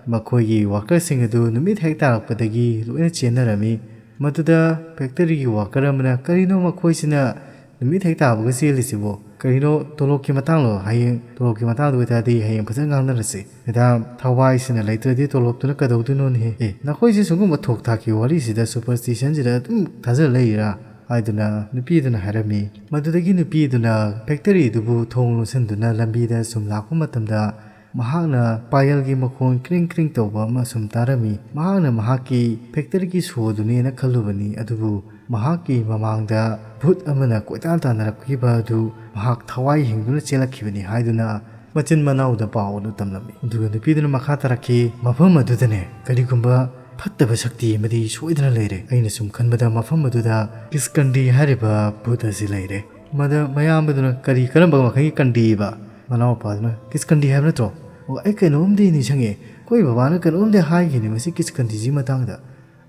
ꯃꯈꯣꯏꯒꯤ ꯋꯥꯀꯔꯁꯤꯡ ꯑꯗꯨ ꯅꯨꯃꯤꯠ ꯍꯦꯛ ꯇꯥꯔꯛꯄꯗꯒꯤ ꯂꯣꯏꯅ ꯆꯦꯟꯅꯔꯝꯃꯤ꯫ ꯃꯗꯨꯗ ꯐꯦꯛꯇꯔꯤꯒꯤ ꯋꯥꯀꯔ ꯑꯃꯅ, "ꯀꯔꯤꯅꯣ ꯃꯈꯣꯏꯁꯤꯅ ꯅꯨꯃꯤꯠ ꯍꯦꯛ ꯇꯥꯕꯒ ꯆꯦꯜꯂꯤꯁꯤꯕꯣ? ꯀꯔꯤꯅꯣ, ꯇꯣꯂꯣꯞꯀꯤ ꯃꯇꯥꯡꯂꯣ? ꯍꯌꯦꯡ ꯇꯣꯂꯣꯞꯀꯤ ꯃꯇꯥꯡꯗ ꯑꯣꯏꯇꯥꯔꯗꯤ ꯍꯌꯦꯡ ꯐꯖꯅ ꯉꯥꯡꯅꯔꯁꯤ꯫ ꯃꯦꯗꯥꯝ, ꯊꯋꯥꯏꯁꯤꯅ ꯂꯩꯇ꯭ꯔꯗꯤ ꯇꯣꯂꯣꯞꯇꯨꯅ ꯀꯩꯗꯧꯗꯣꯏꯅꯣꯅꯦꯍꯦ? ꯑꯦ, ꯅꯈꯣꯏꯁꯦ ꯁꯤꯒꯨꯝꯕ ꯊꯣꯛ ꯊꯥꯛꯀꯤ ꯋꯥꯔꯤꯁꯤꯗ, ꯁꯨꯄꯔꯁ꯭ꯇꯤꯁꯟꯁꯤꯗ ꯑꯗꯨꯝ ꯊꯥꯖꯔ ꯂꯩꯔꯤꯔꯥ?" ꯍꯥꯏꯗꯨꯅ ꯅꯨꯄꯤꯗꯨꯅ ꯍꯥꯏꯔꯝꯃꯤ꯫ ꯃꯗꯨꯗꯒꯤ ꯅꯨꯄꯤꯗꯨꯅ ꯐꯦꯛꯇꯔꯤꯗꯨꯕꯨ ꯊꯣꯡ ꯂꯣꯟꯁꯤꯟꯗꯨꯅ ꯂꯝꯕꯤꯗ ꯁꯨꯝ ꯂꯥꯛꯄ ꯃꯇꯝꯗ, ꯃꯍꯥꯛꯅ ꯄꯥꯌꯦꯜꯒꯤ ꯃꯈꯣꯟ ꯀ꯭ꯔꯤꯡ ꯀ꯭ꯔꯤꯡ ꯇꯧꯕ ꯑꯃ ꯁꯨꯝ ꯇꯥꯔꯝꯃꯤ꯫ ꯃꯍꯥꯛꯅ ꯃꯍꯥꯛꯀꯤ ꯐꯦꯛꯇꯔꯤꯒꯤ ꯁꯣ ꯑꯗꯨꯅꯦꯅ ꯈꯜꯂꯨꯕꯅꯤ, ꯑꯗꯨꯕꯨ ꯃꯍꯥꯛꯀꯤ ꯃꯃꯥꯡꯗ ꯚꯨꯠ ꯑꯃꯅ ꯀꯣꯏꯇꯥꯟ ꯇꯥꯟꯅꯔꯛꯈꯤꯕ ꯑꯗꯨ ꯃꯍꯥꯛ ꯊꯋꯥꯏ ꯍꯤꯡꯗꯨꯅ ꯆꯦꯜꯂꯛꯈꯤꯕꯅꯤ ꯍꯥꯏꯗꯨꯅ ꯃꯆꯤꯟ ꯃꯅꯥꯎꯗ ꯄꯥꯎ ꯑꯗꯨ ꯇꯝꯂꯝꯃꯤ꯫ ꯑꯗꯨꯒ ꯅꯨꯄꯤꯗꯨꯅ ꯃꯈꯥ ꯇꯥꯔꯛꯈꯤ, "ꯃꯐꯝ ꯑꯗꯨꯗꯅꯦ ꯀꯔꯤꯒꯨꯝꯕ ꯐꯠꯇꯕ ꯁꯛꯇꯤ ꯑꯃꯗꯤ ꯁꯣꯏꯗꯅ ꯂꯩꯔꯦ꯫ ꯑꯩꯅ ꯁꯨꯝ ꯈꯟꯕꯗ ꯃꯐꯝ ꯑꯗꯨꯗ ꯀꯤꯁꯀꯟꯗꯤ ꯍꯥꯏꯔꯤꯕ ꯚꯨꯠ ꯑꯁꯤ ꯂꯩꯔꯦ꯫" ꯃꯗ ꯃꯌꯥꯝꯕꯗꯨꯅ, "ꯀꯔꯤ, ꯀꯔꯝꯕ ꯃꯈꯜꯒꯤ ꯀꯟꯗꯤꯕ?" ꯃꯅꯥꯎꯄꯥꯗꯨꯅ, "ꯀꯤꯁꯀꯟꯗꯤ ꯍꯥꯏꯕ ꯅꯠꯇ꯭ꯔꯣ? ꯑꯣ, ꯑꯩ ꯀꯩꯅꯣꯝꯗꯤ ꯅꯤꯡꯁꯤꯡꯉꯦ꯫ ꯑꯩꯈꯣꯏ ꯕꯕꯥꯅ ꯀꯩꯅꯣꯝꯗꯤ ꯍꯥꯏꯈꯤꯅꯦ ꯃꯁꯤ ꯀꯤꯁꯀꯟꯗꯤꯁꯤ ꯃꯇꯥꯡꯗ꯫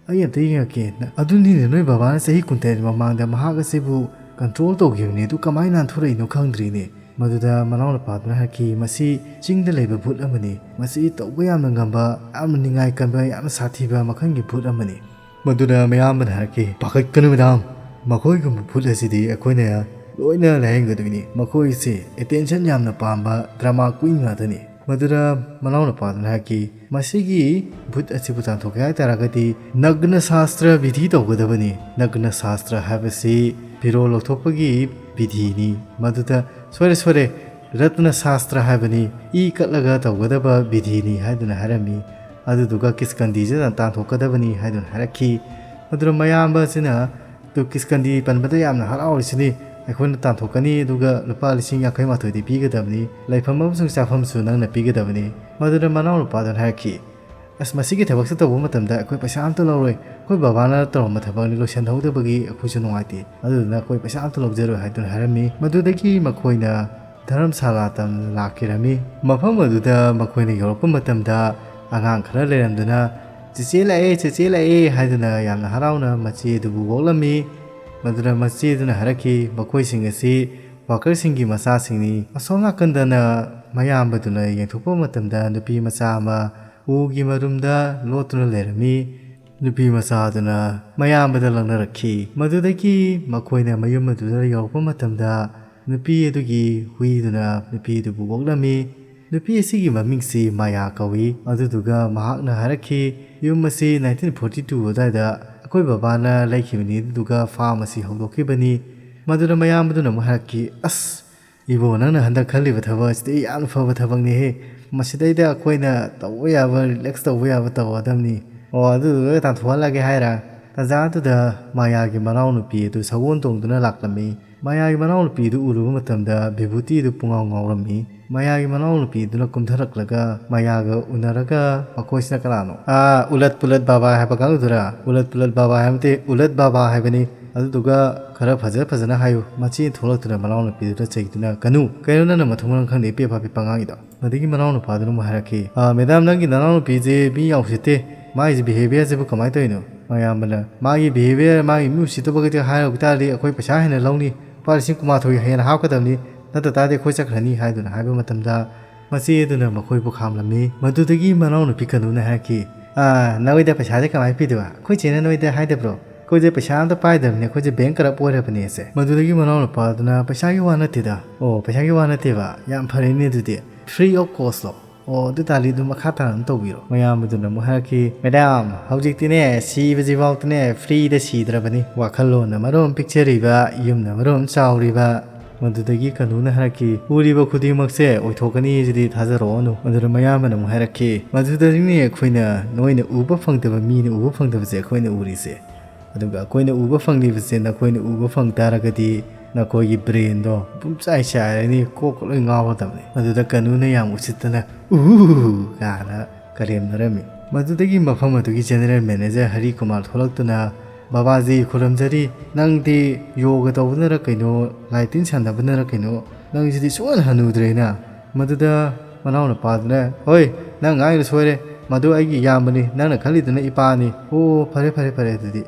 ꯑꯩ ꯑꯝꯇ ꯌꯦꯡꯉꯛꯀꯦ꯫ ꯅ-, ꯑꯗꯨꯅꯤꯅꯦ, ꯅꯣꯏ ꯕꯕꯥꯅ ꯆꯍꯤ ꯀꯨꯟꯇꯔꯦꯠ ꯃꯃꯥꯡꯗ ꯃꯍꯥꯛ ꯑꯁꯤꯕꯨ ꯀꯟꯇ꯭ꯔꯣꯜ ꯇꯧꯈꯤꯕꯅꯦ꯫ ꯑꯗꯨ ꯀꯃꯥꯏꯅ ꯅꯥꯟꯊꯣꯔꯛꯏꯅꯣ ꯈꯪꯗ꯭ꯔꯤꯅꯦ꯫" ꯃꯗꯨꯗ ꯃꯅꯥꯎꯅꯨꯄꯥꯗꯨꯅ ꯍꯥꯏꯔꯛꯈꯤ, "ꯃꯁꯤ ꯆꯤꯡꯗ ꯂꯩꯕ ꯚꯨꯠ ꯑꯃꯅꯤ꯫ ꯃꯁꯤ ꯇꯧꯕ ꯌꯥꯝꯅ ꯉꯝꯕ, ꯌꯥꯝꯅ ꯅꯤꯡꯉꯥꯏ ꯀꯟꯕ, ꯌꯥꯝꯅ ꯁꯥꯊꯤꯕ ꯃꯈꯜꯒꯤ ꯚꯨꯠ ꯑꯃꯅꯤ꯫" ꯃꯗꯨꯅ ꯃꯌꯥꯝꯕꯅ ꯍꯥꯏꯔꯛꯈꯤ, "ꯄꯥꯈꯠꯀꯅꯨ ꯃꯦꯗꯥꯝ, ꯃꯈꯣꯏꯒꯨꯝꯕ ꯚꯨꯠ ꯑꯁꯤꯗꯤ ꯑꯩꯈꯣꯏꯅ ꯂꯣꯏꯅ ꯂꯥꯌꯦꯡꯒꯗꯣꯏꯅꯤ꯫ ꯃꯈꯣꯏꯁꯦ ꯑꯦꯇꯦꯟꯁꯟ ꯌꯥꯝꯅ ꯄꯥꯝꯕ ꯗ꯭ꯔꯃꯥ ꯀ꯭ꯋꯤꯟ ꯉꯥꯛꯇꯅꯤ꯫" ꯃꯗꯨꯗ ꯃꯅꯥꯎꯅꯨꯄꯥꯗꯨꯅ ꯍꯥꯏꯔꯛꯈꯤ, "ꯃꯁꯤꯒꯤ ꯚꯨꯠ ꯑꯁꯤꯕꯨ ꯇꯥꯟꯊꯣꯛꯀꯦ ꯍꯥꯏ ꯇꯥꯔꯒꯗꯤ ꯅꯒꯅ ꯁꯥꯁꯇ꯭ꯔ ꯕꯤꯙꯤ ꯇꯧꯒꯗꯕꯅꯤ꯫" ꯅꯒꯅ ꯁꯥꯁꯇ꯭ꯔ ꯍꯥꯏꯕꯁꯤ ꯐꯤꯔꯣꯜ ꯂꯧꯊꯣꯛꯄꯒꯤ ꯕꯤꯙꯤꯅꯤ꯫ ꯃꯗꯨꯗ, "ꯁꯣꯏꯔꯦ, ꯁꯣꯏꯔꯦ, ꯔꯠꯅ ꯁꯥꯁꯇ꯭ꯔ ꯍꯥꯏꯕꯅꯤ, ꯏ ꯀꯠꯂꯒ ꯇꯧꯒꯗꯕ ꯕꯤꯙꯤꯅꯤ" ꯍꯥꯏꯗꯨꯅ ꯍꯥꯏꯔꯝꯃꯤ꯫ ꯑꯗꯨꯗꯨꯒ ꯀꯤꯁꯀꯟꯗꯤꯁꯤꯗ ꯇꯥꯟꯊꯣꯛꯀꯗꯕꯅꯤ ꯍꯥꯏꯗꯨꯅ ꯍꯥꯏꯔꯛꯈꯤ꯫ ꯃꯗꯨꯗ ꯃꯌꯥꯝꯕ ꯑꯁꯤꯅ, "ꯑꯗꯨ ꯀꯤꯁꯀꯟꯗꯤ ꯄꯟꯕꯗ ꯌꯥꯝꯅ ꯍꯔꯥꯎꯔꯤꯁꯤꯅꯤ, ꯑꯩꯈꯣꯏꯅ ꯇꯥꯟꯊꯣꯛꯀꯅꯤ, ꯑꯗꯨꯒ ꯂꯨꯄꯥ ꯂꯤꯁꯤꯡ ꯌꯥꯡꯈꯩ ꯃꯥꯊꯣꯏꯗꯤ ꯄꯤꯒꯗꯕꯅꯤ, ꯂꯩꯐꯝ ꯑꯃꯁꯨꯡ ꯆꯥꯐꯝꯁꯨ ꯅꯪꯅ ꯄꯤꯒꯗꯕꯅꯤ꯫" ꯃꯗꯨꯗ ꯃꯅꯥꯎꯅꯨꯄꯥꯗꯨꯅ ꯍꯥꯏꯔꯛꯈꯤ, "ꯑꯁ, ꯃꯁꯤꯒꯤ ꯊꯕꯛꯁꯦ ꯇꯧꯕ ꯃꯇꯝꯗ ꯑꯩꯈꯣꯏ ꯄꯩꯁꯥ ꯑꯝꯇ ꯂꯧꯔꯣꯏ, ꯑꯩꯈꯣꯏ ꯕꯕꯥꯅ ꯇꯧꯔꯝꯕ ꯊꯕꯛꯅꯤ, ꯂꯣꯏꯁꯤꯟꯍꯧꯗꯕꯒꯤ ꯑꯩꯈꯣꯏꯁꯨ ꯅꯨꯡꯉꯥꯏꯇꯦ, ꯑꯗꯨꯗꯨꯅ ꯑꯩꯈꯣꯏ ꯄꯩꯁꯥ ꯑꯝꯇ ꯂꯧꯖꯔꯣꯏ" ꯍꯥꯏꯗꯨꯅ ꯍꯥꯏꯔꯝꯃꯤ꯫ ꯃꯗꯨꯗꯒꯤ ꯃꯈꯣꯏꯅ ꯙꯔꯝꯁꯥꯂꯥ ꯇꯝꯅ ꯂꯥꯛꯈꯤꯔꯝꯃꯤ꯫ ꯃꯐꯝ ꯑꯗꯨꯗ ꯃꯈꯣꯏꯅ ꯌꯧꯔꯛꯄ ꯃꯇꯝꯗ ꯑꯉꯥꯡ ꯈꯔ ꯂꯩꯔꯝꯗꯨꯅ, "ꯆꯦꯆꯦ ꯂꯥꯛꯑꯦ, ꯆꯦꯆꯦ ꯂꯥꯛꯑꯦ" ꯍꯥꯏꯗꯨꯅ ꯌꯥꯝꯅ ꯍꯔꯥꯎꯅ ꯃꯆꯦ ꯑꯗꯨꯕꯨ ꯑꯣꯛꯂꯝꯃꯤ꯫ ꯃꯗꯨꯗ ꯃꯆꯦ ꯑꯗꯨꯅ ꯍꯥꯏꯔꯛꯈꯤ, "ꯃꯈꯣꯏꯁꯤꯡ ꯑꯁꯤ ꯋꯥꯀꯔꯁꯤꯡꯒꯤ ꯃꯆꯥꯁꯤꯡꯅꯤ꯫" ꯑꯁꯣꯝ ꯅꯥꯀꯟꯗꯅ ꯃꯌꯥꯝꯕꯗꯨꯅ ꯌꯦꯡꯊꯣꯛꯄ ꯃꯇꯝꯗ ꯅꯨꯄꯤ ꯃꯆꯥ ꯑꯃ ꯎꯒꯤ ꯃꯔꯨꯝꯗ ꯂꯣꯠꯇꯨꯅ ꯂꯩꯔꯝꯃꯤ꯫ ꯅꯨꯄꯤ ꯃꯆꯥ ꯑꯗꯨꯅ ꯃꯌꯥꯝꯕꯗ ꯂꯛꯅꯔꯛꯈꯤ꯫ ꯃꯗꯨꯗꯒꯤ ꯃꯈꯣꯏꯅ ꯃꯌꯨꯝ ꯑꯗꯨꯗ ꯌꯧꯔꯛꯄ ꯃꯇꯝꯗ ꯅꯨꯄꯤ ꯑꯗꯨꯒꯤ ꯍꯨꯏꯗꯨꯅ ꯅꯨꯄꯤ ꯑꯗꯨꯕꯨ ꯑꯣꯛꯂꯝꯃꯤ꯫ ꯅꯨꯄꯤ ꯑꯁꯤꯒꯤ ꯃꯃꯤꯡꯁꯤ ꯃꯥꯌꯥ ꯀꯧꯏ꯫ ꯑꯗꯨꯗꯨꯒ ꯃꯍꯥꯛꯅ ꯍꯥꯏꯔꯛꯈꯤ, ꯌꯨꯝ ꯑꯁꯤ ꯅꯥꯏꯟꯇꯤꯟ ꯐꯣꯔꯇꯤ ꯇꯨ ꯑꯗꯨꯋꯥꯏꯗ ꯑꯩꯈꯣꯏ ꯕꯕꯥꯅ ꯂꯩꯈꯤꯕꯅꯤ, ꯑꯗꯨꯗꯨꯒ ꯐꯥꯔꯝ ꯑꯁꯤ ꯍꯧꯗꯣꯛꯈꯤꯕꯅꯤ꯫ ꯃꯗꯨꯗ ꯃꯌꯥꯝꯕꯗꯨꯅ ꯑꯃꯨꯛ ꯍꯥꯏꯔꯛꯈꯤ, "ꯑꯁ, "ꯏꯕꯣ, ꯅꯪꯅ ꯍꯟꯗꯛ ꯈꯜꯂꯤꯕ ꯊꯕꯛ ꯑꯁꯤꯗꯤ ꯌꯥꯝꯅ ꯐꯕ ꯊꯕꯛꯅꯤꯍꯦ꯫ ꯃꯁꯤꯗꯩꯗ ꯑꯩꯈꯣꯏꯅ ꯇꯧꯕ ꯌꯥꯕ, ꯔꯤꯂꯦꯛꯁ ꯇꯧꯕ ꯌꯥꯕ ꯇꯧꯒꯗꯕꯅꯤ꯫ ꯑꯣ, ꯑꯗꯨꯗꯨꯒ ꯇꯥꯟꯊꯣꯛꯍꯜꯂꯒꯦ ꯍꯥꯏꯔ?" ꯇꯥꯟꯖꯥ ꯑꯗꯨꯗ ꯃꯥꯌꯥꯒꯤ ꯃꯅꯥꯎꯅꯨꯄꯤ ꯑꯗꯨ ꯁꯒꯣꯜ ꯇꯣꯡꯗꯨꯅ ꯂꯥꯛꯂꯝꯃꯤ꯫ ꯃꯥꯌꯥꯒꯤ ꯃꯅꯥꯎꯅꯨꯄꯤꯗꯨ ꯎꯔꯨꯕ ꯃꯇꯝꯗ ꯚꯤꯚꯨꯇꯤꯗꯨ ꯄꯨꯡꯉꯥꯎ ꯉꯥꯎꯔꯝꯃꯤ꯫ ꯃꯥꯌꯥꯒꯤ ꯃꯅꯥꯎꯅꯨꯄꯤꯗꯨꯅ ꯀꯨꯝꯊꯔꯛꯂꯒ ꯃꯥꯌꯥꯒ ꯎꯅꯔꯒ, "ꯃꯈꯣꯏꯁꯤꯅ ꯀꯅꯥꯅꯣ?" "ꯑꯥ, ꯎꯂꯠ ꯄꯨꯂꯠ ꯕꯥꯕꯥ ꯍꯥꯏꯕ ꯀꯥꯡꯕꯨꯗꯨꯔꯥ?" "ꯎꯂꯠ ꯄꯨꯂꯠ ꯕꯥꯕꯥ ꯍꯥꯏꯕ ꯅꯠꯇꯦ, ꯎꯂꯠ ꯕꯥꯕꯥ ꯍꯥꯏꯕꯅꯤ꯫ ꯑꯗꯨꯗꯨꯒ ꯈꯔ ꯐꯖ ꯐꯖꯅ ꯍꯥꯏꯌꯨ꯫" ꯃꯆꯦ ꯊꯣꯛꯂꯛꯇꯨꯅ ꯃꯅꯥꯎꯅꯨꯄꯤꯗꯨꯗ ꯆꯩꯗꯨꯅ, "ꯀꯅꯨ, ꯀꯩꯅꯣ ꯅꯪꯅ ꯃꯊꯣꯡ ꯃꯔꯝ ꯈꯪꯗꯦ ꯄꯦ ꯄꯥ ꯄꯦ ꯄꯥ ꯉꯥꯡꯉꯤꯗꯣ?" ꯃꯗꯨꯒꯤ ꯃꯅꯥꯎꯅꯨꯄꯥꯗꯨꯅ ꯑꯃꯨꯛ ꯍꯥꯏꯔꯛꯈꯤ, "ꯑꯥ, ꯃꯦꯗꯥꯝ, ꯅꯪꯒꯤ ꯅꯅꯥꯎꯅꯨꯄꯤꯁꯦ ꯃꯤ ꯌꯥꯝ ꯎꯁꯤꯠꯇꯦ꯫ ꯃꯥꯒꯤꯁꯦ ꯕꯤꯍꯦꯕꯤꯌꯔꯁꯤꯕꯨ ꯀꯃꯥꯏꯅ ꯇꯧꯔꯤꯅꯣ?" ꯃꯌꯥꯝꯕꯅ, "ꯃꯥꯒꯤ ꯕꯤꯍꯦꯕꯤꯌꯔ, ꯃꯥꯒꯤ ꯃꯤ ꯎꯁꯤꯠꯇꯕꯒꯗꯤ ꯍꯥꯏꯔꯨꯕ ꯇꯥꯔꯗꯤ ꯑꯩꯈꯣꯏ ꯄꯩꯁꯥ ꯍꯦꯟꯅ ꯂꯧꯅꯤ, ꯂꯨꯄꯥ ꯂꯤꯁꯤꯡ ꯀꯨꯟꯃꯥꯊꯣꯏ ꯍꯦꯟꯅ ꯍꯥꯞꯀꯗꯕꯅꯤ, ꯅꯠꯇ ꯇꯥꯔꯗꯤ ꯑꯩꯈꯣꯏ ꯆꯠꯈ꯭ꯔꯅꯤ" ꯍꯥꯏꯗꯨꯅ ꯍꯥꯏꯕ ꯃꯇꯝꯗ, ꯃꯆꯦ ꯑꯗꯨꯅ ꯃꯈꯣꯏꯕꯨ ꯈꯥꯝꯂꯝꯃꯤ꯫ ꯃꯗꯨꯗꯒꯤ ꯃꯅꯥꯎꯅꯨꯄꯤ ꯀꯅꯨꯅ ꯍꯥꯏꯔꯛꯈꯤ, "ꯑꯥ, ꯅꯈꯣꯏꯗ ꯄꯩꯁꯥꯁꯦ ꯀꯃꯥꯏꯅ ꯄꯤꯗꯣꯏꯕ? ꯑꯩꯈꯣꯏ ꯆꯦꯅ ꯅꯣꯏꯗ ꯍꯥꯏꯗꯕ꯭ꯔꯣ? ꯑꯩꯈꯣꯏꯁꯦ ꯄꯩꯁꯥ ꯑꯝꯇ ꯄꯥꯏꯗꯕꯅꯤ, ꯑꯩꯈꯣꯏꯁꯦ ꯕꯦꯡ ꯀꯔꯞ ꯑꯣꯏꯔꯕꯅꯦꯁꯦ꯫" ꯃꯗꯨꯗꯒꯤ ꯃꯅꯥꯎꯅꯨꯄꯥꯗꯨꯅ, "ꯄꯩꯁꯥꯒꯤ ꯋꯥ ꯅꯠꯇꯦꯗ꯫" "ꯑꯣ, ꯄꯩꯁꯥꯒꯤ ꯋꯥ ꯅꯠꯇꯦꯕ, ꯌꯥꯝ ꯐꯔꯦꯅꯦ ꯑꯗꯨꯗꯤ꯫ ꯐ꯭ꯔꯤ ꯑꯣꯐ ꯀꯣꯁꯂꯣ?" "ꯑꯣ, ꯑꯗꯨ ꯇꯥꯔꯗꯤ ꯑꯗꯨꯝ ꯃꯈꯥ ꯇꯥꯅ ꯑꯗꯨꯝ ꯇꯧꯕꯤꯔꯣ꯫" ꯃꯌꯥꯝꯕꯗꯨꯅ ꯑꯃꯨꯛ ꯍꯥꯏꯔꯛꯈꯤ, "ꯃꯦꯗꯥꯝ, ꯍꯧꯖꯤꯛꯇꯤꯅꯦ, ꯁꯤꯕꯁꯤꯐꯥꯎꯗꯅꯦ ꯐ꯭ꯔꯤꯗ ꯁꯤꯗ꯭ꯔꯕꯅꯤ꯫ ꯋꯥꯈꯜꯂꯣꯟꯅ ꯃꯔꯣꯝ ꯄꯤꯛꯆꯔꯤꯕ, ꯌꯨꯝꯅ ꯃꯔꯣꯝ ꯆꯥꯎꯔꯤꯕ꯫" ꯃꯗꯨꯗꯒꯤ ꯀꯅꯨꯅ ꯍꯥꯏꯔꯛꯈꯤ, "ꯎꯔꯤꯕ ꯈꯨꯗꯤꯡꯃꯛꯁꯦ ꯑꯣꯏꯊꯣꯛꯀꯅꯤ ꯁꯤꯗꯤ ꯊꯥꯖꯔꯛꯑꯣꯅꯨ꯫" ꯑꯗꯨꯗ ꯃꯌꯥꯝꯕꯅ ꯑꯃꯨꯛ ꯍꯥꯏꯔꯛꯈꯤ, "ꯃꯗꯨꯗꯅꯤꯅꯦ ꯑꯩꯈꯣꯏꯅ, ꯅꯣꯏꯅ ꯎꯕ ꯐꯪꯗꯕ ꯃꯤꯅ ꯎꯕ ꯐꯪꯗꯕꯁꯦ ꯑꯩꯈꯣꯏꯅ ꯎꯔꯤꯁꯦ꯫ ꯑꯗꯨꯒ ꯑꯩꯈꯣꯏꯅ ꯎꯕ ꯐꯪꯂꯤꯕꯁꯦ ꯅꯈꯣꯏꯅ ꯎꯕ ꯐꯪ ꯇꯥꯔꯒꯗꯤ ꯅꯈꯣꯏꯒꯤ ꯕ꯭ꯔꯦꯟꯗꯣ ꯄꯨꯝꯆꯥꯏ ꯆꯥꯏꯔꯅꯤ, ꯀꯣꯛꯀ ꯂꯣꯏ ꯉꯥꯎꯔꯗꯕꯅꯤ꯫" ꯃꯗꯨꯗ ꯀꯅꯨꯅ ꯌꯥꯝ ꯎꯁꯤꯠꯇꯅ "ꯎ" ꯀꯥꯏꯅ ꯀꯔꯦꯝꯅꯔꯝꯃꯤ꯫ ꯃꯗꯨꯗꯒꯤ ꯃꯐꯝ ꯑꯗꯨꯒꯤ ꯖꯦꯅꯔꯦꯜ ꯃꯦꯅꯦꯖꯔ ꯍꯔꯤ ꯀꯨꯃꯥꯔ ꯊꯣꯛꯂꯛꯇꯨꯅ, "ꯕꯕꯥꯖꯤ ꯈꯨꯔꯨꯝꯖꯔꯤ, ꯅꯪꯗꯤ ꯌꯣꯒ ꯇꯧꯕꯅꯔ ꯀꯩꯅꯣ, ꯂꯥꯏ ꯇꯤꯟ ꯁꯥꯟꯅꯕꯅꯔ ꯀꯩꯅꯣ, ꯅꯪꯁꯤꯗꯤ ꯁꯨꯡꯍꯟ ꯍꯟꯅꯨꯗ꯭ꯔꯦꯅ꯫" ꯃꯗꯨꯗ ꯃꯅꯥꯎꯅꯨꯄꯥꯗꯨꯅ, "ꯍꯣꯏ, ꯅꯪ ꯉꯥꯡꯉꯤꯗꯣ ꯁꯣꯏꯔꯦ, ꯃꯗꯨ ꯑꯩꯒꯤ ꯏꯌꯥꯝꯕꯅꯤ, ꯅꯪꯅ ꯈꯜꯂꯤꯗꯨꯅ ꯏꯄꯥꯅꯤ꯫" "ꯑꯣ, ꯐꯔꯦ, ꯐꯔꯦ, ꯐꯔꯦ ꯑꯗꯨꯗꯤ꯫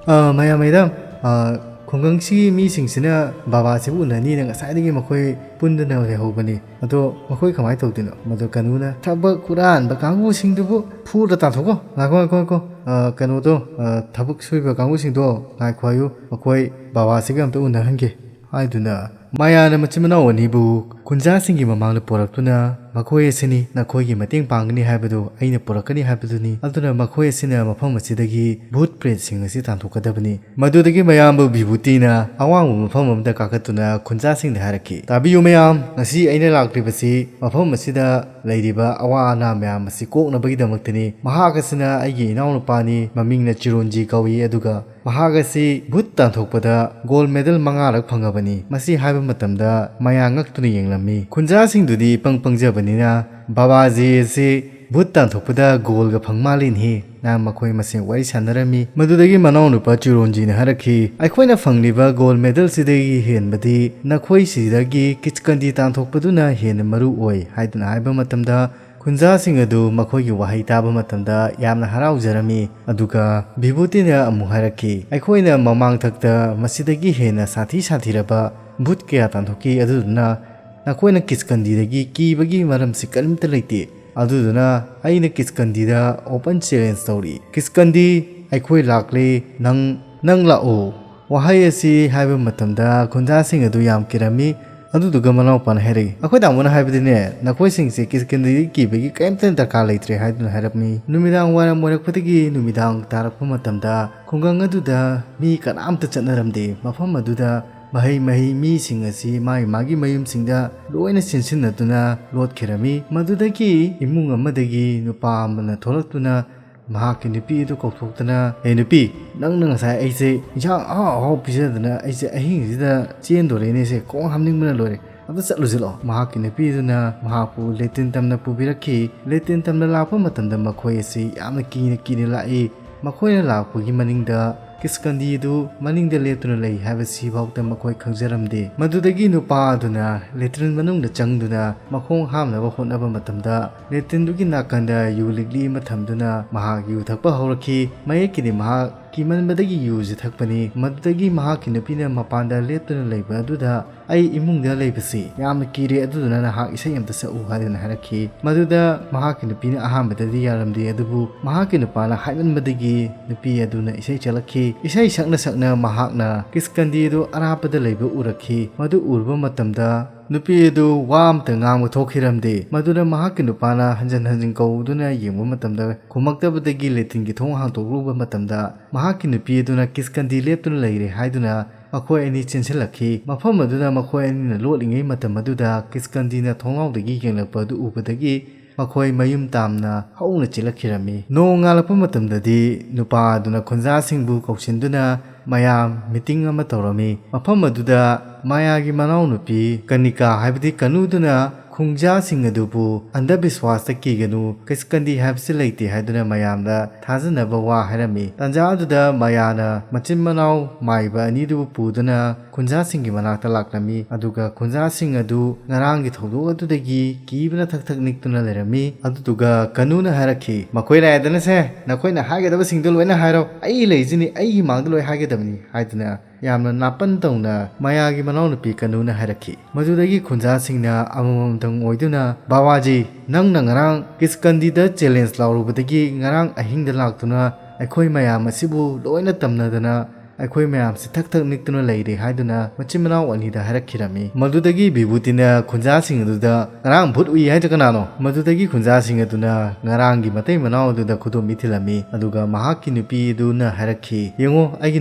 ꯑ, ꯃꯌꯥꯝ ꯃꯦꯗꯥꯝ, ꯑ, ꯈꯨꯡꯒꯪꯁꯤꯒꯤ ꯃꯤꯁꯤꯡꯁꯤꯅ ꯕꯕꯥꯁꯤꯕꯨ ꯎꯅꯅꯤꯅ ꯉꯁꯥꯏꯗꯒꯤ ꯃꯈꯣꯏ ꯄꯨꯟꯗꯨꯅ ꯂꯩꯍꯧꯕꯅꯤ꯫ ꯑꯗꯣ ꯃꯈꯣꯏ ꯀꯃꯥꯏꯅ ꯇꯧꯗꯣꯏꯅꯣ?" ꯃꯗꯨ ꯀꯅꯨꯅ, "ꯊꯕꯛ ꯍꯨꯔꯥꯟꯕ ꯀꯥꯡꯕꯨꯁꯤꯡꯗꯨꯕꯨ ꯐꯨꯔ ꯇꯥꯟꯊꯣꯛꯀꯣ꯫ ꯉꯥꯏꯈꯣ, ꯉꯥꯏꯈꯣ, ꯉꯥꯏꯈꯣ꯫ ꯑ, ꯀꯩꯅꯣꯗꯣ, ꯑ, ꯊꯕꯛ ꯁꯨꯔꯤꯕ ꯀꯥꯡꯕꯨꯁꯤꯡꯗꯣ ꯉꯥꯏꯈꯣ ꯍꯥꯏꯌꯨ꯫ ꯃꯈꯣꯏ ꯕꯕꯥꯁꯤꯒ ꯑꯝꯇ ꯎꯅꯍꯟꯒꯦ" ꯍꯥꯏꯗꯨꯅ ꯃꯌꯥꯅ ꯃꯆꯤꯟ ꯃꯅꯥꯎ ꯑꯅꯤꯕꯨ ꯈꯨꯟꯖꯥꯁꯤꯡꯒꯤ ꯃꯃꯥꯡꯗ ꯄꯨꯔꯛꯇꯨꯅ, "ꯃꯈꯣꯏ ꯑꯁꯤꯅꯤ ꯅꯈꯣꯏꯒꯤ ꯃꯇꯦꯡ ꯄꯥꯡꯒꯅꯤ ꯍꯥꯏꯕꯗꯨ ꯑꯩꯅ ꯄꯨꯔꯛꯀꯅꯤ ꯍꯥꯏꯕꯗꯨꯅꯤ꯫ ꯑꯗꯨꯅ ꯃꯈꯣꯏ ꯑꯁꯤꯅ ꯃꯐꯝ ꯑꯁꯤꯗꯒꯤ ꯚꯨꯠ ꯄ꯭ꯔꯦꯠꯁꯤꯡ ꯑꯁꯤ ꯇꯥꯟꯊꯣꯛꯀꯗꯕꯅꯤ"꯫ ꯃꯗꯨꯗꯒꯤ ꯃꯌꯥꯝꯕ ꯚꯤꯚꯨꯇꯤꯅ ꯑꯋꯥꯡꯕ ꯃꯐꯝ ꯑꯃꯗ ꯀꯥꯈꯠꯇꯨꯅ ꯈꯨꯟꯖꯥꯁꯤꯡꯗ ꯍꯥꯏꯔꯛꯈꯤ, "ꯇꯥꯕꯤꯌꯨ ꯃꯌꯥꯝ, ꯉꯁꯤ ꯑꯩꯅ ꯂꯥꯛꯂꯤꯕꯁꯤ ꯃꯐꯝ ꯑꯁꯤꯗ ꯂꯩꯔꯤꯕ ꯑꯋꯥ ꯑꯅꯥ ꯃꯌꯥꯝ ꯑꯁꯤ ꯀꯣꯛꯅꯕꯒꯤꯗꯃꯛꯇꯅꯤ꯫ ꯃꯍꯥꯛ ꯑꯁꯤꯅ ꯑꯩꯒꯤ ꯏꯅꯥꯎꯅꯨꯄꯥꯅꯤ, ꯃꯃꯤꯡꯅ ꯆꯤꯔꯣꯟꯖꯤ ꯀꯧꯏ, ꯑꯗꯨꯒ ꯃꯍꯥꯛ ꯑꯁꯤ ꯚꯨꯠ ꯇꯥꯟꯊꯣꯛꯄꯗ ꯒꯣꯜ ꯃꯦꯗꯜ ꯃꯉꯥꯔꯛ ꯐꯪꯉꯕꯅꯤ꯫ ꯃꯁꯤ ꯍꯥꯏꯕ ꯃꯇꯝꯗ ꯃꯌꯥ ꯉꯛꯇꯨꯅ ꯌꯦꯡꯂꯝꯃꯤ꯫ ꯈꯨꯟꯖꯥꯁꯤꯡꯗꯨꯗꯤ ꯏꯄꯪ ꯄꯪꯖꯕꯅꯤꯅ, "ꯕꯥꯕꯥꯖꯤ ꯑꯁꯤ ꯚꯨꯠ ꯇꯥꯟꯊꯣꯛꯄꯗ ꯒꯣꯜꯒ ꯐꯪ ꯃꯥꯜꯂꯤꯅꯤ" ꯅ ꯃꯈꯣꯏ ꯃꯁꯦꯟ ꯋꯥꯔꯤ ꯁꯥꯟꯅꯔꯝꯃꯤ꯫ ꯃꯗꯨꯗꯒꯤ ꯃꯅꯥꯎꯅꯨꯄꯥ ꯆꯤꯔꯣꯟꯖꯤꯅ ꯍꯥꯏꯔꯛꯈꯤ, "ꯑꯩꯈꯣꯏꯅ ꯐꯪꯂꯤꯕ ꯒꯣꯜ ꯃꯦꯗꯜꯁꯤꯗꯒꯤ ꯍꯦꯟꯕꯗꯤ ꯅꯈꯣꯏ ꯁꯤꯗꯒꯤ ꯀꯤꯆꯀꯟꯗꯤ ꯇꯥꯟꯊꯣꯛꯄꯗꯨꯅ ꯍꯦꯟꯅ ꯃꯔꯨ ꯑꯣꯏ" ꯍꯥꯏꯗꯨꯅ ꯍꯥꯏꯕ ꯃꯇꯝꯗ, ꯈꯨꯟꯖꯥꯁꯤꯡ ꯑꯗꯨ ꯃꯈꯣꯏꯒꯤ ꯋꯥꯍꯩ ꯇꯥꯕ ꯃꯇꯝꯗ ꯌꯥꯝꯅ ꯍꯔꯥꯎꯖꯔꯝꯃꯤ꯫ ꯑꯗꯨꯒ ꯚꯤꯚꯨꯇꯤꯅ ꯑꯃꯨꯛ ꯍꯥꯏꯔꯛꯈꯤ, "ꯑꯩꯈꯣꯏꯅ ꯃꯃꯥꯡꯊꯛꯇ ꯃꯁꯤꯗꯒꯤ ꯍꯦꯟꯅ ꯁꯥꯊꯤ ꯁꯥꯊꯤꯔꯕ ꯚꯨꯠ ꯀꯌꯥ ꯇꯥꯟꯊꯣꯛꯈꯤ, ꯑꯗꯨꯗꯨꯅ ꯅꯈꯣꯏꯅ ꯀꯤꯆꯀꯟꯗꯤꯗꯒꯤ ꯀꯤꯕꯒꯤ ꯃꯔꯝꯁꯤ ꯀꯔꯤꯝꯇ ꯂꯩꯇꯦ꯫ ꯑꯗꯨꯗꯨꯅ ꯑꯩꯅ ꯀꯤꯆꯀꯟꯗꯤꯗ open challenge ꯇꯧꯔꯤ꯫ ꯀꯤꯆꯀꯟꯗꯤ, ꯑꯩꯈꯣꯏ ꯂꯥꯛꯂꯦ, ꯅꯪ, ꯅꯪ ꯂꯥꯛꯑꯣ"꯫ ꯋꯥꯍꯩ ꯑꯁꯤ ꯍꯥꯏꯕ ꯃꯇꯝꯗ ꯈꯨꯟꯖꯥꯁꯤꯡ ꯑꯗꯨ ꯌꯥꯝ ꯀꯤꯔꯝꯃꯤ꯫ ꯑꯗꯨꯗꯨꯒ ꯃꯅꯥꯎꯄꯥꯅ ꯍꯥꯏꯔꯛꯏ, "ꯑꯩꯈꯣꯏ ꯇꯥꯃꯣꯅ ꯍꯥꯏꯕꯗꯤꯅꯦ, ꯅꯈꯣꯏꯁꯤꯡꯁꯦ ꯀꯤꯆꯀꯟꯗꯤꯗꯒꯤ ꯀꯤꯕꯒꯤ ꯀꯔꯤꯝꯇ ꯗꯔꯀꯥꯔ ꯂꯩꯇ꯭ꯔꯦ" ꯍꯥꯏꯗꯨꯅ ꯍꯥꯏꯔꯝꯃꯤ꯫ ꯅꯨꯃꯤꯗꯥꯡ ꯋꯥꯏꯔꯝ ꯑꯣꯏꯔꯛꯄꯗꯒꯤ ꯅꯨꯃꯤꯗꯥꯡ ꯇꯥꯔꯛꯄ ꯃꯇꯝꯗ ꯈꯨꯡꯒꯪ ꯑꯗꯨꯗ ꯃꯤ ꯀꯅꯥꯝꯇ ꯆꯠꯅꯔꯝꯗꯦ꯫ ꯃꯐꯝ ꯑꯗꯨꯗ ꯃꯍꯩ ꯃꯍꯩ ꯃꯤꯁꯤꯡ ꯑꯁꯤ ꯃꯥꯒꯤ ꯃꯥꯒꯤ ꯃꯌꯨꯝꯁꯤꯡꯗ ꯂꯣꯏꯅ ꯆꯦꯟꯁꯤꯟꯅꯗꯨꯅ ꯂꯣꯠꯈꯤꯔꯝꯃꯤ꯫ ꯃꯗꯨꯗꯒꯤ ꯏꯃꯨꯡ ꯑꯃꯗꯒꯤ ꯅꯨꯄꯥ ꯑꯃꯅ ꯊꯣꯛꯂꯛꯇꯨꯅ ꯃꯍꯥꯛꯀꯤ ꯅꯨꯄꯤ ꯑꯗꯨ ꯀꯧꯊꯣꯛꯇꯨꯅ, "ꯑꯦ ꯅꯨꯄꯤ, ꯅꯪꯅ ꯉꯁꯥꯏ ꯑꯩꯁꯦ ꯏꯟꯁꯥꯡ ꯑꯍꯥꯎ ꯑꯍꯥꯎ ꯄꯤꯖꯗꯅ ꯑꯩꯁꯦ ꯑꯍꯤꯡꯁꯤꯗ ꯆꯦꯟꯗꯣꯔꯦꯅꯦ, ꯁꯦ ꯈꯣꯡ ꯍꯥꯝꯅꯤꯡꯕꯅ ꯂꯣꯏꯔꯦ, ꯑꯝꯇ ꯆꯠꯂꯨꯁꯤ ꯂꯥꯛꯑꯣ"꯫ ꯃꯍꯥꯛꯀꯤ ꯅꯨꯄꯤ ꯑꯗꯨꯅ ꯃꯍꯥꯛꯄꯨ ꯂꯦꯇ꯭ꯔꯤꯟ ꯇꯝꯅ ꯄꯨꯕꯤꯔꯛꯈꯤ꯫ ꯂꯦꯇ꯭ꯔꯤꯟ ꯇꯝꯅ ꯂꯥꯛꯄ ꯃꯇꯝꯗ ꯃꯈꯣꯏ ꯑꯁꯤ ꯌꯥꯝꯅ ꯀꯤꯅ ꯀꯤꯅ ꯂꯥꯛꯏ꯫ ꯃꯈꯣꯏꯅ ꯂꯥꯛꯄꯒꯤ ꯃꯅꯤꯡꯗ ꯀꯤꯆꯀꯟꯗꯤ ꯑꯗꯨ ꯃꯅꯤꯡꯗ ꯂꯦꯞꯇꯨꯅ ꯂꯩ ꯍꯥꯏꯕꯁꯤ ꯐꯥꯎꯗ ꯃꯈꯣꯏ ꯈꯪꯖꯔꯝꯗꯦ꯫ ꯃꯗꯨꯗꯒꯤ ꯅꯨꯄꯥ ꯑꯗꯨꯅ ꯂꯦꯇ꯭ꯔꯤꯟ ꯃꯅꯨꯡꯗ ꯆꯪꯗꯨꯅ ꯃꯈꯣꯡ ꯍꯥꯝꯅꯕ ꯍꯣꯠꯅꯕ ꯃꯇꯝꯗ, ꯂꯦꯇ꯭ꯔꯤꯟꯗꯨꯒꯤ ꯅꯥꯀꯟꯗ ꯌꯨ ꯂꯤꯛꯂꯤ ꯑꯃ ꯊꯝꯗꯨꯅ ꯃꯍꯥꯛ ꯌꯨ ꯊꯛꯄ ꯍꯧꯔꯛꯈꯤ꯫ ꯃꯌꯦꯛꯀꯤꯗꯤ ꯃꯍꯥꯛ ꯀꯤꯃꯟꯕꯗꯒꯤ ꯌꯨꯁꯦ ꯊꯛꯄꯅꯤ꯫ ꯃꯗꯨꯗꯒꯤ ꯃꯍꯥꯛꯀꯤ ꯅꯨꯄꯤꯅ ꯃꯄꯥꯟꯗ ꯂꯦꯞꯇꯨꯅ ꯂꯩꯕ ꯑꯗꯨꯗ, "ꯑꯩ ꯏꯃꯨꯡꯗ ꯂꯩꯕꯁꯤ ꯌꯥꯝꯅ ꯀꯤꯔꯦ, ꯑꯗꯨꯗꯨꯅ ꯅꯍꯥꯛ ꯏꯁꯩ ꯑꯃꯇ ꯁꯛꯎ" ꯍꯥꯏꯗꯨꯅ ꯍꯥꯏꯔꯛꯈꯤ꯫ ꯃꯗꯨꯗ ꯃꯍꯥꯛꯀꯤ ꯅꯨꯄꯤꯅ ꯑꯍꯥꯟꯕꯗꯗꯤ ꯌꯥꯔꯝꯗꯦ, ꯑꯗꯨꯕꯨ ꯃꯍꯥꯛꯀꯤ ꯅꯨꯄꯥꯅ ꯍꯥꯏꯃꯟꯕꯗꯒꯤ ꯅꯨꯄꯤ ꯑꯗꯨꯅ ꯏꯁꯩ ꯁꯛꯂꯛꯈꯤ꯫ ꯏꯁꯩ ꯁꯛꯅ ꯁꯛꯅ ꯃꯍꯥꯛꯅ ꯀꯤꯁꯀꯟꯗꯤ ꯑꯗꯨ ꯑꯔꯥꯞꯄꯗ ꯂꯩꯕ ꯎꯔꯛꯈꯤ꯫ ꯃꯗꯨ ꯎꯔꯨꯕ ꯃꯇꯝꯗ ꯅꯨꯄꯤ ꯑꯗꯨ ꯋꯥ ꯑꯃꯇ ꯉꯥꯡꯕ ꯊꯣꯛꯈꯤꯔꯝꯗꯦ꯫ ꯃꯗꯨꯅ ꯃꯍꯥꯛꯀꯤ ꯅꯨꯄꯥꯅ ꯍꯟꯖꯤꯟ ꯍꯟꯖꯤꯟ ꯀꯧꯗꯨꯅ ꯌꯦꯡꯕ ꯃꯇꯝꯗ, ꯈꯨꯝꯃꯛꯇꯕꯗꯒꯤ ꯂꯦꯇꯤꯟꯒꯤ ꯊꯣꯡ ꯍꯥꯡꯗꯣꯛꯂꯨꯕ ꯃꯇꯝꯗ, ꯃꯍꯥꯛꯀꯤ ꯅꯨꯄꯤ ꯑꯗꯨꯅ ꯀꯤꯁꯀꯟꯗꯤ ꯂꯦꯞꯇꯨꯅ ꯂꯩꯔꯦ ꯍꯥꯏꯗꯨꯅ ꯃꯈꯣꯏ ꯑꯅꯤ ꯆꯦꯟꯁꯤꯜꯂꯛꯈꯤ꯫ ꯃꯐꯝ ꯑꯗꯨꯗ ꯃꯈꯣꯏ ꯑꯅꯤꯅ ꯂꯣꯠꯂꯤꯉꯩ ꯃꯇꯝ ꯑꯗꯨꯗ ꯀꯤꯁꯀꯟꯗꯤꯅ ꯊꯣꯡꯅꯥꯎꯗꯒꯤ ꯌꯦꯡꯂꯛꯄ ꯑꯗꯨ ꯎꯕꯗꯒꯤ ꯃꯈꯣꯏ ꯃꯌꯨꯝ ꯇꯥꯝꯅ ꯍꯧꯅ ꯆꯦꯜꯂꯛꯈꯤꯔꯝꯃꯤ꯫ ꯅꯣꯡꯉꯥꯜꯂꯛꯄ ꯃꯇꯝꯗꯗꯤ ꯅꯨꯄꯥ ꯑꯗꯨꯅ ꯈꯨꯟꯖꯥꯁꯤꯡꯕꯨ ꯀꯧꯁꯤꯟꯗꯨꯅ ꯃꯌꯥꯝ ꯃꯤꯇꯤꯡ ꯑꯃ ꯇꯧꯔꯝꯃꯤ꯫ ꯃꯐꯝ ꯑꯗꯨꯗ ꯃꯥꯌꯥꯒꯤ ꯃꯅꯥꯎꯅꯨꯄꯤ ꯀꯅꯤꯀꯥ ꯍꯥꯏꯕꯗꯤ ꯀꯅꯨꯗꯨꯅ ꯈꯨꯟꯖꯥꯁꯤꯡ ꯑꯗꯨꯕꯨ "ꯑꯟꯙꯕꯤꯁ꯭ꯋꯥꯁꯇ ꯀꯤꯒꯅꯨ, ꯀꯤꯁꯀꯟꯗꯤ ꯍꯥꯏꯕꯁꯤ ꯂꯩꯇꯦ" ꯍꯥꯏꯗꯨꯅ ꯃꯌꯥꯝꯗ ꯊꯥꯖꯅꯕ ꯋꯥ ꯍꯥꯏꯔꯝꯃꯤ꯫ ꯇꯥꯟꯖꯥ ꯑꯗꯨꯗ ꯃꯥꯌꯥꯅ ꯃꯆꯤꯟ ꯃꯅꯥꯎ ꯃꯥꯏꯕ ꯑꯅꯤꯗꯨꯕꯨ ꯄꯨꯗꯨꯅ ꯈꯨꯟꯖꯥꯁꯤꯡꯒꯤ ꯃꯅꯥꯛꯇ ꯂꯥꯛꯂꯝꯃꯤ꯫ ꯑꯗꯨꯒ ꯈꯨꯟꯖꯥꯁꯤꯡ ꯑꯗꯨ ꯉꯔꯥꯡꯒꯤ ꯊꯧꯗꯣꯛ ꯑꯗꯨꯗꯒꯤ ꯀꯤꯕꯅ ꯊꯛ ꯊꯛ ꯅꯤꯛꯇꯨꯅ ꯂꯩꯔꯝꯃꯤ꯫ ꯑꯗꯨꯗꯨꯒ ꯀꯅꯨꯅ ꯍꯥꯏꯔꯛꯈꯤ, "ꯃꯈꯣꯏ ꯂꯥꯛꯑꯦꯗꯅꯁꯦ, ꯅꯈꯣꯏꯅ ꯍꯥꯏꯒꯗꯕꯁꯤꯡꯗꯣ ꯂꯣꯏꯅ ꯍꯥꯏꯔꯣ, ꯑꯩ ꯂꯩꯁꯤꯅꯤ, ꯑꯩꯒꯤ ꯃꯥꯡꯗ ꯂꯣꯏ ꯍꯥꯏꯒꯗꯕꯅꯤ" ꯍꯥꯏꯗꯨꯅ ꯌꯥꯝꯅ ꯅꯥꯄꯟ ꯇꯧꯅ ꯃꯥꯌꯥꯒꯤ ꯃꯅꯥꯎꯅꯨꯄꯤ ꯀꯅꯨꯅ ꯍꯥꯏꯔꯛꯈꯤ꯫ ꯃꯗꯨꯗꯒꯤ ꯈꯨꯟꯖꯥꯁꯤꯡꯅ ꯑꯃꯃꯝꯇꯪ ꯑꯣꯏꯗꯨꯅ, "ꯕꯥꯋꯥꯖꯤ, ꯅꯪꯅ ꯉꯔꯥꯡ ꯀꯤꯁꯀꯟꯗꯤꯗ ꯆꯦꯂꯦꯟꯖ ꯂꯥꯎꯔꯨꯕꯗꯒꯤ ꯉꯔꯥꯡ ꯑꯍꯤꯡꯗ ꯂꯥꯛꯇꯨꯅ ꯑꯩꯈꯣꯏ ꯃꯌꯥꯝ ꯑꯁꯤꯕꯨ ꯂꯣꯏꯅ ꯇꯝꯅꯗꯅ ꯑꯩꯈꯣꯏ ꯃꯌꯥꯝꯁꯤ ꯊꯛ ꯊꯛ ꯅꯤꯛꯇꯨꯅ ꯂꯩꯔꯦ" ꯍꯥꯏꯗꯨꯅ ꯃꯆꯤꯟ ꯃꯅꯥꯎ ꯑꯅꯤꯗ ꯍꯥꯏꯔꯛꯈꯤꯔꯝꯃꯤ꯫ ꯃꯗꯨꯗꯒꯤ ꯕꯤꯚꯨꯇꯤꯅ ꯈꯨꯟꯖꯥꯁꯤꯡ ꯑꯗꯨꯗ, "ꯉꯔꯥꯡ ꯚꯨꯠ ꯎꯏ ꯍꯥꯏꯗꯣ ꯀꯅꯥꯅꯣ?" ꯃꯗꯨꯗꯒꯤ ꯈꯨꯟꯖꯥꯁꯤꯡ ꯑꯗꯨꯅ ꯉꯔꯥꯡꯒꯤ ꯃꯇꯩ ꯃꯅꯥꯎ ꯑꯗꯨꯗ ꯈꯨꯗꯣꯝꯕꯤ ꯊꯤꯜꯂꯝꯃꯤ꯫ ꯑꯗꯨꯒ ꯃꯍꯥꯛꯀꯤ ꯅꯨꯄꯤ ꯑꯗꯨꯅ ꯍꯥꯏꯔꯛꯈꯤ, "ꯌꯦꯡꯉꯣ, ꯑꯩꯒꯤ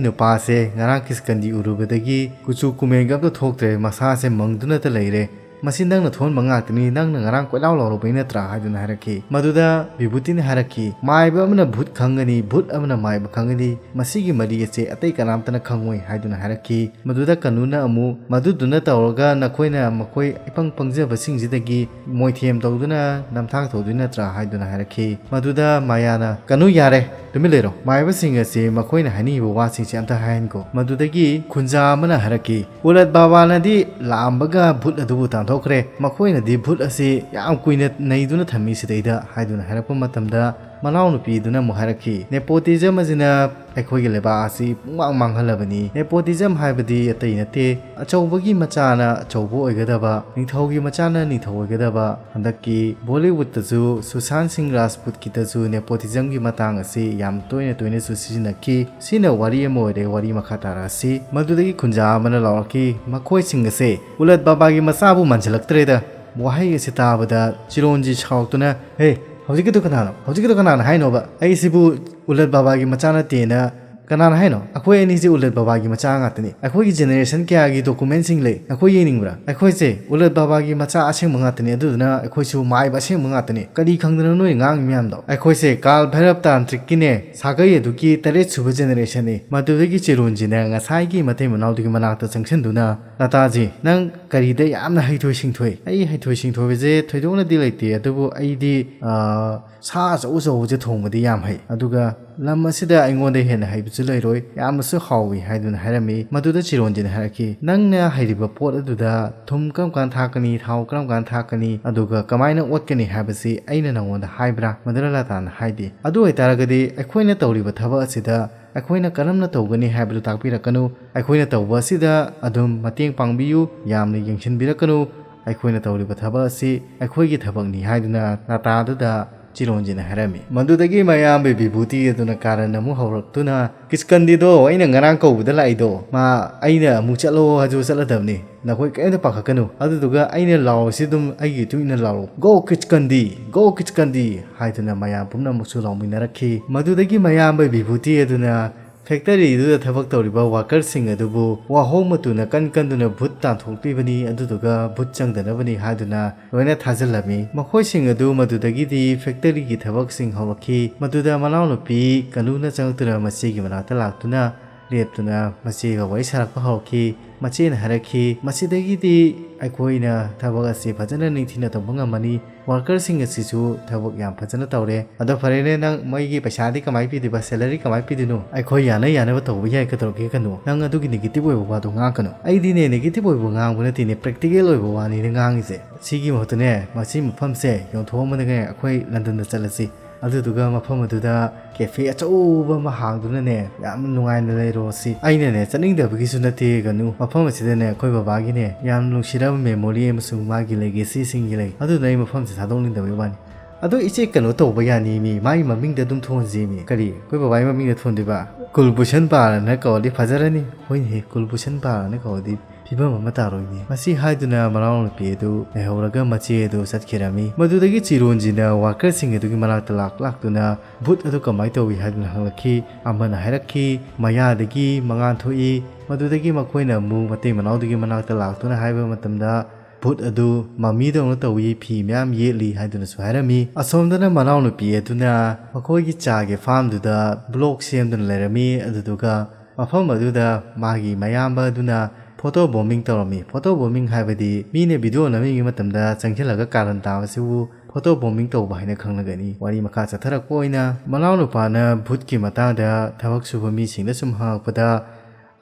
ꯅꯨꯄꯥꯁꯦ ꯉꯔꯥꯡ ꯀꯤꯁꯀꯟꯗꯤ ꯎꯔꯨꯕꯗꯒꯤ ꯀꯨꯆꯨ ꯀꯨꯃꯦꯟꯒ ꯑꯝꯇ ꯊꯣꯛꯇ꯭ꯔꯦ, ꯃꯁꯥꯁꯦ ꯃꯪꯗꯨꯅꯇ ꯂꯩꯔꯦ꯫ ꯃꯁꯤ ꯅꯪꯅ ꯊꯣꯛꯍꯟꯕ ꯉꯥꯛꯇꯅꯤ, ꯅꯪꯅ ꯉꯔꯥꯡ ꯀꯣꯏꯂꯥꯎ ꯂꯥꯎꯔꯨꯕꯩ ꯅꯠꯇ꯭ꯔꯥ?" ꯍꯥꯏꯗꯨꯅ ꯍꯥꯏꯔꯛꯈꯤ꯫ ꯃꯗꯨꯗ ꯕꯤꯚꯨꯇꯤꯅ ꯍꯥꯏꯔꯛꯈꯤ, "ꯃꯥꯏꯕ ꯑꯃꯅ ꯚꯨꯠ ꯈꯪꯒꯅꯤ, ꯚꯨꯠ ꯑꯃꯅ ꯃꯥꯏꯕ ꯈꯪꯒꯅꯤ, ꯃꯁꯤꯒꯤ ꯃꯔꯤ ꯑꯁꯦ ꯑꯇꯩ ꯀꯅꯥꯝꯇꯅ ꯈꯪꯉꯣꯏ" ꯍꯥꯏꯗꯨꯅ ꯍꯥꯏꯔꯛꯈꯤ꯫ ꯃꯗꯨꯗ ꯀꯅꯨꯅ ꯑꯃꯨꯛ, "ꯃꯗꯨꯗꯨꯅ ꯇꯧꯔꯒ ꯅꯈꯣꯏꯅ ꯃꯈꯣꯏ ꯏꯄꯪ ꯄꯪꯖꯕꯁꯤꯡꯁꯤꯗꯒꯤ ꯃꯣꯏꯊꯦꯝ ꯇꯧꯗꯨꯅ ꯅꯝꯊꯥꯛ ꯇꯧꯗꯣꯏ ꯅꯠꯇ꯭ꯔꯥ?" ꯍꯥꯏꯗꯨꯅ ꯍꯥꯏꯔꯛꯈꯤ꯫ ꯃꯗꯨꯗ ꯃꯥꯌꯥꯅ, "ꯀꯅꯨ, ꯌꯥꯔꯦ, ꯇꯨꯃꯤꯟ ꯂꯩꯔꯣ꯫ ꯃꯥꯏꯕꯁꯤꯡ ꯑꯁꯤ ꯃꯈꯣꯏꯅ ꯍꯥꯏꯅꯤꯡꯉꯤꯕ ꯋꯥꯁꯤꯡꯁꯦ ꯑꯝꯇ ꯍꯥꯏꯍꯟꯈꯣ"꯫ ꯃꯗꯨꯗꯒꯤ ꯈꯨꯟꯖꯥ ꯑꯃꯅ ꯍꯥꯏꯔꯛꯈꯤ, "ꯀꯨꯂꯠ ꯕꯥꯕꯥꯅꯗꯤ ꯂꯥꯛꯑꯝꯕꯒ ꯚꯨꯠ ꯑꯗꯨꯕꯨ ꯇꯥꯟꯊꯣꯛꯈ꯭ꯔꯦ꯫ ꯃꯈꯣꯏꯅꯗꯤ ꯚꯨꯠ ꯑꯁꯤ ꯌꯥꯝ ꯀꯨꯏꯅ ꯅꯩꯗꯨꯅ ꯊꯝꯃꯤ ꯁꯤꯗꯩꯗ" ꯍꯥꯏꯗꯨꯅ ꯍꯥꯏꯔꯛꯄ ꯃꯇꯝꯗ, ꯃꯅꯥꯎꯅꯨꯄꯤꯗꯨꯅ ꯑꯃꯨꯛ ꯍꯥꯏꯔꯛꯈꯤ, "Nepotism ꯑꯁꯤꯅ ꯑꯩꯈꯣꯏꯒꯤ ꯂꯩꯕꯥꯛ ꯑꯁꯤ ꯄꯨꯡꯃꯥꯡ ꯃꯥꯡꯍꯜꯂꯕꯅꯤ꯫ Nepotism ꯍꯥꯏꯕꯗꯤ ꯑꯇꯩ ꯅꯠꯇꯦ, ꯑꯆꯧꯕꯒꯤ ꯃꯆꯥꯅ ꯑꯆꯧꯕ ꯑꯣꯏꯒꯗꯕ, ꯅꯤꯡꯊꯧꯒꯤ ꯃꯆꯥꯅ ꯅꯤꯡꯊꯧ ꯑꯣꯏꯒꯗꯕ"꯫ ꯍꯟꯗꯛꯀꯤ ꯕꯣꯂꯤꯋꯨꯗꯇꯁꯨ ꯁꯨꯁꯥꯟ ꯁꯤꯡ ꯔꯥꯖꯄꯨꯠꯀꯤꯗꯁꯨ nepotismꯒꯤ ꯃꯇꯥꯡ ꯑꯁꯤ ꯌꯥꯝ ꯇꯣꯏꯅ ꯇꯣꯏꯅꯁꯨ ꯁꯤꯖꯤꯟꯅꯈꯤ꯫ ꯁꯤꯅ ꯋꯥꯔꯤ ꯑꯃ ꯑꯣꯏꯔꯦ, ꯋꯥꯔꯤ ꯃꯈꯥ ꯇꯥꯔꯛꯑꯁꯤ꯫ ꯃꯗꯨꯗꯒꯤ ꯈꯨꯟꯖꯥ ꯑꯃꯅ ꯂꯥꯎꯔꯛꯈꯤ, "ꯃꯈꯣꯏꯁꯤꯡ ꯑꯁꯦ ꯎꯂꯠ ꯕꯥꯕꯥꯒꯤ ꯃꯆꯥꯕꯨ ꯃꯥꯟꯁꯤꯜꯂꯛꯇ꯭ꯔꯦꯗ"꯫ ꯋꯥꯍꯩ ꯑꯁꯤ ꯇꯥꯕꯗ ꯆꯤꯔꯣꯟꯖꯤ ꯁꯥꯎꯔꯛꯇꯨꯅ, "ꯍꯦ, ꯍꯧꯖꯤꯛꯀꯤꯗꯣ ꯀꯅꯥꯅꯣ? ꯍꯧꯖꯤꯛꯀꯤꯗꯣ ꯀꯅꯥꯅ ꯍꯥꯏꯅꯣꯕ? ꯑꯩꯁꯤꯕꯨ ꯎꯂꯠ ꯕꯥꯕꯥꯒꯤ ꯃꯆꯥ ꯅꯠꯇꯦꯅ ꯀꯅꯥꯅ ꯍꯥꯏꯅꯣ? ꯑꯩꯈꯣꯏ ꯑꯅꯤꯁꯦ ꯎꯂꯠ ꯕꯥꯕꯥꯒꯤ ꯃꯆꯥ ꯉꯥꯛꯇꯅꯤ꯫ ꯑꯩꯈꯣꯏꯒꯤ generation ꯀꯌꯥꯒꯤ documentꯁꯤꯡ ꯂꯩ꯫ ꯑꯩꯈꯣꯏ ꯌꯦꯡꯅꯤꯡꯕ꯭ꯔꯥ? ꯑꯩꯈꯣꯏꯁꯦ ꯎꯂꯠ ꯕꯥꯕꯥꯒꯤ ꯃꯆꯥ ꯑꯁꯦꯡꯕ ꯉꯥꯛꯇꯅꯤ꯫ ꯑꯗꯨꯗꯨꯅ ꯑꯩꯈꯣꯏꯁꯨ ꯃꯥꯏꯕ ꯑꯁꯦꯡꯕ ꯉꯥꯛꯇꯅꯤ꯫ ꯀꯔꯤ ꯈꯪꯗꯅ ꯅꯣꯏ ꯉꯥꯡꯉꯤ ꯃꯌꯥꯝꯗꯣ?" ꯑꯩꯈꯣꯏꯁꯦ ꯀꯥꯜ ꯚꯩꯔꯕ ꯇꯥꯟꯇ꯭ꯔꯤꯛꯀꯤꯅꯦ, ꯁꯥꯒꯩ ꯑꯗꯨꯒꯤ ꯇꯔꯦꯠ ꯁꯨꯕ generationꯅꯤ꯫ ꯃꯗꯨꯗꯒꯤ ꯆꯤꯔꯣꯟꯖꯤꯅ ꯉꯁꯥꯏꯒꯤ ꯃꯇꯩ ꯃꯅꯥꯎꯗꯨꯒꯤ ꯃꯅꯥꯛꯇ ꯆꯪꯁꯤꯟꯗꯨꯅ, "ꯂꯇꯥꯖꯤ, ꯅꯪ ꯀꯔꯤꯗ ꯌꯥꯝꯅ ꯍꯩꯊꯣꯏ ꯁꯤꯡꯊꯣꯏ?" "ꯑꯩ ꯍꯩꯊꯣꯏ ꯁꯤꯡꯊꯣꯏꯕꯁꯦ ꯊꯣꯏꯗꯣꯛꯅꯗꯤ ꯂꯩꯇꯦ, ꯑꯗꯨꯕꯨ ꯑꯩꯗꯤ, ꯑ, ꯁꯥ ꯑꯆꯧ ꯑꯆꯧꯕꯁꯦ ꯊꯣꯡꯕꯗꯤ ꯌꯥꯝ ꯍꯩ꯫ ꯑꯗꯨꯒ ꯂꯝ ꯑꯁꯤꯗ ꯑꯩꯉꯣꯟꯗ ꯍꯦꯟꯅ ꯍꯩꯕꯁꯨ ꯂꯩꯔꯣꯏ, ꯌꯥꯝꯅꯁꯨ ꯍꯥꯎꯏ" ꯍꯥꯏꯗꯨꯅ ꯍꯥꯏꯔꯝꯃꯤ꯫ ꯃꯗꯨꯗ ꯆꯤꯔꯣꯟꯖꯤꯅ ꯍꯥꯏꯔꯛꯈꯤ, "ꯅꯪꯅ ꯍꯩꯔꯤꯕ ꯄꯣꯠ ꯑꯗꯨꯗ ꯊꯨꯝ ꯀꯔꯝ ꯀꯥꯟꯗ ꯊꯥꯛꯀꯅꯤ, ꯊꯥꯎ ꯀꯔꯝ ꯀꯥꯟꯗ ꯊꯥꯛꯀꯅꯤ, ꯑꯗꯨꯒ ꯀꯃꯥꯏꯅ ꯑꯣꯠꯀꯅꯤ ꯍꯥꯏꯕꯁꯤ ꯑꯩꯅ ꯅꯪꯉꯣꯟꯗ ꯍꯥꯏꯕ꯭ꯔꯥ?" ꯃꯗꯨꯅ ꯂꯇꯥꯅ ꯍꯥꯏꯗꯦ꯫ "ꯑꯗꯨ ꯑꯣꯏꯇꯥꯔꯒꯗꯤ ꯑꯩꯈꯣꯏꯅ ꯇꯧꯔꯤꯕ ꯊꯕꯛ ꯑꯁꯤꯗ ꯑꯩꯈꯣꯏꯅ ꯀꯔꯝꯅ ꯇꯧꯒꯅꯤ ꯍꯥꯏꯕꯗꯨ ꯇꯥꯛꯄꯤꯔꯛꯀꯅꯨ꯫ ꯑꯩꯈꯣꯏꯅ ꯇꯧꯕ ꯑꯁꯤꯗ ꯑꯗꯨꯝ ꯃꯇꯦꯡ ꯄꯥꯡꯕꯤꯌꯨ, ꯌꯥꯝꯅ ꯌꯦꯡꯁꯤꯟꯕꯤꯔꯛꯀꯅꯨ꯫ ꯑꯩꯈꯣꯏꯅ ꯇꯧꯔꯤꯕ ꯊꯕꯛ ꯑꯁꯤ ꯑꯩꯈꯣꯏꯒꯤ ꯊꯕꯛꯅꯤ" ꯍꯥꯏꯗꯨꯅ ꯂꯇꯥꯗꯨꯗ ꯆꯤꯔꯣꯟꯖꯤꯅ ꯍꯥꯏꯔꯝꯃꯤ꯫ ꯃꯗꯨꯗꯒꯤ ꯃꯌꯥꯝꯕ ꯕꯤꯚꯨꯇꯤ ꯑꯗꯨꯅ ꯀꯥꯔꯟ ꯑꯃꯨꯛ ꯍꯧꯔꯛꯇꯨꯅ, "ꯀꯤꯁꯀꯟꯗꯤꯗꯣ ꯑꯩꯅ ꯉꯔꯥꯡ ꯀꯧꯕꯗ ꯂꯥꯛꯏꯗꯣ, ꯃꯥ ꯑꯩꯅ ꯑꯃꯨꯛ ꯆꯠꯂꯣ ꯍꯥꯏꯁꯨ ꯆꯠꯂꯗꯕꯅꯤ꯫ ꯅꯈꯣꯏ ꯀꯔꯤꯝꯇ ꯄꯥꯈꯠꯀꯅꯨ꯫ ꯑꯗꯨꯗꯨꯒ ꯑꯩꯅ ꯂꯥꯎꯔꯤꯁꯤ ꯑꯗꯨꯝ ꯑꯩꯒꯤ ꯏꯇꯨꯡ ꯏꯟꯅ ꯂꯥꯎꯔꯣ꯫ 'Go ꯀꯤꯁꯀꯟꯗꯤ! Go ꯀꯤꯁꯀꯟꯗꯤ!' ꯍꯥꯏꯗꯨꯅ ꯃꯌꯥꯝ ꯄꯨꯝꯅꯃꯛꯁꯨ ꯂꯥꯎꯃꯤꯟꯅꯔꯛꯈꯤ꯫ ꯃꯗꯨꯗꯒꯤ ꯃꯌꯥꯝꯕ ꯕꯤꯚꯨꯇꯤ ꯑꯗꯨꯅ factoryꯗꯨꯗ ꯊꯕꯛ ꯇꯧꯔꯤꯕ workerꯁꯤꯡ ꯑꯗꯨꯕꯨ ꯋꯥꯍꯣꯡ ꯃꯇꯨꯅ ꯀꯟ ꯀꯟꯗꯨꯅ ꯚꯨꯠ ꯇꯥꯟꯊꯣꯛꯂꯤꯕꯅꯤ, ꯑꯗꯨꯗꯨꯒ ꯚꯨꯠ ꯆꯪꯗꯅꯕꯅꯤ ꯍꯥꯏꯗꯨꯅ ꯂꯣꯏꯅ ꯊꯥꯖꯤꯜꯂꯝꯃꯤ꯫ ꯃꯈꯣꯏꯁꯤꯡ ꯑꯗꯨ ꯃꯗꯨꯗꯒꯤꯗꯤ factoryꯒꯤ ꯊꯕꯛꯁꯤꯡ ꯍꯧꯔꯛꯈꯤ꯫ ꯃꯗꯨꯗ ꯃꯅꯥꯎꯅꯨꯄꯤ ꯀꯅꯨꯅ ꯆꯪꯂꯛꯇꯨꯅ ꯃꯆꯦꯒꯤ ꯃꯅꯥꯛꯇ ꯂꯥꯛꯇꯨꯅ ꯂꯦꯞꯇꯨꯅ ꯃꯆꯦꯒ ꯋꯥꯔꯤ ꯁꯥꯔꯛꯄ ꯍꯧꯔꯛꯈꯤ꯫ ꯃꯆꯦꯅ ꯍꯥꯏꯔꯛꯈꯤ, "ꯃꯁꯤꯗꯒꯤꯗꯤ ꯑꯩꯈꯣꯏꯅ ꯊꯕꯛ ꯑꯁꯤ ꯐꯖꯅ ꯅꯤꯡꯊꯤꯅ ꯇꯧꯕ ꯉꯝꯃꯅꯤ꯫ Workerꯁꯤꯡ ꯑꯁꯤꯁꯨ ꯊꯕꯛ ꯌꯥꯝ ꯐꯖꯅ ꯇꯧꯔꯦ꯫ ꯑꯗꯣ ꯐꯔꯦꯅꯦ, ꯅꯪ ꯃꯣꯏꯒꯤ ꯄꯩꯁꯥꯗꯤ ꯀꯃꯥꯏꯅ ꯄꯤꯗꯣꯏꯕ? Salary ꯀꯃꯥꯏꯅ ꯄꯤꯗꯣꯏꯅꯣ?" "ꯑꯩꯈꯣꯏ ꯌꯥꯅ ꯌꯥꯅꯕ ꯇꯧꯕ ꯌꯥꯏ, ꯀꯩꯗꯧꯔꯒꯦ? ꯀꯩꯅꯣ, ꯅꯪ ꯑꯗꯨꯒꯤ negative ꯑꯣꯏꯕ ꯋꯥꯗꯣ ꯉꯥꯡꯒꯅꯨ꯫" "ꯑꯩꯗꯤꯅꯦ, negative ꯑꯣꯏꯕ ꯉꯥꯡꯕ ꯅꯠꯇꯦꯅꯦ, practical ꯑꯣꯏꯕ ꯋꯥꯅꯤꯅꯦ ꯉꯥꯡꯉꯤꯁꯦ꯫ ꯁꯤꯒꯤ ꯃꯍꯨꯠꯇꯅꯦ, ꯃꯁꯤ ꯃꯐꯝꯁꯦ ꯌꯣꯟꯊꯣꯛꯑꯝꯃꯗꯅꯦ ꯑꯩꯈꯣꯏ ꯂꯟꯗꯟꯗ ꯆꯠꯂꯁꯤ꯫ ꯑꯗꯨꯗꯨꯒ ꯃꯐꯝ ꯑꯗꯨꯗ ꯀꯦꯐꯦ ꯑꯆꯧꯕ ꯑꯃ ꯍꯥꯡꯗꯨꯅꯅꯦ, ꯌꯥꯝ ꯅꯨꯡꯉꯥꯏꯅ ꯂꯩꯔꯣ ꯁꯤ꯫ ꯑꯩꯅꯅꯦ ꯆꯠꯅꯤꯡꯗꯕꯒꯤꯁꯨ ꯅꯠꯇꯦ ꯒꯅꯨ, ꯃꯐꯝ ꯑꯁꯤꯗꯅꯦ ꯑꯩꯈꯣꯏ ꯕꯕꯥꯒꯤꯅꯦ ꯌꯥꯝ ꯅꯨꯡꯁꯤꯔꯕ ꯃꯦꯃꯣꯔꯤ ꯑꯃꯁꯨꯡ ꯃꯥꯒꯤ ꯂꯦꯒꯦꯁꯤꯁꯤꯡꯒꯤ ꯂꯩ꯫ ꯑꯗꯨꯅ ꯑꯩ ꯃꯐꯝꯁꯦ ꯊꯥꯗꯣꯛꯅꯤꯡꯗꯕꯒꯤ ꯋꯥꯅꯤ꯫ ꯑꯗꯣ ꯏꯆꯦ, ꯀꯩꯅꯣ ꯇꯧꯕ ꯌꯥꯅꯤ ꯃꯤ, ꯃꯥꯒꯤ ꯃꯃꯤꯡꯗ ꯑꯗꯨꯝ ꯊꯣꯟꯁꯤ ꯃꯤ꯫ ꯀꯔꯤ? ꯑꯩꯈꯣꯏ ꯕꯕꯥꯒꯤ ꯃꯃꯤꯡꯗ ꯊꯣꯟꯗꯣꯏꯕ? ꯀꯨꯜꯚꯨꯁꯟ ꯄꯥꯜꯅ ꯀꯧꯔꯗꯤ ꯐꯖꯔꯅꯤ꯫ ꯍꯣꯏꯅꯦꯍꯦ, ꯀꯨꯜꯚꯨꯁꯟ ꯄꯥꯜꯅ ꯀꯧꯔꯗꯤ ꯐꯤꯕꯝ ꯑꯃ ꯇꯥꯔꯣꯏꯅꯦ꯫ ꯃꯁꯤ ꯍꯥꯏꯗꯨꯅ ꯃꯅꯥꯎꯅꯨꯄꯤ ꯑꯗꯨ ꯂꯩꯍꯧꯔꯒ ꯃꯆꯦ ꯑꯗꯨ ꯆꯠꯈꯤꯔꯝꯃꯤ꯫ ꯃꯗꯨꯗꯒꯤ ꯆꯤꯔꯣꯟꯖꯤꯅ ꯋꯥꯔꯀꯔꯁꯤꯡ ꯑꯗꯨꯒꯤ ꯃꯅꯥꯛꯇ ꯂꯥꯛ ꯂꯥꯛꯇꯨꯅ ꯚꯨꯠ ꯑꯗꯨ ꯀꯃꯥꯏꯅ ꯇꯧꯏ ꯍꯥꯏꯗꯨꯅ ꯍꯪꯂꯛꯈꯤ꯫ ꯑꯃꯅ ꯍꯥꯏꯔꯛꯈꯤ, ꯃꯌꯥꯗꯒꯤ ꯃꯉꯥꯟ ꯊꯣꯛꯏ꯫ ꯃꯗꯨꯗꯒꯤ ꯃꯈꯣꯏꯅ ꯑꯃꯨꯛ ꯃꯇꯩ ꯃꯅꯥꯎꯗꯨꯒꯤ ꯃꯅꯥꯛꯇ ꯂꯥꯛꯇꯨꯅ ꯍꯥꯏꯕ ꯃꯇꯝꯗ, ꯚꯨꯠ ꯑꯗꯨ ꯃꯃꯤꯗꯧꯅ ꯇꯧꯏ, ꯐꯤ ꯃꯌꯥꯝ ꯌꯦꯠꯂꯤ ꯍꯥꯏꯗꯨꯅꯁꯨ ꯍꯥꯏꯔꯝꯃꯤ꯫ ꯑꯁꯣꯝꯗꯅ ꯃꯅꯥꯎꯅꯨꯄꯤ ꯑꯗꯨꯅ ꯃꯈꯣꯏꯒꯤ ꯆꯥꯒꯤ ꯐꯥꯔꯝꯗꯨꯗ ꯕ꯭ꯂꯣꯛ ꯁꯦꯝꯗꯨꯅ ꯂꯩꯔꯝꯃꯤ꯫ ꯑꯗꯨꯗꯨꯒ ꯃꯐꯝ ꯑꯗꯨꯗ ꯃꯥꯒꯤ ꯃꯌꯥꯝꯕ ꯑꯗꯨꯅ ꯐꯣꯇꯣ ꯕꯣꯝꯕꯤꯡ ꯇꯧꯔꯝꯃꯤ꯫ ꯐꯣꯇꯣ ꯕꯣꯝꯕꯤꯡ ꯍꯥꯏꯕꯗꯤ ꯃꯤꯅ ꯚꯤꯗꯤꯑꯣ ꯅꯝꯃꯤꯉꯩ ꯃꯇꯝꯗ ꯆꯪꯁꯤꯜꯂꯒ ꯀꯥꯔꯟ ꯇꯥꯕꯁꯤꯕꯨ ꯐꯣꯇꯣ ꯕꯣꯝꯕꯤꯡ ꯇꯧꯕ ꯍꯥꯏꯅ ꯈꯪꯅꯒꯅꯤ꯫ ꯋꯥꯔꯤ ꯃꯈꯥ ꯆꯠꯊꯔꯛꯄ ꯑꯣꯏꯅ ꯃꯅꯥꯎꯅꯨꯄꯥꯅ ꯚꯨꯠꯀꯤ ꯃꯇꯥꯡꯗ ꯊꯕꯛ ꯁꯨꯕ ꯃꯤꯁꯤꯡꯗ ꯁꯨꯝ ꯍꯪꯉꯛꯄꯗ,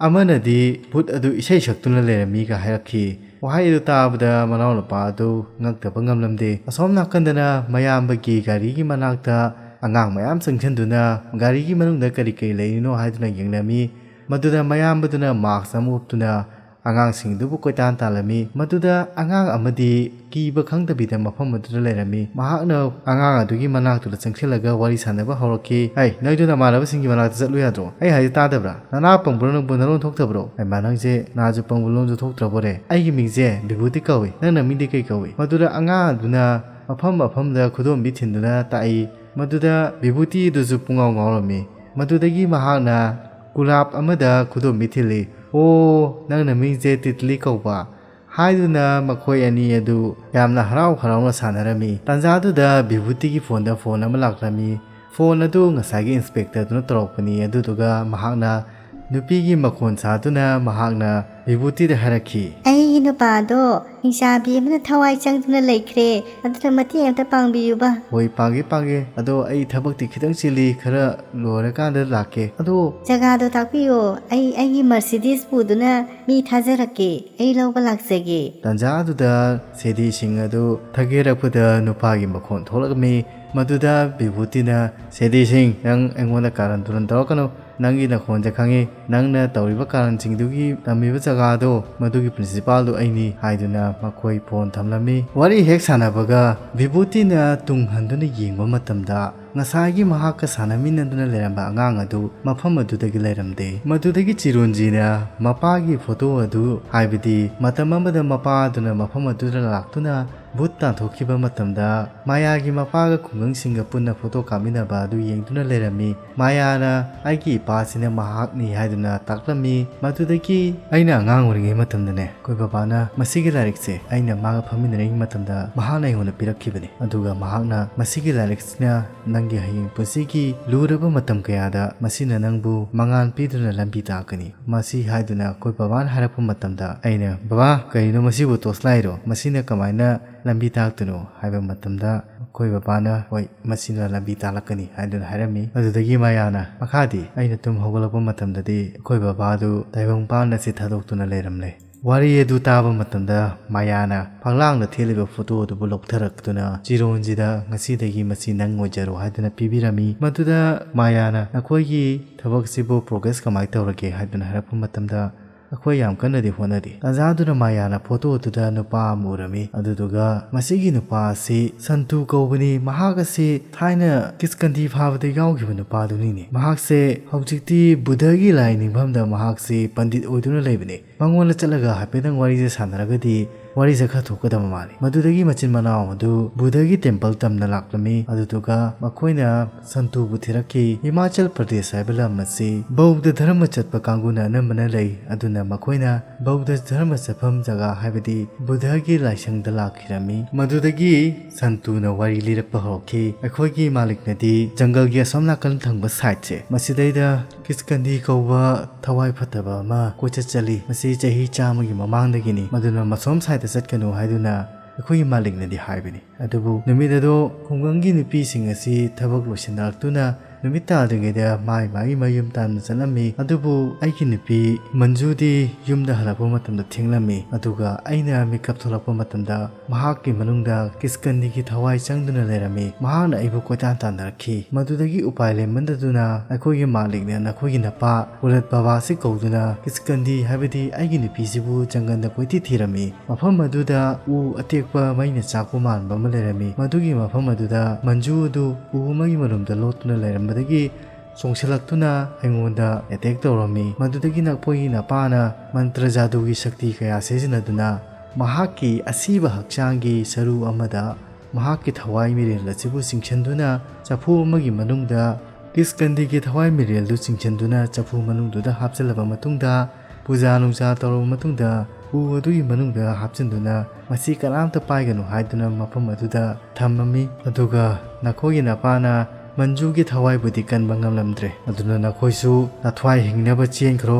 ꯑꯃꯅꯗꯤ ꯚꯨꯠ ꯑꯗꯨ ꯏꯁꯩ ꯁꯛꯇꯨꯅ ꯂꯩꯔꯝꯃꯤꯒ ꯍꯥꯏꯔꯛꯈꯤ꯫ ꯋꯥꯍꯩ ꯑꯗꯨ ꯇꯥꯕꯗ ꯃꯅꯥꯎꯅꯨꯄꯥ ꯑꯗꯨ ꯉꯛꯇꯕ ꯉꯝꯂꯝꯗꯦ꯫ ꯑꯁꯣꯝ ꯅꯥꯀꯟꯗꯅ ꯃꯌꯥꯝꯕꯒꯤ ꯒꯥꯔꯤꯒꯤ ꯃꯅꯥꯛꯇ ꯑꯉꯥꯡ ꯃꯌꯥꯝ ꯆꯪꯁꯤꯟꯗꯨꯅ ꯒꯥꯔꯤꯒꯤ ꯃꯅꯨꯡꯗ ꯀꯔꯤ ꯀꯔꯤ ꯂꯩꯔꯤꯅꯣ ꯍꯥꯏꯗꯨꯅ ꯌꯦꯡꯂꯝꯃꯤ꯫ ꯃꯗꯨꯗ ꯃꯌꯥꯝꯕꯗꯨꯅ ꯃꯥꯛꯁ ꯑꯃ ꯎꯞꯇꯨꯅ ꯑꯉꯥꯡꯁꯤꯡꯗꯨꯕꯨ ꯀꯣꯏꯇꯥꯟ ꯇꯥꯜꯂꯝꯃꯤ꯫ ꯃꯗꯨꯗ ꯑꯉꯥꯡ ꯑꯃꯗꯤ ꯀꯤꯕ ꯈꯪꯗꯕꯤꯗ ꯃꯐꯝ ꯑꯗꯨꯗ ꯂꯩꯔꯝꯃꯤ꯫ ꯃꯍꯥꯛꯅ ꯑꯉꯥꯡ ꯑꯗꯨꯒꯤ ꯃꯅꯥꯛꯇꯨꯗ ꯆꯪꯁꯤꯜꯂꯒ ꯋꯥꯔꯤ ꯁꯥꯟꯅꯕ ꯍꯧꯔꯛꯈꯤ꯫ "ꯍꯩ, ꯅꯣꯏꯗꯨ ꯅꯃꯥꯟꯅꯕꯁꯤꯡꯒꯤ ꯃꯅꯥꯛꯇ ꯆꯠꯂꯨ ꯌꯥꯗ꯭ꯔꯣ? ꯑꯩ ꯍꯥꯏꯁꯦ ꯇꯥꯗꯕ꯭ꯔꯥ? ꯅꯅꯥ ꯄꯪꯕ꯭ꯔꯣ ꯅꯪꯕꯨ? ꯅꯔꯣꯟ ꯊꯣꯛꯇꯕ꯭ꯔꯣ? ꯍꯩꯃꯥ, ꯅꯪꯁꯦ ꯅꯥꯁꯨ ꯄꯪꯕ ꯂꯣꯟꯁꯨ ꯊꯣꯛꯇ꯭ꯔꯕꯣꯔꯦ? ꯑꯩꯒꯤ ꯃꯤꯡꯁꯦ ꯕꯤꯚꯨꯇꯤ ꯀꯧꯏ꯫ ꯅꯪꯅ ꯃꯤꯡꯗꯤ ꯀꯩ ꯀꯧꯏ?" ꯃꯗꯨꯗ ꯑꯉꯥꯡ ꯑꯗꯨꯅ ꯃꯐꯝ ꯃꯐꯝꯗ ꯈꯨꯗꯣꯝꯕꯤ ꯊꯤꯟꯗꯨꯅ ꯇꯥꯛꯏ꯫ ꯃꯗꯨꯗ ꯕꯤꯚꯨꯇꯤ ꯑꯗꯨꯁꯨ ꯄꯨꯡꯉꯥꯎ ꯉꯥꯎꯔꯝꯃꯤ꯫ ꯃꯗꯨꯗꯒꯤ ꯃꯍꯥꯛꯅ ꯒꯨꯂꯥꯞ ꯑꯃꯗ ꯈꯨꯗꯣꯝꯕꯤ ꯊꯤꯜꯂꯤ꯫ "ꯑꯣ, ꯅꯪ ꯅꯃꯤꯡꯁꯦ ꯇꯤꯠꯂꯤ ꯀꯧꯕ?" ꯍꯥꯏꯗꯨꯅ ꯃꯈꯣꯏ ꯑꯅꯤ ꯑꯗꯨ ꯌꯥꯝꯅ ꯍꯔꯥꯎ ꯍꯔꯥꯎꯅ ꯁꯥꯟꯅꯔꯝꯃꯤ꯫ ꯇꯥꯟꯖꯥꯗꯨꯗ ꯕꯤꯚꯨꯇꯤꯒꯤ ꯐꯣꯟꯗ ꯐꯣꯟ ꯑꯃ ꯂꯥꯛꯂꯝꯃꯤ꯫ ꯐꯣꯟ ꯑꯗꯨ ꯉꯁꯥꯏꯒꯤ ꯏꯟꯁꯄꯦꯛꯇꯔꯗꯨꯅ ꯇꯧꯔꯛꯄꯅꯤ꯫ ꯑꯗꯨꯗꯨꯒ ꯃꯍꯥꯛꯅ ꯅꯨꯄꯤꯒꯤ ꯃꯈꯣꯟ ꯁꯥꯗꯨꯅ ꯃꯍꯥꯛꯅ ꯕꯤꯚꯨꯇꯤꯗ ꯍꯥꯏꯔꯛꯈꯤ꯫ "ꯑꯩꯒꯤ ꯅꯨꯄꯥꯗꯣ ꯍꯤꯡꯆꯥꯕꯤ ꯑꯃꯅ ꯊꯋꯥꯏ ꯆꯪꯗꯨꯅ ꯂꯩꯈ꯭ꯔꯦ, ꯑꯗꯨꯅ ꯃꯇꯦꯡ ꯑꯝꯇ ꯄꯥꯡꯕꯤꯌꯨꯕ꯫" "ꯍꯣꯏ, ꯄꯥꯡꯒꯦ, ꯄꯥꯡꯒꯦ꯫ ꯑꯗꯣ ꯑꯩ ꯊꯕꯛꯇꯤ ꯈꯤꯇꯪ ꯆꯤꯜꯂꯤ, ꯈꯔ ꯂꯣꯏꯔꯀꯥꯟꯗ ꯂꯥꯛꯀꯦ꯫ ꯑꯗꯣ" "ꯖꯒꯥꯗꯣ ꯇꯥꯛꯄꯤꯌꯣ, ꯑꯩ ꯑꯩꯒꯤ ꯃꯔꯁꯤꯗꯤꯁ ꯄꯨꯗꯨꯅ ꯃꯤ ꯊꯥꯖꯔꯛꯀꯦ, ꯑꯩ ꯂꯧꯕ ꯂꯥꯛꯆꯒꯦ꯫" ꯇꯥꯟꯖꯥ ꯑꯗꯨꯗ ꯁꯦꯗꯤꯁꯤꯡ ꯑꯗꯨ ꯊꯒꯦꯔꯛꯄꯗ ꯅꯨꯄꯥꯒꯤ ꯃꯈꯣꯟ ꯊꯣꯛꯂꯛꯂꯝꯃꯤ꯫ ꯃꯗꯨꯗ ꯕꯤꯚꯨꯇꯤꯅ, "ꯁꯦꯗꯤ ꯁꯤꯡ, ꯅꯪ ꯑꯩꯉꯣꯟꯗ ꯀꯥꯔꯟ ꯇꯨꯔꯟ ꯇꯧꯔꯛꯀꯅꯨ꯫ ꯅꯪꯒꯤ ꯅꯈꯣꯟꯁꯦ ꯈꯪꯉꯤ꯫ ꯅꯪꯅ ꯇꯧꯔꯤꯕ ꯀꯥꯔꯟꯁꯤꯡꯗꯨꯒꯤ ꯇꯝꯃꯤꯕ ꯖꯒꯥꯗꯣ, ꯃꯗꯨꯒꯤ ꯄ꯭ꯔꯤꯟꯁꯤꯄꯥꯜꯗꯨ ꯑꯩꯅꯤ" ꯍꯥꯏꯗꯨꯅ ꯃꯈꯣꯏ ꯐꯣꯟ ꯊꯝꯂꯝꯃꯤ꯫ ꯋꯥꯔꯤ ꯍꯦꯛ ꯁꯥꯟꯅꯕꯒ ꯕꯤꯚꯨꯇꯤꯅ ꯇꯨꯡ ꯍꯟꯗꯨꯅ ꯌꯦꯡꯕ ꯃꯇꯝꯗ, ꯉꯁꯥꯏꯒꯤ ꯃꯍꯥꯛꯀ ꯁꯥꯟꯅꯃꯤꯟꯅꯗꯨꯅ ꯂꯩꯔꯝꯕ ꯑꯉꯥꯡ ꯑꯗꯨ ꯃꯐꯝ ꯑꯗꯨꯗꯒꯤ ꯂꯩꯔꯝꯗꯦ꯫ ꯃꯗꯨꯗꯒꯤ ꯆꯤꯔꯣꯟꯖꯤꯅ ꯃꯄꯥꯒꯤ ꯐꯣꯇꯣ ꯑꯗꯨ, ꯍꯥꯏꯕꯗꯤ ꯃꯇꯝ ꯑꯃꯗ ꯃꯄꯥ ꯑꯗꯨꯅ ꯃꯐꯝ ꯑꯗꯨꯗ ꯂꯥꯛꯇꯨꯅ ꯚꯨꯠ ꯇꯥꯟꯊꯣꯛꯈꯤꯕ ꯃꯇꯝꯗ, ꯃꯌꯥꯒꯤ ꯃꯄꯥꯒ ꯈꯨꯡꯒꯪꯁꯤꯡꯒ ꯄꯨꯟꯅ ꯐꯣꯇꯣ ꯀꯥꯞꯃꯤꯟꯅꯕ ꯑꯗꯨ ꯌꯦꯡꯗꯨꯅ ꯂꯩꯔꯝꯃꯤ꯫ ꯃꯌꯥꯅ, "ꯑꯩꯒꯤ ꯏꯄꯥꯁꯤꯅ ꯃꯍꯥꯛꯅꯤ" ꯍꯥꯏꯗꯨꯅ ꯇꯥꯛꯂꯝꯃꯤ꯫ ꯃꯗꯨꯗꯒꯤ ꯑꯩꯅ ꯑꯉꯥꯡ ꯑꯣꯏꯔꯤꯉꯩ ꯃꯇꯝꯗꯅꯦ, ꯑꯩꯈꯣꯏ ꯕꯕꯥꯅ ꯃꯁꯤꯒꯤ ꯂꯥꯏꯔꯤꯛꯁꯦ ꯑꯩꯅ ꯃꯥꯒ ꯐꯝꯃꯤꯟꯅꯔꯤꯉꯩ ꯃꯇꯝꯗ ꯃꯍꯥꯛꯅ ꯑꯩꯉꯣꯟꯗ ꯄꯤꯔꯛꯈꯤꯕꯅꯤ꯫ ꯑꯗꯨꯒ ꯃꯍꯥꯛꯅ, "ꯃꯁꯤꯒꯤ ꯂꯥꯏꯔꯤꯛꯁꯤꯅ ꯅꯪꯒꯤ ꯍꯌꯦꯡ ꯄꯨꯟꯁꯤꯒꯤ ꯂꯨꯔꯕ ꯃꯇꯝ ꯀꯌꯥꯗ ꯃꯁꯤꯅ ꯅꯪꯕꯨ ꯃꯉꯥꯜ ꯄꯤꯗꯨꯅ ꯂꯝꯕꯤ ꯇꯥꯛꯀꯅꯤ" ꯃꯁꯤ ꯍꯥꯏꯗꯨꯅ ꯑꯩꯈꯣꯏ ꯕꯕꯥꯅ ꯍꯥꯏꯔꯛꯄ ꯃꯇꯝꯗ, ꯑꯩꯅ, "ꯕꯕꯥ, ꯀꯔꯤꯅꯣ ꯃꯁꯤꯕꯨ ꯇꯣꯁꯂꯥꯏꯔꯣ? ꯃꯁꯤꯅ ꯀꯃꯥꯏꯅ ꯂꯝꯕꯤ ꯇꯥꯛꯇꯣꯏꯅꯣ?" ꯍꯥꯏꯕ ꯃꯇꯝꯗ, ꯑꯩꯈꯣꯏ ꯕꯕꯥꯅ, "ꯍꯣꯏ, ꯃꯁꯤꯅ ꯂꯝꯕꯤ ꯇꯥꯛꯂꯛꯀꯅꯤ" ꯍꯥꯏꯗꯨꯅ ꯍꯥꯏꯔꯝꯃꯤ꯫ ꯑꯗꯨꯗꯒꯤ ꯃꯌꯥꯅ, ꯃꯈꯥꯗꯤ ꯑꯩꯅ ꯇꯨꯝ ꯍꯧꯒꯠꯂꯛꯄ ꯃꯇꯝꯗꯗꯤ ꯑꯩꯈꯣꯏ ꯕꯕꯥꯗꯨ ꯇꯥꯏꯕꯪ ꯄꯥꯟ ꯑꯁꯤ ꯊꯥꯗꯣꯛꯇꯨꯅ ꯂꯩꯔꯝꯂꯦ꯫ ꯋꯥꯔꯤ ꯑꯗꯨ ꯇꯥꯕ ꯃꯇꯝꯗ ꯃꯌꯥꯅ ꯐꯛꯂꯥꯡꯗ ꯊꯦꯠꯂꯤꯕ ꯐꯣꯇꯣ ꯑꯗꯨꯕꯨ ꯂꯧꯊꯔꯛꯇꯨꯅ ꯆꯤꯔꯣꯟꯖꯤꯗ, "ꯉꯁꯤꯗꯒꯤ ꯃꯁꯤ ꯅꯪ ꯑꯣꯏꯖꯔꯣ" ꯍꯥꯏꯗꯨꯅ ꯄꯤꯕꯤꯔꯝꯃꯤ꯫ ꯃꯗꯨꯗ ꯃꯌꯥꯅ, "ꯅꯈꯣꯏꯒꯤ ꯊꯕꯛꯁꯤꯕꯨ ꯄ꯭ꯔꯣꯒ꯭ꯔꯦꯁ ꯀꯃꯥꯏꯅ ꯇꯧꯔꯒꯦ?" ꯍꯥꯏꯗꯨꯅ ꯍꯥꯏꯔꯛꯄ ꯃꯇꯝꯗ, ꯑꯩꯈꯣꯏ ꯌꯥꯝ ꯀꯟꯅꯗꯤ ꯍꯣꯠꯅꯔꯤ꯫ ꯇꯥꯟꯖꯥꯗꯨꯅ ꯃꯌꯥꯅ ꯐꯣꯇꯣ ꯑꯗꯨꯗ ꯅꯨꯄꯥ ꯑꯃ ꯎꯔꯝꯃꯤ꯫ ꯑꯗꯨꯗꯨꯒ, "ꯃꯁꯤꯒꯤ ꯅꯨꯄꯥ ꯑꯁꯤ ꯁꯟꯇꯨ ꯀꯧꯕꯅꯤ, ꯃꯍꯥꯛ ꯑꯁꯤ ꯊꯥꯏꯅ ꯀꯤꯁꯀꯟꯗꯤ ꯐꯥꯕꯗ ꯌꯥꯎꯈꯤꯕ ꯅꯨꯄꯥꯗꯨꯅꯤꯅꯦ꯫ ꯃꯍꯥꯛꯁꯦ ꯍꯧꯖꯤꯛꯇꯤ ꯕꯨꯙꯒꯤ ꯂꯥꯏ ꯅꯤꯡꯐꯝꯗ ꯃꯍꯥꯛꯁꯤ ꯄꯟꯗꯤꯠ ꯑꯣꯏꯗꯨꯅ ꯂꯩꯕꯅꯤ꯫ ꯃꯉꯣꯟꯗ ꯆꯠꯂꯒ ꯍꯥꯏꯐꯦꯠꯇꯪ ꯋꯥꯔꯤꯁꯦ ꯁꯥꯟꯅꯔꯒꯗꯤ ꯋꯥꯔꯤꯁꯦ ꯈꯔ ꯊꯣꯛꯀꯗꯕ ꯃꯥꯜꯂꯤ"꯫ ꯃꯗꯨꯗꯒꯤ ꯃꯆꯤꯟ ꯃꯅꯥꯎ ꯑꯗꯨ ꯕꯨꯙꯒꯤ ꯇꯦꯝꯄꯜ ꯇꯝꯅ ꯂꯥꯛꯂꯝꯃꯤ꯫ ꯑꯗꯨꯗꯨꯒ ꯃꯈꯣꯏꯅ ꯁꯟꯇꯨꯕꯨ ꯊꯤꯔꯛꯈꯤ꯫ ꯍꯤꯃꯥꯆꯜ ꯄ꯭ꯔꯗꯦꯁ ꯍꯥꯏꯕ ꯂꯝ ꯑꯁꯤ ꯕꯧꯙ ꯙꯔꯃ ꯆꯠꯄ ꯀꯥꯡꯕꯨꯅ ꯑꯅꯝꯕꯅ ꯂꯩ꯫ ꯑꯗꯨꯅ ꯃꯈꯣꯏꯅ ꯕꯧꯙ ꯙꯔꯃ ꯆꯠꯐꯝ ꯖꯒꯥ, ꯍꯥꯏꯕꯗꯤ ꯕꯨꯙꯒꯤ ꯂꯥꯏꯁꯪꯗ ꯂꯥꯛꯈꯤꯔꯝꯃꯤ꯫ ꯃꯗꯨꯗꯒꯤ ꯁꯟꯇꯨꯅ ꯋꯥꯔꯤ ꯂꯤꯔꯛꯄ ꯍꯧꯔꯛꯈꯤ꯫ ꯑꯩꯈꯣꯏꯒꯤ ꯃꯥꯂꯤꯛꯅꯗꯤ ꯖꯪꯒꯜꯒꯤ ꯑꯁꯣꯝ ꯅꯥꯀꯟ ꯊꯪꯕ ꯁꯥꯏꯠꯁꯦ, ꯃꯁꯤꯗꯩꯗ ꯀꯤꯁꯀꯟꯗꯤ ꯀꯧꯕ ꯊꯋꯥꯏ ꯐꯠꯇꯕ ꯑꯃ ꯀꯣꯏꯆꯠ ꯆꯠꯂꯤ꯫ ꯃꯁꯤ ꯆꯍꯤ ꯆꯥꯝꯃꯒꯤ ꯃꯃꯥꯡꯗꯒꯤꯅꯤ꯫ ꯃꯗꯨꯅ ꯃꯁꯣꯝ ꯁꯥꯏꯠꯇ ꯆꯠꯀꯅꯨ ꯍꯥꯏꯗꯨꯅ ꯑꯩꯈꯣꯏꯒꯤ ꯃꯥꯂꯤꯛꯅꯗꯤ ꯍꯥꯏꯕꯅꯤ꯫ ꯑꯗꯨꯕꯨ ꯅꯨꯃꯤꯠ ꯑꯗꯣ ꯈꯨꯡꯒꯪꯒꯤ ꯅꯨꯄꯤꯁꯤꯡ ꯑꯁꯤ ꯊꯕꯛ ꯂꯣꯏꯁꯤꯟꯅꯔꯛꯇꯨꯅ ꯅꯨꯃꯤꯠ ꯇꯥꯗ꯭ꯔꯤꯉꯩꯗ ꯃꯥꯏ ꯃꯥꯒꯤ ꯃꯌꯨꯝ ꯇꯥꯟꯅ ꯆꯠꯂꯝꯃꯤ꯫ ꯑꯗꯨꯕꯨ ꯑꯩꯒꯤ ꯅꯨꯄꯤ ꯃꯟꯖꯨꯗꯤ ꯌꯨꯝꯗ ꯍꯜꯂꯛꯄ ꯃꯇꯝꯗ ꯊꯦꯡꯂꯝꯃꯤ꯫ ꯑꯗꯨꯒ ꯑꯩꯅ ꯃꯤꯀꯞ ꯊꯣꯛꯂꯛꯄ ꯃꯇꯝꯗ ꯃꯍꯥꯛꯀꯤ ꯃꯅꯨꯡꯗ ꯀꯤꯁꯀꯟꯗꯤꯒꯤ ꯊꯋꯥꯏ ꯆꯪꯗꯨꯅ ꯂꯩꯔꯝꯃꯤ꯫ ꯃꯍꯥꯛꯅ ꯑꯩꯕꯨ ꯀꯣꯏꯇꯥꯟ ꯇꯥꯟꯅꯔꯛꯈꯤ꯫ ꯃꯗꯨꯗꯒꯤ ꯎꯄꯥꯏ ꯂꯩꯃꯟꯗꯗꯨꯅ ꯑꯩꯈꯣꯏꯒꯤ ꯃꯥꯂꯤꯛꯅ ꯅꯈꯣꯏꯒꯤ ꯅꯄꯥ ꯄꯨꯂꯠ ꯕꯕꯥꯁꯤ ꯀꯧꯗꯨꯅ ꯀꯤꯁꯀꯟꯗꯤ, ꯍꯥꯏꯕꯗꯤ ꯑꯩꯒꯤ ꯅꯨꯄꯤꯁꯤꯕꯨ ꯖꯪꯒꯜꯗ ꯀꯣꯏꯊꯤ ꯊꯤꯔꯝꯃꯤ꯫ ꯃꯐꯝ ꯑꯗꯨꯗ ꯎ ꯑꯇꯦꯛꯄ ꯃꯩꯅ ꯆꯥꯛꯄ ꯃꯥꯟꯕ ꯑꯃ ꯂꯩꯔꯝꯃꯤ꯫ ꯃꯗꯨꯒꯤ ꯃꯐꯝ ꯑꯗꯨꯗ ꯃꯟꯖꯨ ꯑꯗꯨ ꯎ ꯑꯃꯒꯤ ꯃꯔꯨꯝꯗ ꯂꯣꯠꯇꯨꯅ ꯂꯩꯔꯝꯕꯗꯒꯤ ꯆꯣꯡꯁꯤꯜꯂꯛꯇꯨꯅ ꯑꯩꯉꯣꯟꯗ ꯑꯦꯇꯦꯛ ꯇꯧꯔꯝꯃꯤ꯫ ꯃꯗꯨꯗꯒꯤ ꯅꯈꯣꯏꯒꯤ ꯅꯄꯥꯅ ꯃꯟꯇ꯭ꯔ ꯖꯥꯗꯨꯒꯤ ꯁꯛꯇꯤ ꯀꯌꯥ ꯁꯤꯖꯤꯟꯅꯗꯨꯅ ꯃꯍꯥꯛꯀꯤ ꯑꯁꯤꯕ ꯍꯛꯆꯥꯡꯒꯤ ꯁꯔꯨ ꯑꯃꯗ ꯃꯍꯥꯛꯀꯤ ꯊꯋꯥꯏ ꯃꯤꯔꯦꯜ ꯑꯁꯤꯕꯨ ꯆꯤꯡꯁꯤꯟꯗꯨꯅ ꯆꯐꯨ ꯑꯃꯒꯤ ꯃꯅꯨꯡꯗ ꯀꯤꯁꯀꯟꯗꯤꯒꯤ ꯊꯋꯥꯏ ꯃꯤꯔꯦꯜꯗꯨ ꯆꯤꯡꯁꯤꯟꯗꯨꯅ ꯆꯐꯨ ꯃꯅꯨꯡꯗꯨꯗ ꯍꯥꯞꯆꯤꯜꯂꯕ ꯃꯇꯨꯡꯗ ꯄꯨꯖꯥ ꯅꯨꯡꯖꯥ ꯇꯧꯔꯕ ꯃꯇꯨꯡꯗ ꯎ ꯑꯗꯨꯒꯤ ꯃꯅꯨꯡꯗ ꯍꯥꯞꯆꯤꯟꯗꯨꯅ ꯃꯁꯤ ꯀꯅꯥꯝꯇ ꯄꯥꯏꯒꯅꯨ ꯍꯥꯏꯗꯨꯅ ꯃꯐꯝ ꯑꯗꯨꯗ ꯊꯝꯃꯝꯃꯤ꯫ ꯑꯗꯨꯒ ꯅꯈꯣꯏꯒꯤ ꯅꯄꯥꯅ ꯃꯟꯖꯨꯒꯤ ꯊꯋꯥꯏꯕꯨꯗꯤ ꯀꯟꯕ ꯉꯝꯂꯝꯗ꯭ꯔꯦ꯫ ꯑꯗꯨꯅ ꯅꯈꯣꯏꯁꯨ ꯅꯊ꯭ꯋꯥꯏ ꯍꯤꯡꯅꯕ ꯆꯦꯟꯈ꯭ꯔꯣ꯫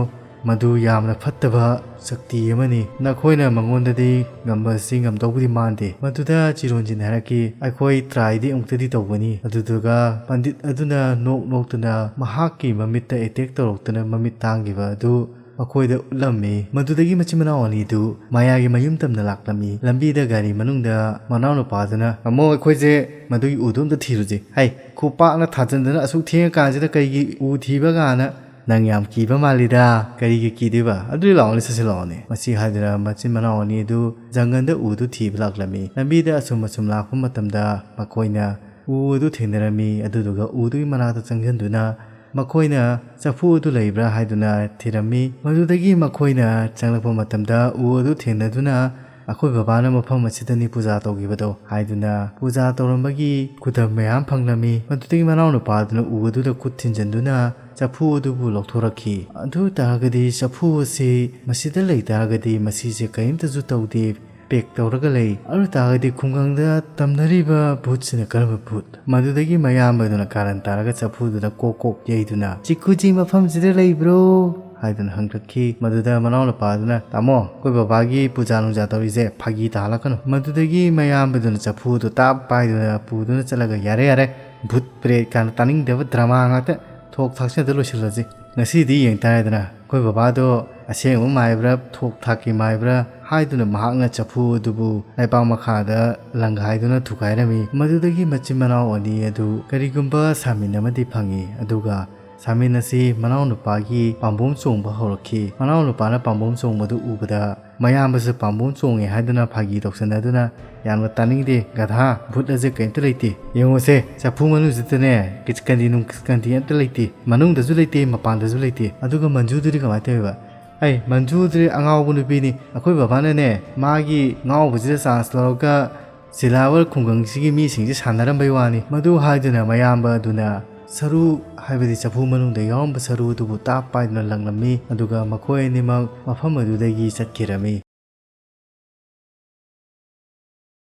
ꯃꯗꯨ ꯌꯥꯝꯅ ꯐꯠꯇꯕ ꯁꯛꯇꯤ ꯑꯃꯅꯤ꯫ ꯅꯈꯣꯏꯅ ꯃꯉꯣꯟꯗꯗꯤ ꯉꯝꯕꯁꯤ ꯉꯝꯗꯧꯕꯗꯤ ꯃꯥꯟꯗꯦ꯫ ꯃꯗꯨꯗ ꯆꯤꯔꯣꯟꯖꯤꯟ ꯍꯥꯏꯔꯛꯈꯤ, "ꯑꯩꯈꯣꯏ ꯇ꯭ꯔꯥꯏꯗꯤ ꯑꯃꯨꯛꯇꯗꯤ ꯇꯧꯒꯅꯤ"꯫ ꯑꯗꯨꯗꯨꯒ ꯄꯟꯗꯤꯠ ꯑꯗꯨꯅ ꯅꯣꯛ ꯅꯣꯛꯇꯨꯅ ꯃꯍꯥꯛꯀꯤ ꯃꯃꯤꯠꯇ ꯑꯦꯇꯦꯛ ꯇꯧꯔꯛꯇꯨꯅ ꯃꯃꯤꯠ ꯇꯥꯡꯈꯤꯕ ꯑꯗꯨ ꯃꯈꯣꯏꯗ ꯎꯠꯂꯝꯃꯤ꯫ ꯃꯗꯨꯗꯒꯤ ꯃꯆꯤꯟ ꯃꯅꯥꯎ ꯑꯅꯤꯗꯨ ꯃꯌꯥꯒꯤ ꯃꯌꯨꯝ ꯇꯝꯅ ꯂꯥꯛꯂꯝꯃꯤ꯫ ꯂꯝꯕꯤꯗ ꯒꯥꯔꯤ ꯃꯅꯨꯡꯗ ꯃꯅꯥꯎꯅꯨꯄꯥꯗꯨꯅ, "ꯇꯥꯃꯣ, ꯑꯩꯈꯣꯏꯁꯦ ꯃꯗꯨꯒꯤ ꯎꯗꯨ ꯑꯝꯇ ꯊꯤꯔꯨꯁꯦ꯫ ꯍꯩ, ꯈꯨꯄꯥꯛꯅ ꯊꯥꯖꯤꯟꯗꯅ ꯑꯁꯨꯛ ꯊꯦꯡꯉꯀꯥꯟꯁꯤꯗ ꯀꯩꯒꯤ ꯎ ꯊꯤꯕ ꯀꯥꯏꯅ? ꯅꯪ ꯌꯥꯝ ꯀꯤꯕ ꯃꯥꯜꯂꯤꯗ꯫ ꯀꯔꯤꯒꯤ ꯀꯤꯗꯣꯏꯕ? ꯑꯗꯨꯗꯤ ꯂꯥꯛꯑꯣꯅꯦ, ꯆꯠꯁꯤ ꯂꯥꯛꯑꯣꯅꯦ"꯫ ꯃꯁꯤ ꯍꯥꯏꯗꯨꯅ ꯃꯆꯤꯟ ꯃꯅꯥꯎ ꯑꯅꯤ ꯑꯗꯨ ꯖꯪꯒꯜꯗ ꯎꯗꯨ ꯊꯤꯕ ꯂꯥꯛꯂꯝꯃꯤ꯫ ꯂꯝꯕꯤꯗ ꯑꯁꯨꯝ ꯑꯁꯨꯝ ꯂꯥꯛꯄ ꯃꯇꯝꯗ ꯃꯈꯣꯏꯅ ꯎ ꯑꯗꯨ ꯊꯦꯡꯅꯔꯝꯃꯤ꯫ ꯑꯗꯨꯗꯨꯒ ꯎꯗꯨꯒꯤ ꯃꯅꯥꯛꯇ ꯆꯪꯁꯤꯟꯗꯨꯅ ꯃꯈꯣꯏꯅ ꯆꯐꯨ ꯑꯗꯨ ꯂꯩꯕ꯭ꯔꯥ ꯍꯥꯏꯗꯨꯅ ꯊꯤꯔꯝꯃꯤ꯫ ꯃꯗꯨꯗꯒꯤ ꯃꯈꯣꯏꯅ ꯆꯪꯂꯛꯄ ꯃꯇꯝꯗ ꯎ ꯑꯗꯨ ꯊꯦꯡꯅꯗꯨꯅ, "ꯑꯩꯈꯣꯏ ꯕꯕꯥꯅ ꯃꯐꯝ ꯑꯁꯤꯗꯅꯤ ꯄꯨꯖꯥ ꯇꯧꯈꯤꯕꯗꯣ" ꯍꯥꯏꯗꯨꯅ ꯄꯨꯖꯥ ꯇꯧꯔꯝꯕꯒꯤ ꯈꯨꯗꯝ ꯃꯌꯥꯝ ꯐꯪꯂꯝꯃꯤ꯫ ꯃꯗꯨꯗꯒꯤ ꯃꯅꯥꯎꯅꯨꯄꯥꯗꯨꯅ ꯎ ꯑꯗꯨꯗ ꯈꯨꯠ ꯊꯤꯟꯖꯤꯟꯗꯨꯅ ꯆꯐꯨ ꯑꯗꯨꯕꯨ ꯂꯧꯊꯣꯔꯛꯈꯤ꯫ ꯑꯗꯨ ꯑꯣꯏ ꯇꯥꯔꯒꯗꯤ ꯆꯐꯨ ꯑꯁꯤ ꯃꯁꯤꯗ ꯂꯩ ꯇꯥꯔꯒꯗꯤ ꯃꯁꯤꯁꯦ ꯀꯔꯤꯝꯇꯁꯨ ꯇꯧꯗꯦ, ꯄꯦꯛ ꯇꯧꯔꯒ ꯂꯩ꯫ ꯑꯗꯨ ꯑꯣꯏ ꯇꯥꯔꯒꯗꯤ ꯈꯨꯡꯒꯪꯗ ꯇꯝꯅꯔꯤꯕ ꯚꯨꯠꯁꯤꯅ ꯀꯔꯝꯕ ꯚꯨꯠ? ꯃꯗꯨꯗꯒꯤ ꯃꯌꯥꯝꯕꯗꯨꯅ ꯀꯥꯔꯟ ꯇꯥꯔꯒ ꯆꯐꯨꯗꯨꯗ ꯀꯣꯛ ꯀꯣꯛ ꯌꯩꯗꯨꯅ, "ꯆꯤꯀꯨꯖꯤ ꯃꯐꯝꯁꯤꯗ ꯂꯩꯕ꯭ꯔꯣ?" ꯍꯥꯏꯗꯨꯅ ꯍꯪꯂꯛꯈꯤ꯫ ꯃꯗꯨꯗ ꯃꯅꯥꯎꯅꯨꯄꯥꯗꯨꯅ, "ꯇꯥꯃꯣ, ꯑꯩꯈꯣꯏ ꯕꯕꯥꯒꯤ ꯄꯨꯖꯥ ꯅꯨꯡꯖꯥ ꯇꯧꯔꯤꯁꯦ ꯐꯥꯒꯤ ꯇꯥꯍꯜꯂꯛꯀꯅꯨ"꯫ ꯃꯗꯨꯗꯒꯤ ꯃꯌꯥꯝꯕꯗꯨꯅ ꯆꯐꯨꯗꯨ ꯇꯥꯞ ꯄꯥꯏꯗꯨꯅ ꯄꯨꯗꯨꯅ ꯆꯠꯂꯒ, "ꯌꯥꯔꯦ, ꯌꯥꯔꯦ, ꯚꯨꯠ ꯄ꯭ꯔꯦꯠ ꯀꯥꯏꯅ ꯇꯥꯅꯤꯡꯗꯕ ꯗ꯭ꯔꯃꯥ ꯉꯥꯛꯇ꯫ ꯊꯣꯛ ꯊꯥꯛꯁꯤꯅ ꯂꯣꯏꯁꯤꯜꯂꯁꯤ꯫ ꯉꯁꯤꯗꯤ ꯌꯦꯡ ꯇꯥꯔꯦꯗꯅ, ꯑꯩꯈꯣꯏ ꯕꯕꯥꯗꯣ ꯑꯁꯦꯡꯕ ꯃꯥꯏꯕ꯭ꯔꯥ ꯊꯣꯛ ꯊꯥꯛꯀꯤ ꯃꯥꯏꯕ꯭ꯔꯥ ꯍꯥꯏꯗꯨꯅ ꯃꯍꯥꯛꯅ ꯆꯐꯨ ꯑꯗꯨꯕꯨ ꯂꯩꯕꯥꯛ ꯃꯈꯥꯗ ꯂꯪꯒꯥꯏꯗꯨꯅ ꯊꯨꯒꯥꯏꯔꯝꯃꯤ꯫ ꯃꯗꯨꯗꯒꯤ ꯃꯆꯤꯟ ꯃꯅꯥꯎ ꯑꯅꯤ ꯑꯗꯨ ꯀꯔꯤꯒꯨꯝꯕ ꯁꯥꯃꯤꯟ ꯑꯃꯗꯤ ꯐꯪꯉꯤ꯫ ꯑꯗꯨꯒ ꯁꯥꯃꯤꯟ ꯑꯁꯤ ꯃꯅꯥꯎꯅꯨꯄꯥꯒꯤ ꯄꯥꯝꯕꯣꯝ ꯆꯣꯡꯕ ꯍꯧꯔꯛꯈꯤ꯫ ꯃꯅꯥꯎꯅꯨꯄꯥꯅ ꯄꯥꯝꯕꯣꯝ ꯆꯣꯡꯕꯗꯨ ꯎꯕꯗ ꯃꯌꯥꯝꯕꯁꯨ ꯄꯥꯝꯕꯣꯝ ꯆꯣꯡꯉꯦ ꯍꯥꯏꯗꯨꯅ ꯐꯥꯒꯤ ꯇꯧꯁꯟꯅꯗꯨꯅ, "ꯌꯥꯝꯅ ꯇꯥꯅꯤꯡꯗꯦ, ꯒꯙꯥ, ꯚꯨꯠ ꯑꯁꯦ ꯀꯔꯤꯝꯇ ꯂꯩꯇꯦ꯫ ꯌꯦꯡꯉꯨꯁꯦ, ꯆꯐꯨ ꯃꯅꯨꯡꯁꯤꯗꯅꯦ ꯀꯤꯆꯀꯟꯗꯤ ꯅꯨꯡꯀꯤꯆꯀꯟꯗꯤ ꯑꯝꯇ ꯂꯩꯇꯦ, ꯃꯅꯨꯡꯗꯁꯨ ꯂꯩꯇꯦ, ꯃꯄꯥꯟꯗꯁꯨ ꯂꯩꯇꯦ꯫ ꯑꯗꯨꯒ ꯃꯟꯖꯨꯗꯨꯗꯤ ꯀꯃꯥꯏꯅ ꯇꯧꯋꯦꯕ?" "ꯑꯩ, ꯃꯟꯖꯨꯗꯨꯗꯤ ꯑꯉꯥꯎꯕ ꯅꯨꯄꯤꯅꯤ꯫ ꯑꯩꯈꯣꯏ ꯕꯕꯥꯅꯅꯦ ꯃꯥꯒꯤ ꯉꯥꯎꯕꯁꯤꯗ ꯆꯥꯟꯁ ꯂꯧꯔꯒ ꯁꯤꯂꯥꯋꯔ ꯈꯨꯡꯒꯪꯁꯤꯒꯤ ꯃꯤꯁꯤꯡꯁꯦ ꯁꯥꯟꯅꯔꯝꯕꯩ ꯋꯥꯅꯤ"꯫ ꯃꯗꯨ ꯍꯥꯏꯗꯨꯅ ꯃꯌꯥꯝꯕ ꯑꯗꯨꯅ ꯁꯔꯨ, ꯍꯥꯏꯕꯗꯤ ꯆꯐꯨ ꯃꯅꯨꯡꯗ ꯌꯥꯎꯔꯝꯕ ꯁꯔꯨ ꯑꯗꯨꯕꯨ ꯇꯥꯞ ꯄꯥꯏꯗꯨꯅ ꯂꯪꯂꯝꯃꯤ꯫ ꯑꯗꯨꯒ ꯃꯈꯣꯏ ꯑꯅꯤꯃꯛ ꯃꯐꯝ ꯑꯗꯨꯗꯒꯤ ꯆꯠꯈꯤꯔꯝꯃꯤ꯫